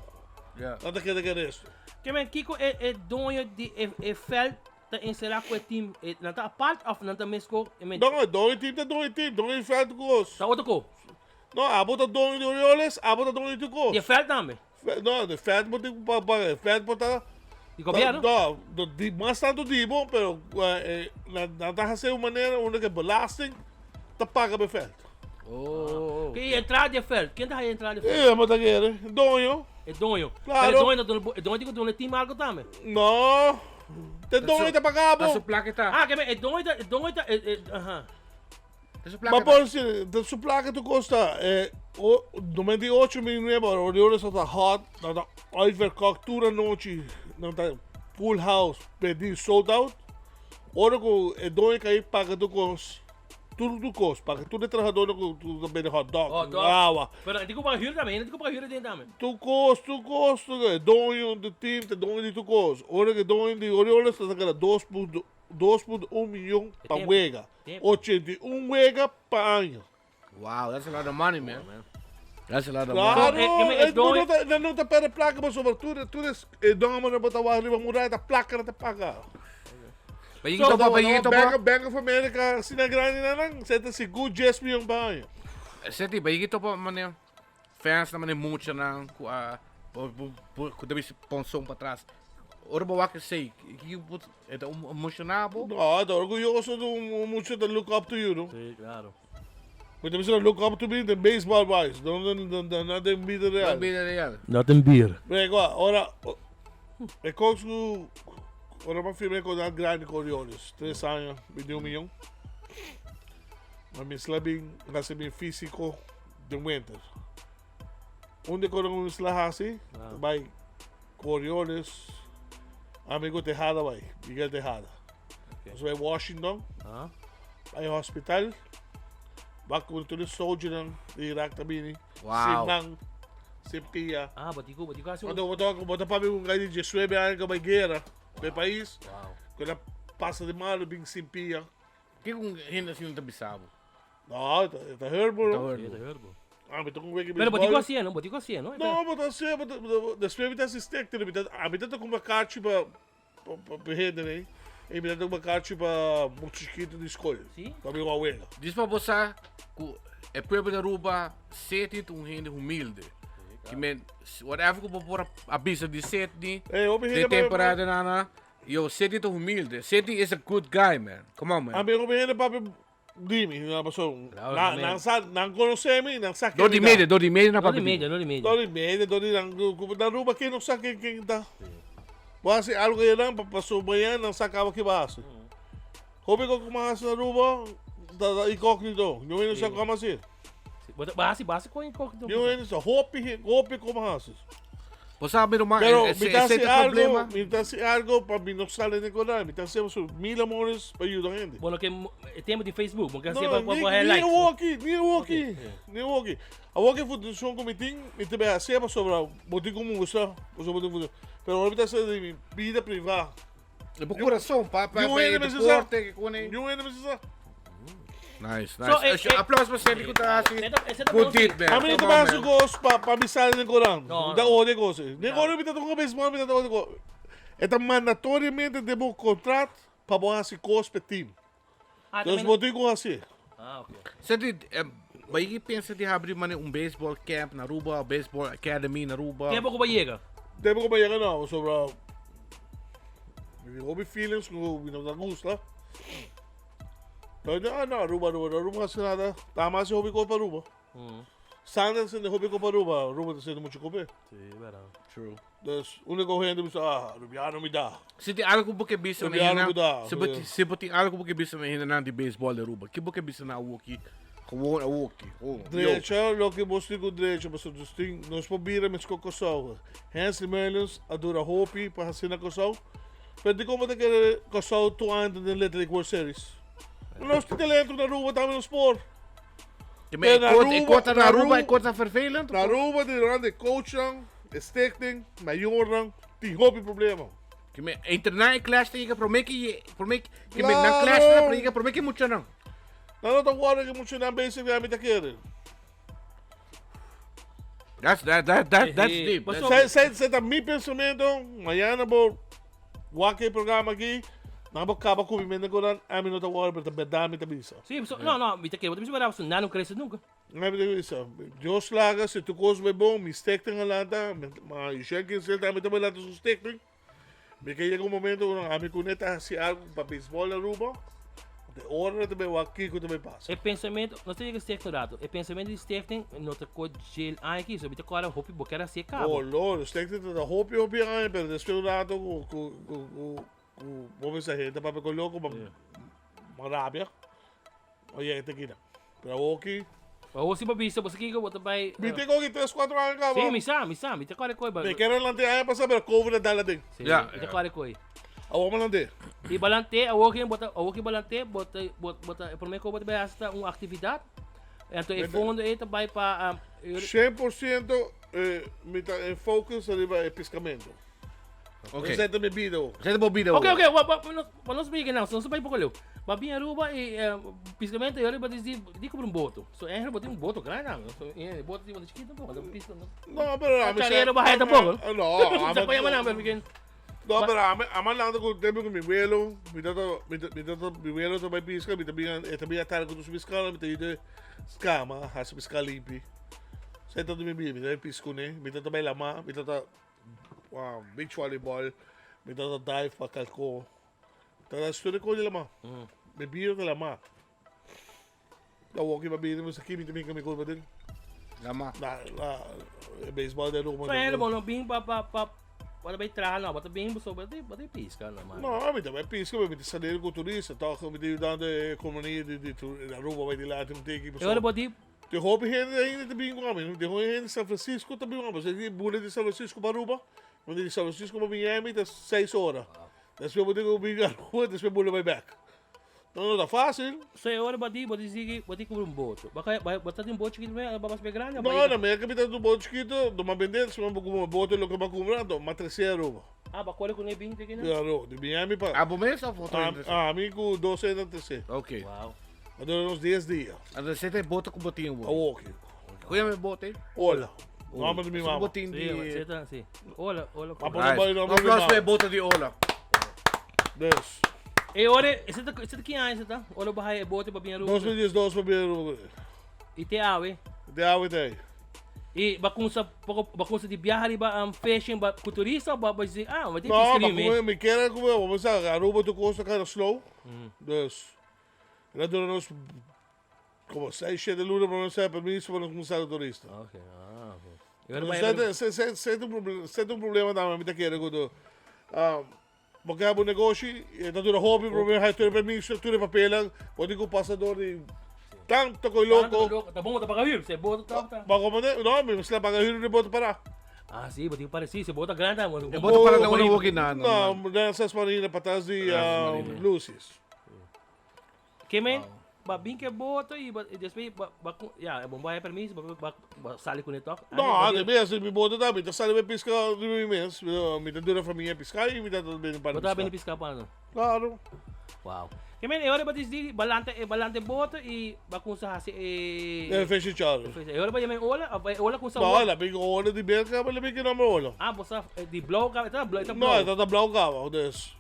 Yeah. Nan ta keda ku e resto. Ke men kiko e e doño di e e veld ta enserá ku e team? E nan ta apart of nan ta mesko? E men No, e doño di team ta doño di team, doño di veld ku kos. Ta otro ko. No, abo ta doño di Orioles, abo ta doño di tur kos. Di e veld tambe? No, di veld bo tin ku paga, e veld bo ta. Di gobierno? No, no, di mas tantu di bo, pero nan nan ta hasi un manera unda ke belasting ta paga pa e veld. Oh. Ke e entrada di e veld? Ken ta haya entrada di e veld? E amo ta kere, doño. E doño. Claro. Pero e doño ta duna bo, e doño tin ku duna e team algo tambe. No, te doño ta paga bo. Ta su plaka ta. Ah, ke men e doño ta, e doño ta, e, e, aha. Ta su plaka Ma ta. por si, ta su plaka tu kosta e o, 98 mil nueva, Orioles ta hot, ta ta uitverkocht tur anochi, nan ta full house, pedi sold out. Ora ku e doño kai paga tur kos, tur tur kos, paga tur e trahadornan ku ku ta bende hot dog, Hot dog. awa. Pero nan tin ku paga huur tambe, nan tin ku paga huur aden tambe. Tur kos, tur kos, tur e doño di team ta doño di tur kos. Ora ku e doño di Orioles ta saka 2.2.1 miyon pa Tempo. wega. Tempo. 81 wega pa aña. Wow, that's a lot of money, man. That's a lot of money. Claro, So, eh, eh, e no ta, nan no ta perde placa pasobra tur, tur es, e domo bo ta wak riba muraya ta placa nan ta paga. Pa So, yigi topa, pa yigi topa. Bank, Bank of America, asina grandi nan nan, se ta sigur 10 miyon pa aña. Seti, pa yigi topa mane fans nan mane mucha nan ku a ku ta bisa ponson pa tras. Ora bo wak esei, ki bo e ta emociona bo? No, ta orguyoso di un mucha ta look up to you, no? Sí, claro. Mi ta bisa look up to me den baseball wise, no no den bida real. No bida real. No den bier. Pero igual, ora e cos cu ora mi a firma e contrato grandi cu Orioles, tres aña, 21 miyon. Ma mi sla bin haci mi fisico den winter. Un di e cosnan cu mi sla haci, ta bay cu Orioles, amigo Tejada bay, Miguel Tejada. Nos bay Washington. Bay hospital. Wak ku tur e soldiernan di Irak ta bini. Wow. Sin man, sin pia. Ah, bo tin ku, bo tin ku hasi un. Anto bo ta bo ta papia ku un guy di diesnuebe aña ku a bay guera pa e pais. Wow. Ku el a pasa di malo bin sin pia. Kiko un hende asina ta bisa bo? No, e ta e ta hurt bo. Ta hurt Sí, e ta hurt bo. Ah, mi ta ku un wiki Pero bo tin ku baseball. hasié, no? Bo tin ku hasié, no? No, bo ta hasié, bo ta despues mi ta hasi stek, mi ta ami ta ta kumpra karchi pa Pa hende nei e mi ta tuma karchi pa mucha chikitu di skol. Sí? Pa mi abuela. Dis pa bo sa ku e pueblo di Aruba Seti ta un hende humilde. Ki men whatever ku bo por a bisa di Seti Ey, hopi den hende papia temporada nana, yo Seti ta humilde. Seti is a good guy man. Come on man. Ami hopi hende papia di mi, na paso Claro, nan man. nan sa nan konosé mi, nan sa ken Dor di mi ta. media, dor di media na Dor di papia di. media, dor di media. Dor di media, dor di nan ku na Aruba ken no sa ken ken ta. Bo hasi algo einan pa paso mañana nan sa kaba ki bo hasi. Hopi ku kuma hasi na Aruba ta ta incognito. Niun hende sa koma hasi. Bo ta bo hasi bo hasi kon incognito. Niun hende sa hopi hopi kuma hasi. Bo sabi ruman, Pero ese mi ta ese hasi ta algo, problema. mi ta hasi algo pa mi no sali den corant. Mi ta hasi pasobra mil amores pa yuda hende. Bueno, ke e tempo di Facebook, bo ke No, hasi pa pa ni, pa ni likes. awoki, ni awoki, ni awoki. Awoki fundacion ku mi tin, mi ta bay hasi pasobra bo tin ku mustra, pasobra bo tin ku mustra. Pero ora mi ta hasi di mi bida priva. E bo corazon pa pa Niun pa e hende mester sa. deporte ke kone. Niun hende mester sa. Nice, So, nice. eh, Asje- eh, Aplauso pa Sandy ku ta hasi. Ese ta- ese ta Good bon, deed, sí. man. A mi no ta Come on, hasi man. kos pa pa mi sali den koran. No, Mi ta no. odia kos. Den koran mi ta toka beisbòl, mi ta toka kos. E ta mandatoriamente den bo kontrat pa bo hasi kos pa e team. Ah, Dus también- bo tin ku hasi. Ah, ok. Sandy, eh, bai ki pensa di habri mane un baseball camp na Aruba, baseball academy na Aruba? Tempo ku bo yega. Tempo ku bo yega no, pasobra mi tin hopi feelings ku mi no ta gusta. Pero ah no, Aruba, Aruba, Aruba no hasi nada. Ta mas hopi kos pa Aruba. Sanders hende hopi kos pa Aruba, Aruba ta hasiendo mucho kos p'e. Sí, verdad. True. Dus único hende bisa, ah, Arubiano mi da. Si tin algo ku bo ke bisa na Arubiano hende, mi da. si bo ti- si bo tin algo ku bo ke bisa na hendenan di baseball di Aruba, ki bo ke bisa na awoki? Gewoon awoki. Gewoon. Yo. Drecha loke bos tin ku drecha, pasobra nos tin, nos por bira mes ku Kòrsou. Hensley Meulens a dura hopi pa hasi na Kòrsou. Pero di como ta kere Kòrsou tur aña den Little League World Series? Nos tin talento na Aruba tambe nos por. Te me, Na e kort, e Aruba- kort na na Aruba, Aruba- e kort ta vervelend. Na Aruba tin durante coachnan, e stichting, mayornan, tin hopi problema. Te me, entrenar e clash ta yega prome ki ye, prome ki, te me, nan Claro. clash ta yega prome ki muchanan. Nan no ta worry ki muchanan bezig mi ta kere. That's that that that that's Eh, deep. eh, That's Sa sa sa ta mi pensamiento, mañana bo wak e programa aki, nan bo kaba ku mi mente ku nan, ami no ta worry, pero ta berdad mi ta bisa. Sí, so, no, no, mi ta kere, bo ta bisa berdad, pasobra nan no crece nunca. Ami ta bisa, Dios laga, si tur kos bai bon, mi stichting a lanta, ma Yusheng Kinsel tambe ta bai lanta su stichting. Mi ke yega un momento ku ami ku ne ta hasi algu pa beisbòl na Aruba, de ora ta bai wak kiko ta bai pasa. E pensamentu, nos ta yega stichting un rato, e pensamentu di stichting no ta ko djel aña aki, so mi ta kòrda hopi bo ker hasi e kabo. Oh Lord, stichting ta ta hopi hopi aña, pero despues un rato ku ku ku ku ku bo mester hende papia ku loko, ma rabia. A yega te kina. Pero awoki. Awor si bo bisa bo sa kiko bo ta bai. Mi tin koki tres kuatro aña kaba. Si mi sa mi sa mi ta kore koi. Mi kere lante aña pasa pero covid a dal aden. Si mi ta kore koi. Awor mi lante. I balante awor ki bo ta awor ki balante bo ta bo ta e prome kos bo ta bai hasi ta un aktividat. Anto e fondo ei ta bai pa. 100% mi ta en focus ariba e piskamento. Ok. Esei ta mi bida awor. Esei ta bo bida awor. Ok ok pa nos bigui nan nos bai poko leu. Ba bin Aruba y piscamento y ariba di di cubri un boto. So eigenlijk bo tin un boto grandi tambe. So e boto di bo ta chikito tampoco. Ta pisca no. No, pero ami Charero ba haya tampoco. No, Sa pa yama nan pero mi No, pero ami ami lanta cu tempo cu mi welo, mi tata mi mi tata mi welo ta bai pisca, mi ta bin e ta bin atardi cu tur su piscado, mi ta yuda scama, haci pisca limpi. Sa e tata mi bira, mi ta bai pisca cune, mi tata bai lama, mi tata beach volleyball, mi tata dive pa calco. Ta da studio ko di lama. Mi bira ta lama. Ta woki pa bira mi sa kimi mi kami kulpa din. Lama. Na na baseball de Roma. So hele bo no bin pa pa pa pa bay traha no, bata bin so bata bata pisca no man. No, mi ta bay pisca, mi ta salir ku turista, toch mi ta ayudando e economia di di Aruba bay dilanti un tiki. E ora bo di Tin hopi hende ainda ta bin ku ami. Tin hopi hende di San Francisco ta bin ku ami. Pasobra di bula di San Francisco pa Aruba, di San Francisco pa Miami ta seis ora. Despues bo tin ku bin Aruba, despues bula bai bek. No, no ta fácil. So e ora bo di, bo di sigui, bo di kubri un boto. Bo ka, bo ta tin un boto chikitu primero, bo a bas grandi? No, na Merka mi ta tin un boto chikitu, do m'a bende, despues mi kumpra un boto loke m'a kumpra, anto m'a trese Aruba. Ah, bo a kore ku ne bin te kinan? Di Aruba, di Miami pa. Abo mes of otro hende? Ami ku dos hende a trese. Ok. Wow. A dura nos dies dia. Anto esei ta e boto ku bo tin awor? Awor ki. Ku yama e boto ei? Ola. Nomber di mi mama. Bo tin di... Si, ta, si. Ola, ola. Ma pone bai nomber di mi Un aplauso pa e mama. boto di Ola. Dus. E ora, esei ta, esei ta ki aña esei ta? Ora bo haya e boto pa bin Aruba? 2012 pa bin Aruba. I te awe? Te awe te ei. I ba kumsa poko, ba kumsa di biaha riba um, fishing ba ku turista o ba ba di, ah, ba di No, pisca ma riba mi? come mi kere come, bo sa, Aruba tur kos ta kinda slow. Dus. El a dura nos como seis, siete luna pa nos haya permiso pa nos cuminsa cu turista. Ok, ah, ok. Y ora Nos bai- sete, sete, sete un problema, sete un problema tambe mi ta kere cu tu, ah, bo ke haba un negoshi, e ta dura hopi prome haya tur e permiso, tur e papelan, bo tin cu pasa door di tanto coi Tanto loco. loco. Ta bon bo ta paga huur, si e boto ta ta. Ba como ne, no, mi mester a paga huur di boto para. Ah, si, bo tin pareci. Si bo ta grandi, E bo ta para na una woki na. No, Rances Marina patras di Lucy's. Ke men, ba bin ke boto y ba despues ba ba ya, e bon ba permiso, ba ba ba sali kuné tok. No, de mes, mi boto ta, mi ta sali bai pisca riba mi mes. Mi ta duna famia pisca y mi ta bini pa Bo ta bini pisca pa no? Claro. Wow. Ke men e ora ba disidi balanta e balanta e boto y ba kunsa hasi e E fishing charter. E ora ba yama e ola of e ola kunsa No, la bin ola di Merca, la bin ki nomber ola. Ah, bo sa di blauw caba, e ta blauw, e ta No, blauw. e ta blauw caba, dus.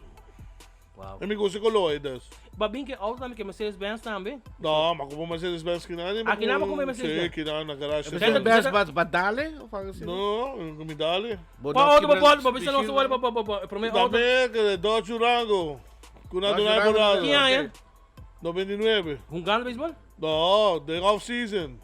Wow. E mi gusta e color ei, dus. Ba bin ke auto tambe, ke Mercedes Benz tambe. No, ma como Mercedes Benz kinan. Ah, kinan bo come Mercedes Benz? Sí, kinan na garage. Mercedes Benz ba ba dale of algo así? No, mi dale. Bo Pa no auto, ba kibra bol, ba bisa nos bishil, ba ba ba ba, prome auto. Na Merca, Dodge Durango. Kuna Dodge Durango Durango. Ki aña? 99. Hungando baseball? No, den off season.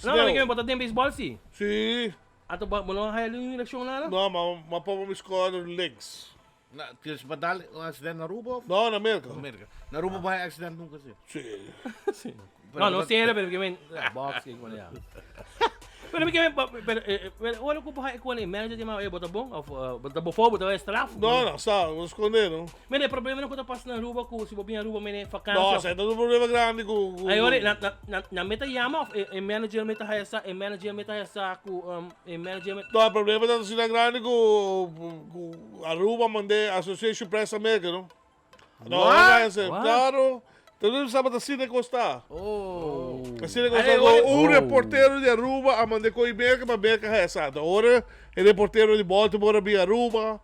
No, no, mi ke bota den baseball si. Sí. Ato ba bo no haya un eleccion nada? No, ma ma papa mi score links. Na, tienes ba dale un accident na Aruba of? No, na Merca. Na Merca. Na Aruba ba hay accident nunca si? Sí. No, no serio, pero que men box que con ya. Pero mi que pero pero ora ku pa con el manager di ma eh bota bon of bota bofo bota straf. No, no, sa, no esconde, no. Mene problema no ku ta pasa na Aruba ku si bo bin Aruba mene vakantie. No, sa ta un problema grandi ku Ay ora na na na meta yama of e manager meta haya sa e manager meta haya sa ku e manager No, e problema ta asina grandi ku ku Aruba mand'é Association Press America, no? No, What? no, What? Claro. Entonces sabe asina ku sta. Oh. Asina ku Ay, sta. ora- Un reportero di Aruba a mand'é ku Merca pa Merca haya sa. Ora e reportero di Baltimore a bin Aruba,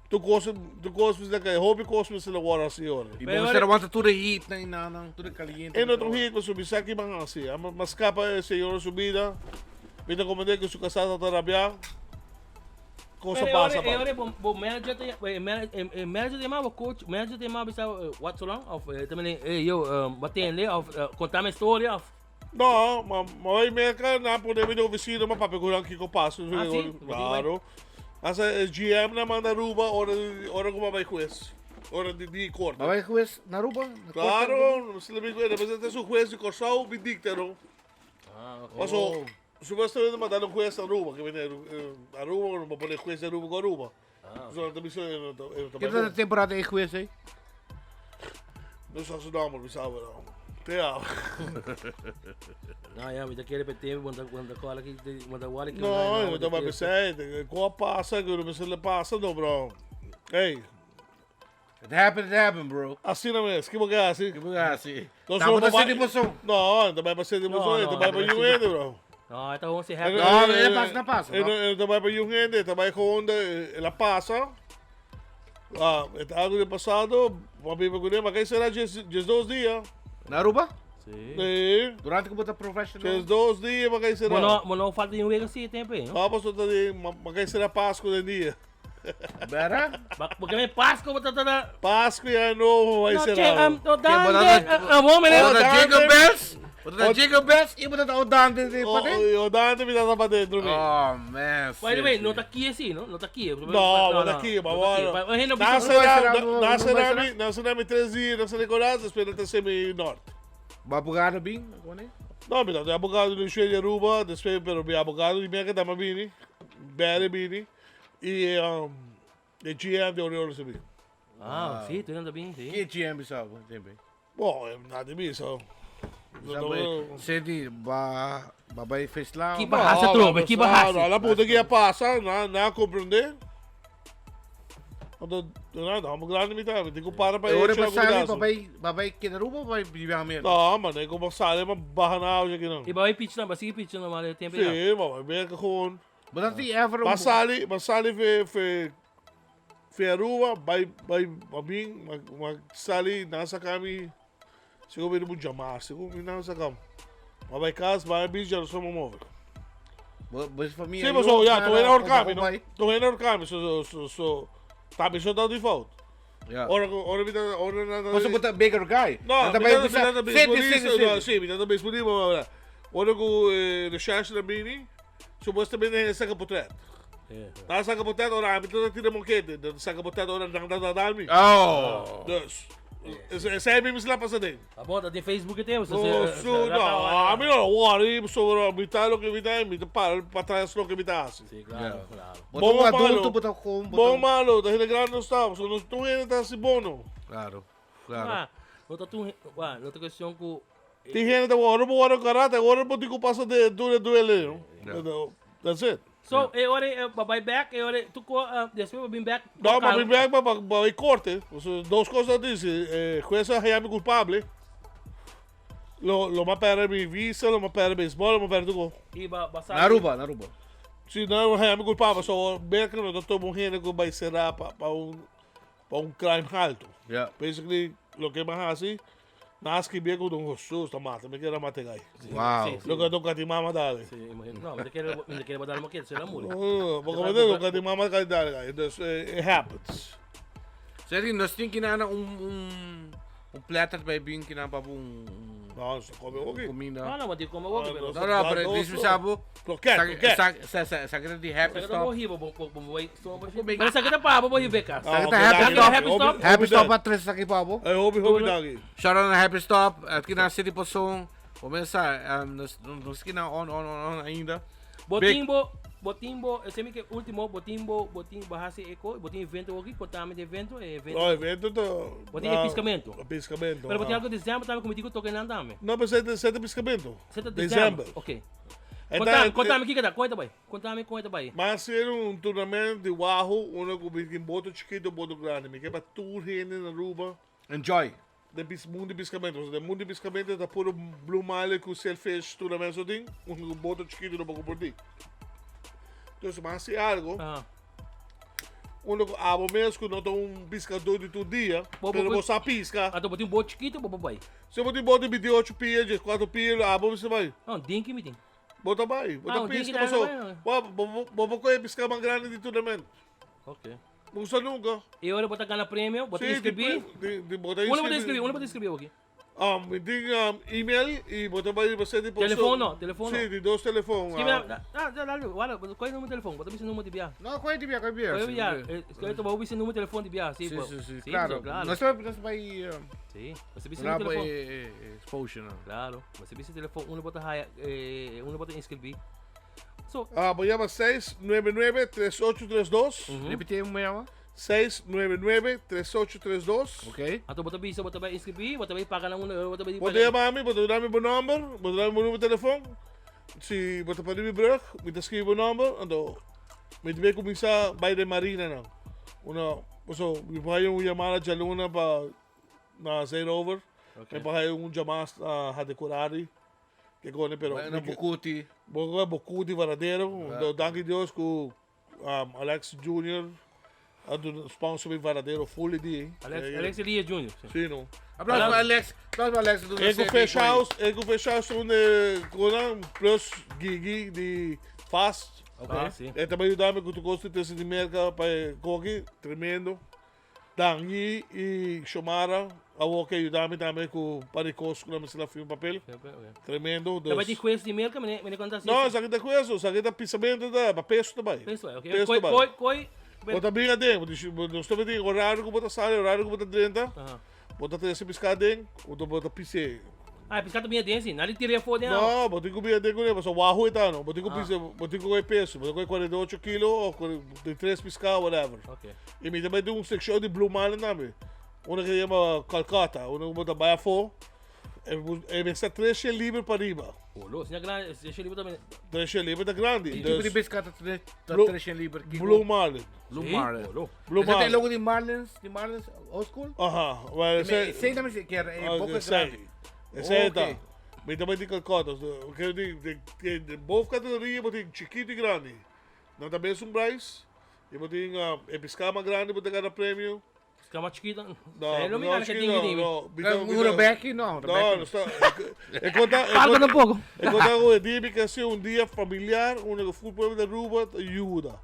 tur kos, tur kos mester kai, hopi kos mester a wòrdu hasi ora. Y Pero bo ora- mester aguanta tur e heat na inanan, tur e caliente. E no ta un heat, pasobra mi sa ki ban hasi. A ma skapa e señor su bida. Mi ta comprende ku su kasá ta rabiá. Cosa Pero pasa e ora, pa. e ora bo manager ta e e manager ta yama bo coach, manager ta yama bisa what so long of ta mende hey yo bo tende of contame historia of No, ma ma bai Merca nan pone mi den oficina ma papia ku nan kiko pasa. Ah, si? Claro. Hasta e GM nan manda Aruba ora ora ku bo bai hues. Ora di di korte. Bo bai hues na Aruba? Na korte Aruba? Claro, mester ta su hues di Kòrsou mi dikta no. Ah, ok. Paso supuestamente manda un hues Aruba, ke bini Aruba, no por pone hues di Aruba ku Aruba. So nan ta bisa e no ta e no ta Ke bai ta bon. temporada e hues ei? No sa su nomber, mi sa pero te amo. No, ya, mi ta kere pe tempo, bo ta bo ta kola ki bo ta wòrdu ki No, no ta bai pensei, ku a pasa, ku no mester le pasa no bro. Ey. It happen, it happen, bro. Asina mes, ki bo ke hasi? Ki bo ke hasi? Nos Tamo no ta ba- sinti emoson. No, no ta bai pa sinti emoson, No, e ta no, bai pa no yu hende, bro. No, e ta gewoon si happy. No, e pasa, na pasa, E no. no, e no ta bai pa yu hende, e ta bai gewoon de, el a pasa. Ah, e ta algo di pasado, bo a biba kuné, ma kei será 12 dia. Na Aruba? Sí. Sí. Durante ku bo ta professional? 12 dia, ma kei será. Bo no, bo no falta di un wega si e tempo ei, no? No, pasobra ta di, ma kei será Pasku den dia. Bera? Porque me Pasco ta ta ta. Pasco y Año Novo vai No, ser che, algo. no, botar Dante, ah, bom, menino. Bota Dante. Jingle Bells, bota Jingle Bells e bota o Dante de O, pa dentro. o, o Dante mi tata pa dentro mi. Oh, man. By the way, no ta aqui assim, no? No ta aqui. No, no, aqui, ma bueno. No, Na será- será, no na vai será será? mi, na será mi 3 dias, na será Nicolás, después na semi norte. Babugado bin, agora, né? No, mi tata abogado di Sue di Aruba, después pero mi abogado di Merca tama bini, Barry bini. Y um, e GM di Orioles a bin. Ah, sí, tu no bin, sí. Ki GM bisa bo, tempe? Bon, nada di bisa. Senti, ba ba bai feestla. Ki bahasa trobe, ki bahasa. No, la punta que ya pasa, na na comprende. Anto, nada, hamo grande mi ta, mi tin ku para pa E ora echa pa sali, cuidazo. pa bai, pa bai keda Aruba o bai biba Amerika? No, man, e como sali, ma baha na auge aki nan. E ba pitch na, ba sigui pitch na maar tempo ya. Sí, ma bai Merca gewoon. Bo ta tin ever un. Ma sali, ma sali fe, fe, fe Aruba, bai, bai, ma bin, ma, ma sali, nan saca mi, segun mi riba un djamar, segun mi nan saca mi. Ma bai cas, bai a beach, ya nos a move. Bo, bo famia. Sí, paso, ya, tu era orkami, no? Tu era orkami, so, so, so, so, ta mi so ta default. Ja. Ora, ora mi ta, ora na, Paso bo ta bigger guy. No, ta mi bai ta, mi bisa, ta senti, beisbolista, senti, no, senti. sí, mi ta beisbolista, ma, ora ku recherche na bini, Supuestamente hende saca potret. Nan saca potret ora ami ta tira mokete. Nan saca potret ora nan ta dal mi. Oh. Dus. Esei mi mester la pasa den. Abo ta den Facebook e tempo. No, su, no, ami no worry sobre mi ta loke mi ta, mi ta para pa tras loke mi ta hasi. Sí, claro, claro. Bo ta un adulto, bo ta con, bo Bon malo, ta hende grandi nos ta, pasobra nos tur hende ta hasi bon no. Claro, claro. Ah, no ta tur, wa, no ta cuestion cu Tin hende ta ora bo wòrdu karate, ora bo tin ku pasa de dure duele, no. That's it. So, e ora e ba bai bek, e ora tu ko despues ba bin bek. No, ba bin bek ba bai korte. Dos kos a disi, e hues a haya mi kulpable. Lo lo m'a pèrdè mi visa, lo m'a pèrdè beisbòl, lo m'a pèrdè tur kos. I ba ba sa Na Aruba, na Aruba. Si, nan a haya mi kulpabel. So, bek no ta tuma un hende ku bai será pa pa un pa un crime haltu. Ja. Basically, loke m'a hasi, Nan a skribié ku Don Josus ta mata, mi kere mata e gai. Wow. Loke Don Kati Mama dale. Sí, imagino. No, mi ta kere, mi ta kere bo dale moket, sera muri. No, bo komprende Don Kati Mama ka dale gai. Dus it happens. Seri, nos tin kina un un un platter bij bin kina pa un No, nos ta come hoki. comida. No, no, bo tin come hoki, pero. No, no, pero dis mi sabo. Kroket, kroket. Sa sa sa sa di happy Sa stop. bo hiba bo bo bo bai Pero sa kita pa bo bo hiba kas. Sa kita happy stop. Happy stop. Happy stop pa tres aki pa bo. Ay hopi hopi danki. Shout out na Happy Stop, aki na City Poson. Bo mesa, nos nos kina on on on on ainda. Bo tin bo bo tin bo ese mi ke ultimo bo tin bo bo tin bo hasi eko bo tin evento aki kontame di evento e evento. No evento ta. Bo tin e piscamento. Piscamento. Pero bo tin algo december tambe como dico toke nan tambe. No pero sete sete piscamento. Sete december. Ok. Kontame kontame kiko ta kon ta bai. Kontami kon e ta bai. M'a hacer un tournament di waho unda ku mi tin boto chikito boto grandi. Mi ke pa tur hende na Aruba. Enjoy. Den pis mundo di piscamento. Pasobra den mundo di piscamento ta puro blue marlin ku sailfish tournament so tin. Unda ku boto chikito no por comparti. Entonces m'a haci algo. Unda ku abo mes ku no ta un piscador di tur dia. Pero bo sa pisca. Anto bo tin boto chikito bo por bai. Si bo tin boto di 28 pia, 14 pia, abo mester bai. No, dinki mi tin. Bo ta bai, bo ta pisca paso bo bo coge pisca mas grandi di tournament. Ok. Bo sa nunca. E ora bo ta gana premio, bo ta inscribi? Si, di, bo ta inscribi. Unda bo ta inscribi? Unda bo ta inscribi oki? Mi tin email y bo ta bai riba seti posto. Telefon no, telefon no. Si, di dos telefon. Scribi na, ah, dale, wala, coge numero di telefon, bo ta bisa numero di bia. No, coge di bia, coge bia. Coge bia, eh, bo bisa numero di telefon di bia, si. Si, si, si, claro. Nos ta bai. Si, bo ta bisa numero di telefon. Exposure, no. Claro. Bo ta bisa telefon unda bo ta haya, eh, unda bo ta inscribí. So. Ah, bo yama 699-3832. Repite un yama. 699-3832. Ok. Anto bo ta bisa, bo ta bai inscribí, bo ta bai paga nan unda, bo ta bai Bo ta yama mi, bo ta duna mi bo number, bo ta duna mi bo numero di telefon. Si bo ta pa riba brug, mi ta scribi bo number, anto mi ta bai cuminsa bai den marina nan. Una, paso mi por haya un yamada djaluna pa na Zeerover. Okay. Mi por haya un jamas na Hadicurari. Ke kone pero Bai na Bucuti. Bo Bucuti Varadero. Yeah. Danki Dios ku um, Alex Junior a duna sponsor mi Varadero full di. Alex, Alex Elias Junior. Sí, sí no. Aplauso para Alex. Aplauso para Alex. Ego Fish House, Ego Fish House donde kona plus Gigi di Fast. Okay. Ah, sí. E tambe ayudame ku tu kosto tesi di merka pa koki, tremendo. Tangi y Xiomara awor ke yuda mi tambe ku par di kos ku nan mester a firma papel. Tremendo. Dus. Tabata di juez di Merca, mene mene konta si. No, esaki ta juez, esaki ta pisamento ta, pa peso ta bai. Peso bai, okay. Peso Koi ta bai. koi koi. Bo ta bin aden, bo di bo nos ta meti horario ku bo ta sali, horario ku bo ta drenta, bo ta trese piská aden, bo ta pis'é. Ah, e piská ta bin aden si, nan di tir'é afó den awa. No, bo tin ku bin aden kuné, pasobra wahú e ta no, bo tin ku pisa, bo tin ku kohe peso, bo ta kohe 48 kilo o 43 piská, whatever. Okay. I mi ta bai den un sekshon di Blue Marlin tambe, unda ke yama Calcutta, unda ku bo ta bai afó, e mester tres shen liber pa riba. Olo, asina grandi, tres shen liber tambe. Tres shen liber ta grandi. Ki tipo di piská ta tres shen liber? Blue Marlin. Blue Marlin. Olo. Blue Ese ta Marlin. e logo di Marlins, di Marlins old school? Aha, well, Ese ese, tambe se kier e ah, boca ese, grandi. ese ta. Ok. Mi tambe tin Calcutta. Quiero di, de, de, de both categoria bo tin chiquito y grandi. Nan ta mes un prijs. Y bo tin uh, e pisca mas grandi bo ta gana premio. Pisca mas chiquito. No, Sei lo mi no, gana que chiquito, tin no, no. Mi ta- Un mi ta- Rebecca no, No, Rebecca. no está. E conta, e Pago conta, tampoco. e conta cu e dia mi ke haci un dia familiar, unda cu full pueblo di Aruba ta yuda.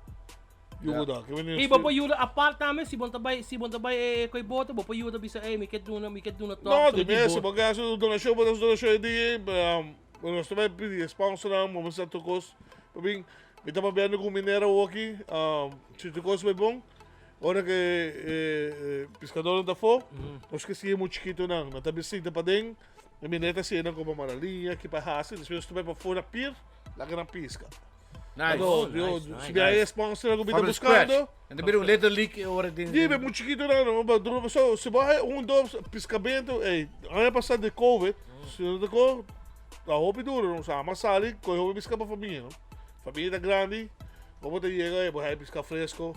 Yuda. Ke meni I bo por yuda apart tambe si bo ta bai si bo ta bai e koe boto bo por yuda bisa ey mi ke duna mi ke duna tòg No, so di mi tin mes, si boto. bo ke hasi un donashon bo ta hasi donashon e dia ey, nos ta bai pidi sponsornan bo mester tur kos. Pabi mi ta papiando ku minera awoki, si tur kos bai bon. Ora ku e piskadónan ta afó, nos ke sigui mu chikitunan. Nan ta bin sinta paden, e mi neta siña nan komo mara liña, ki pa hasi. Despues nos ta bai pafó na pir, laga nan piska. Nice. Anto, Oh, yo, nice, si nice. mi hay sponsor ku mi ta From the scratch. buskando. En ta bira un little league e ora den. Di, mi chikitunan, no, pa duru, so, si bo hay un, dos piskamentu, ey, aña pasá di covid, si no ta ko, ta hopi duro, no, sa, ama sali, kohe hopi piska pa famia, no. Famia ta grandi, bo ta yega e bo hay pisca fresco,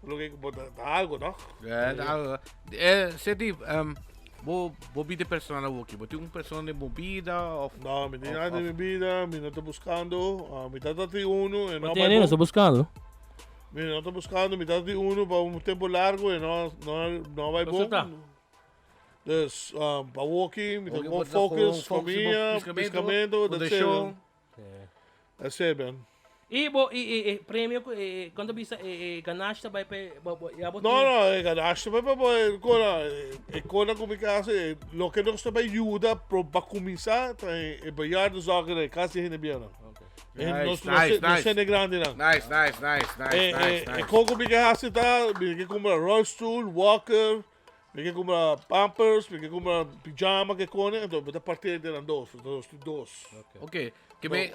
lo que bo ta algo, no? Ja, ta algo. Eh, Seti, um, bo, bo bida personal awoki, bo tin un persona den bo bida of? No, mi tin nada den mi bida, mi no ta buscando, ah, mi tata tin uno e no Bo bai tene, no bon. sta buscando. Mi no ta buscando, mi tata tin uno pa un tempo largo e no, no, no bai Cosa bon. ta? Dus, um, pa awoki mi ta Awoki gewoon bo ta gewoon focus, focus riba famia, piscamento, piscamento, that's it, proteccion. man. That's it, man. I bo i i e premio ku e e kon ta bisa e e ganashi ta bai pa e bo bo ya bo No, tin. no, e ganashi ta bai pa bo e kona e kona ku mi kasa e loke nos ta bai yuda pro pa kuminsá ta e e bejaardenzorg e kas di hende bieunan. E Nice, nos nos nice, nos nice. hende grandinan. Nice, nice, nice, nice, E nice, e e nice. kon ku mi ke hasi ta mi ke kumpra rolstoel, walker, Mi ke kumpra pampers, mi ke kumpra pijama ke kone, enton mi ta parti entre nan dos, enton nos tin dos. Ok, ke men,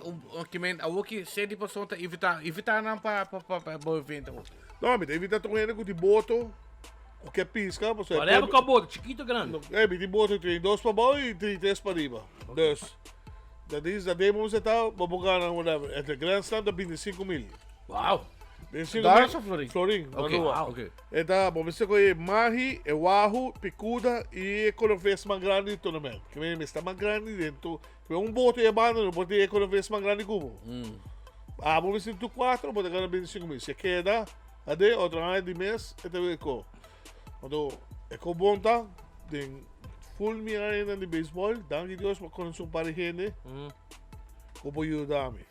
ke men awor ki senti persoon ta invita, invita nan pa, pa, pa, pa bo evento awor. No, mi ta invita tur hende ku tin boto, ku ke piska, pasobra Whatever ka boto, chikito o grandi. E, mi tin boto 32 pa abou i 33 pa riba. Dus, dat is, dat demo mi ta, bo por gana whatever. Entre Grand Slam ta 25 mil. Wow. 25 Dòlars mil. of florin? Florin, Ok, Aruba. ok. E ta bo mester kohe mahi, e wahu, picuda y e konoves mas grandi di tournament. Ke mester mester mas grandi den tu. Ke un boto e banda no por tin e konoves mas grandi ku bo. Abo mester tu cuatro, bo ta gana 25 mil. Si e keda ade otro aña di mes e ta bin ko. Anto e ko bon ta den full mi añanan di baseball, danki Dios mi a konosi un par di hende ku por yuda mi.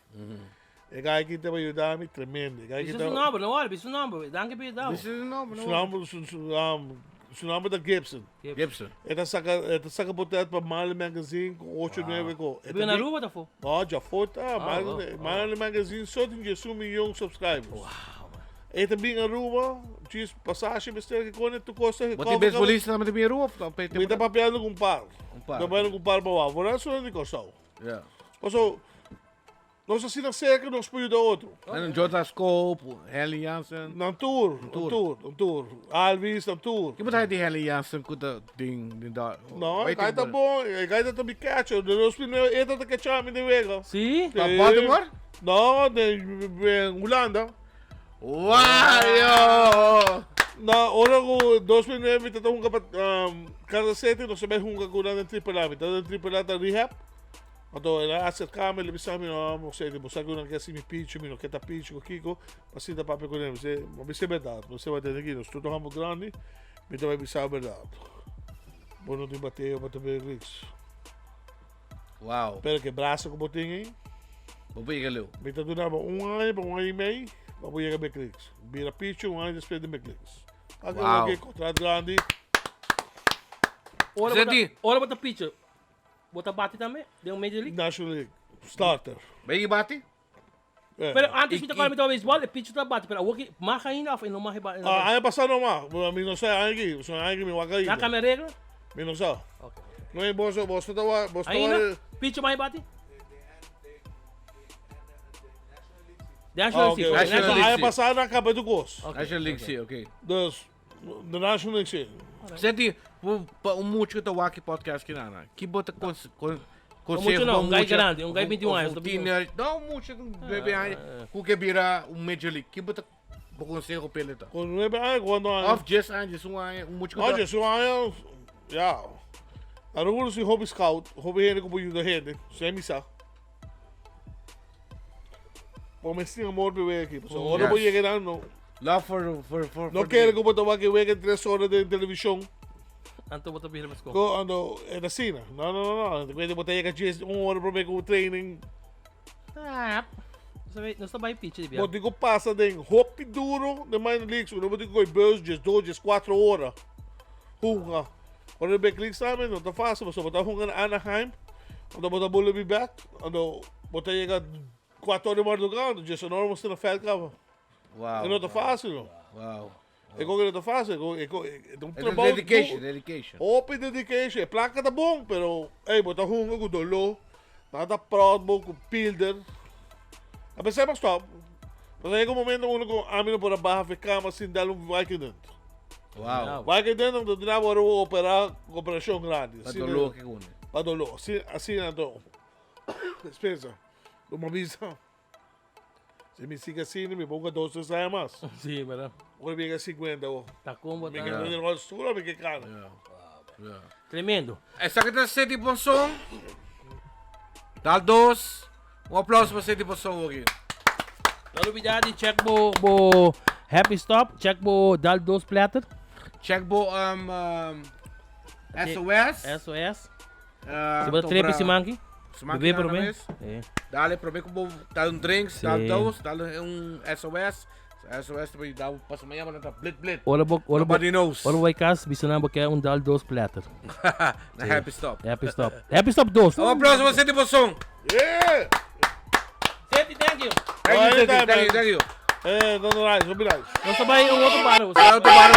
E guy aki ta yuda mi tremendo. E guy aki Bisa ta. su nomber, no worry, bisa su nomber. Danki pa yuda bo. Bisa su nomber, no Su worry. nomber, su, su, um, su nomber ta Gibson. Gibson. E ta saka, e ta saka botet pa Marley Magazine ku ocho nueve ko. E E biba na Aruba ta fo? No, djafó ta. Ah, Marley, wow, Marley Magazine so tin 11 milyon subscribers. Wow, man. E ta bin Aruba, djis pasashi mester ke kone tur kos ta Bo tin beisbolista tambe ta bin Aruba of ta pe Mi ta papiando ku un par. Un par. Ta papiando ku un par pa wak. Vooral esnan di Kòrsou. Ja. Paso, Nos asina cerca nos por yuda otro. En Jota Scope, Henley Jansen. Nan tur, nan tur, nan tur. Alvis, nan tur. Ki bo ta di Henley Jansen ku ta den den da? No, e guy ta bon, e guy ta mi catcher. De dos mil nueve e ta ta catcha mi den wega. Si? Pa Baltimore? No, den Hulanda. Wow, yo! No, ora ku 2009 mi ta ta hunga pa Kansas City, nos a bai hunga ku nan den Triple A. Mi ta den Triple A ta rehab. Anto el a acerca mi, el a bisa mi, no, bo sey, bo sa cu nan ke haci mi picho, mi no ke ta picho cu kico, pa sinta papia cu nan, mi sey, bo bisa e berdad, bo sey bo tene aki, nos tur ta homber grandi, mi ta bay bisa bo berdad, bo no tin bateo pa ta big leagues. Wow. Pero ke brasa cu bo tin ey, Bo por yega leu. Mi ta duna bo un aña pa un aña y mey, pa bo yega big leagues. Bira picho un aña despues den big leagues. Aki Wow. bo ke contract grandi. Ora bo ta, Zeti. ora bo ta picho, Bo ta bati tambe den un Major League? National League. Starter. Ben je bati? Eh. Pero antes mi ta kòrda mi tabata baseball, e pitcher ta bati, pero awor ki mag ainda of e no mag e bati? Ah, aña pasá no mag. Mi no sa aña aki. So aña aki mi wak ainda. Nan kambia regla? Mi no sa. Ok. No, e boso, boso ta wa, boso ta wa. Ainda? Pitcher mag e bati? National Ah, League, ok. sí. National National League, Aña sí. pasá nan kambia tur kos. Ok, National League, ok. sí, ok. Dus, De National League sí. Senti, pa un mucha ku ta wak e podcast ki nana, ki bo ta konse, kon, mucha konseho no, pa un guy mucha, grandi, un guy of 21 años, of ta un bin- tiener, no, un mucha ku nuebe aña, ku ke bira un Major League, ki bo ta bo konseho pa el ta? Con nuebe aña, cuando aña? Of dies aña, diesun aña, un mucha ku No, ta... diesun aña, ya. Aruba nos tin hopi scout, hopi hende ku por yuda hende, sem misa. Bo mester tin amor pa e wega aki, pasobra ora bo Yes. yega nan no. Love for, for, for, No for kere the ku bo ta wak e wega tres ora den televishon. Anto bo ta bira mes ko. Ko ando e ta asina. No, no, no, no. Te cuenta bo ta yega djes un ora prome ku training. Tap. Nos ta bai pichi di bia. Bo tin ku pasa den hopi duro den minor leagues. Uno bo tin ku koi bus djes dos, djes cuatro ora. Hunga. Ora den big leagues tambe no ta facil pasobra bo ta hunga na Anaheim. Ando bo ta bula bi bek. Ando bo ta yega cuatro ora di marduga. Ando djes un ora bo sta na veld kaba. Wow. E no ta facil no. Wow. E ko no ta fácil, e ko e ta un E ta trabou dedication, duro. dedication. Hopi dedication. E plaka ta bon, pero ey, bo ta hunga ku doló, nan ta proud bo ku pilder. A pesar pa stop. Pasobra yega un momento uno ku ami no por a baha fe kama sin dal un Vicodin. Wow. Vicodin nan ta duna bo ora bo opera operashon grandi. Pa Asina- doló ke kune. Pa doló. Asina, asina anto. Spencer, lo mi a bisa. Si mi sigue asina, mi ponga dos, tres aña mas. Sí, verdad. Ora mi llega 50, oh. Ta combo Mi ta. ke den rolstoel, mi ke kana. Yeah. Tremendo. Esaki ta City Ponson. Dal dos. Un aplauso pa City Ponson hoki. No olvida di check bo bo Happy Stop, check bo Dal Dos Platter. Check bo um, um, SOS. SOS. Ah, Si bo ta trepi simanki, Simanki bebe nada prome. mes. Eh. Dale, prome ku bo dal un drinks, dal Sí. dos, dal un SOS. SOS te dá pasa mañana ta blit blit. Ora bo ora bo Nobody knows. ora bo bai kas bisa nan bo ke un dal dos platter. Na happy stop. Happy stop. Happy stop dos. Un aplauso pa Cindy Bosson. Yeah! Cindy, thank you. Thank you, Cindy. Anytime, Thank you, man. thank you. Eh, no, no, nice, no, nice. Nos ta bai un otro paro. Otro paro.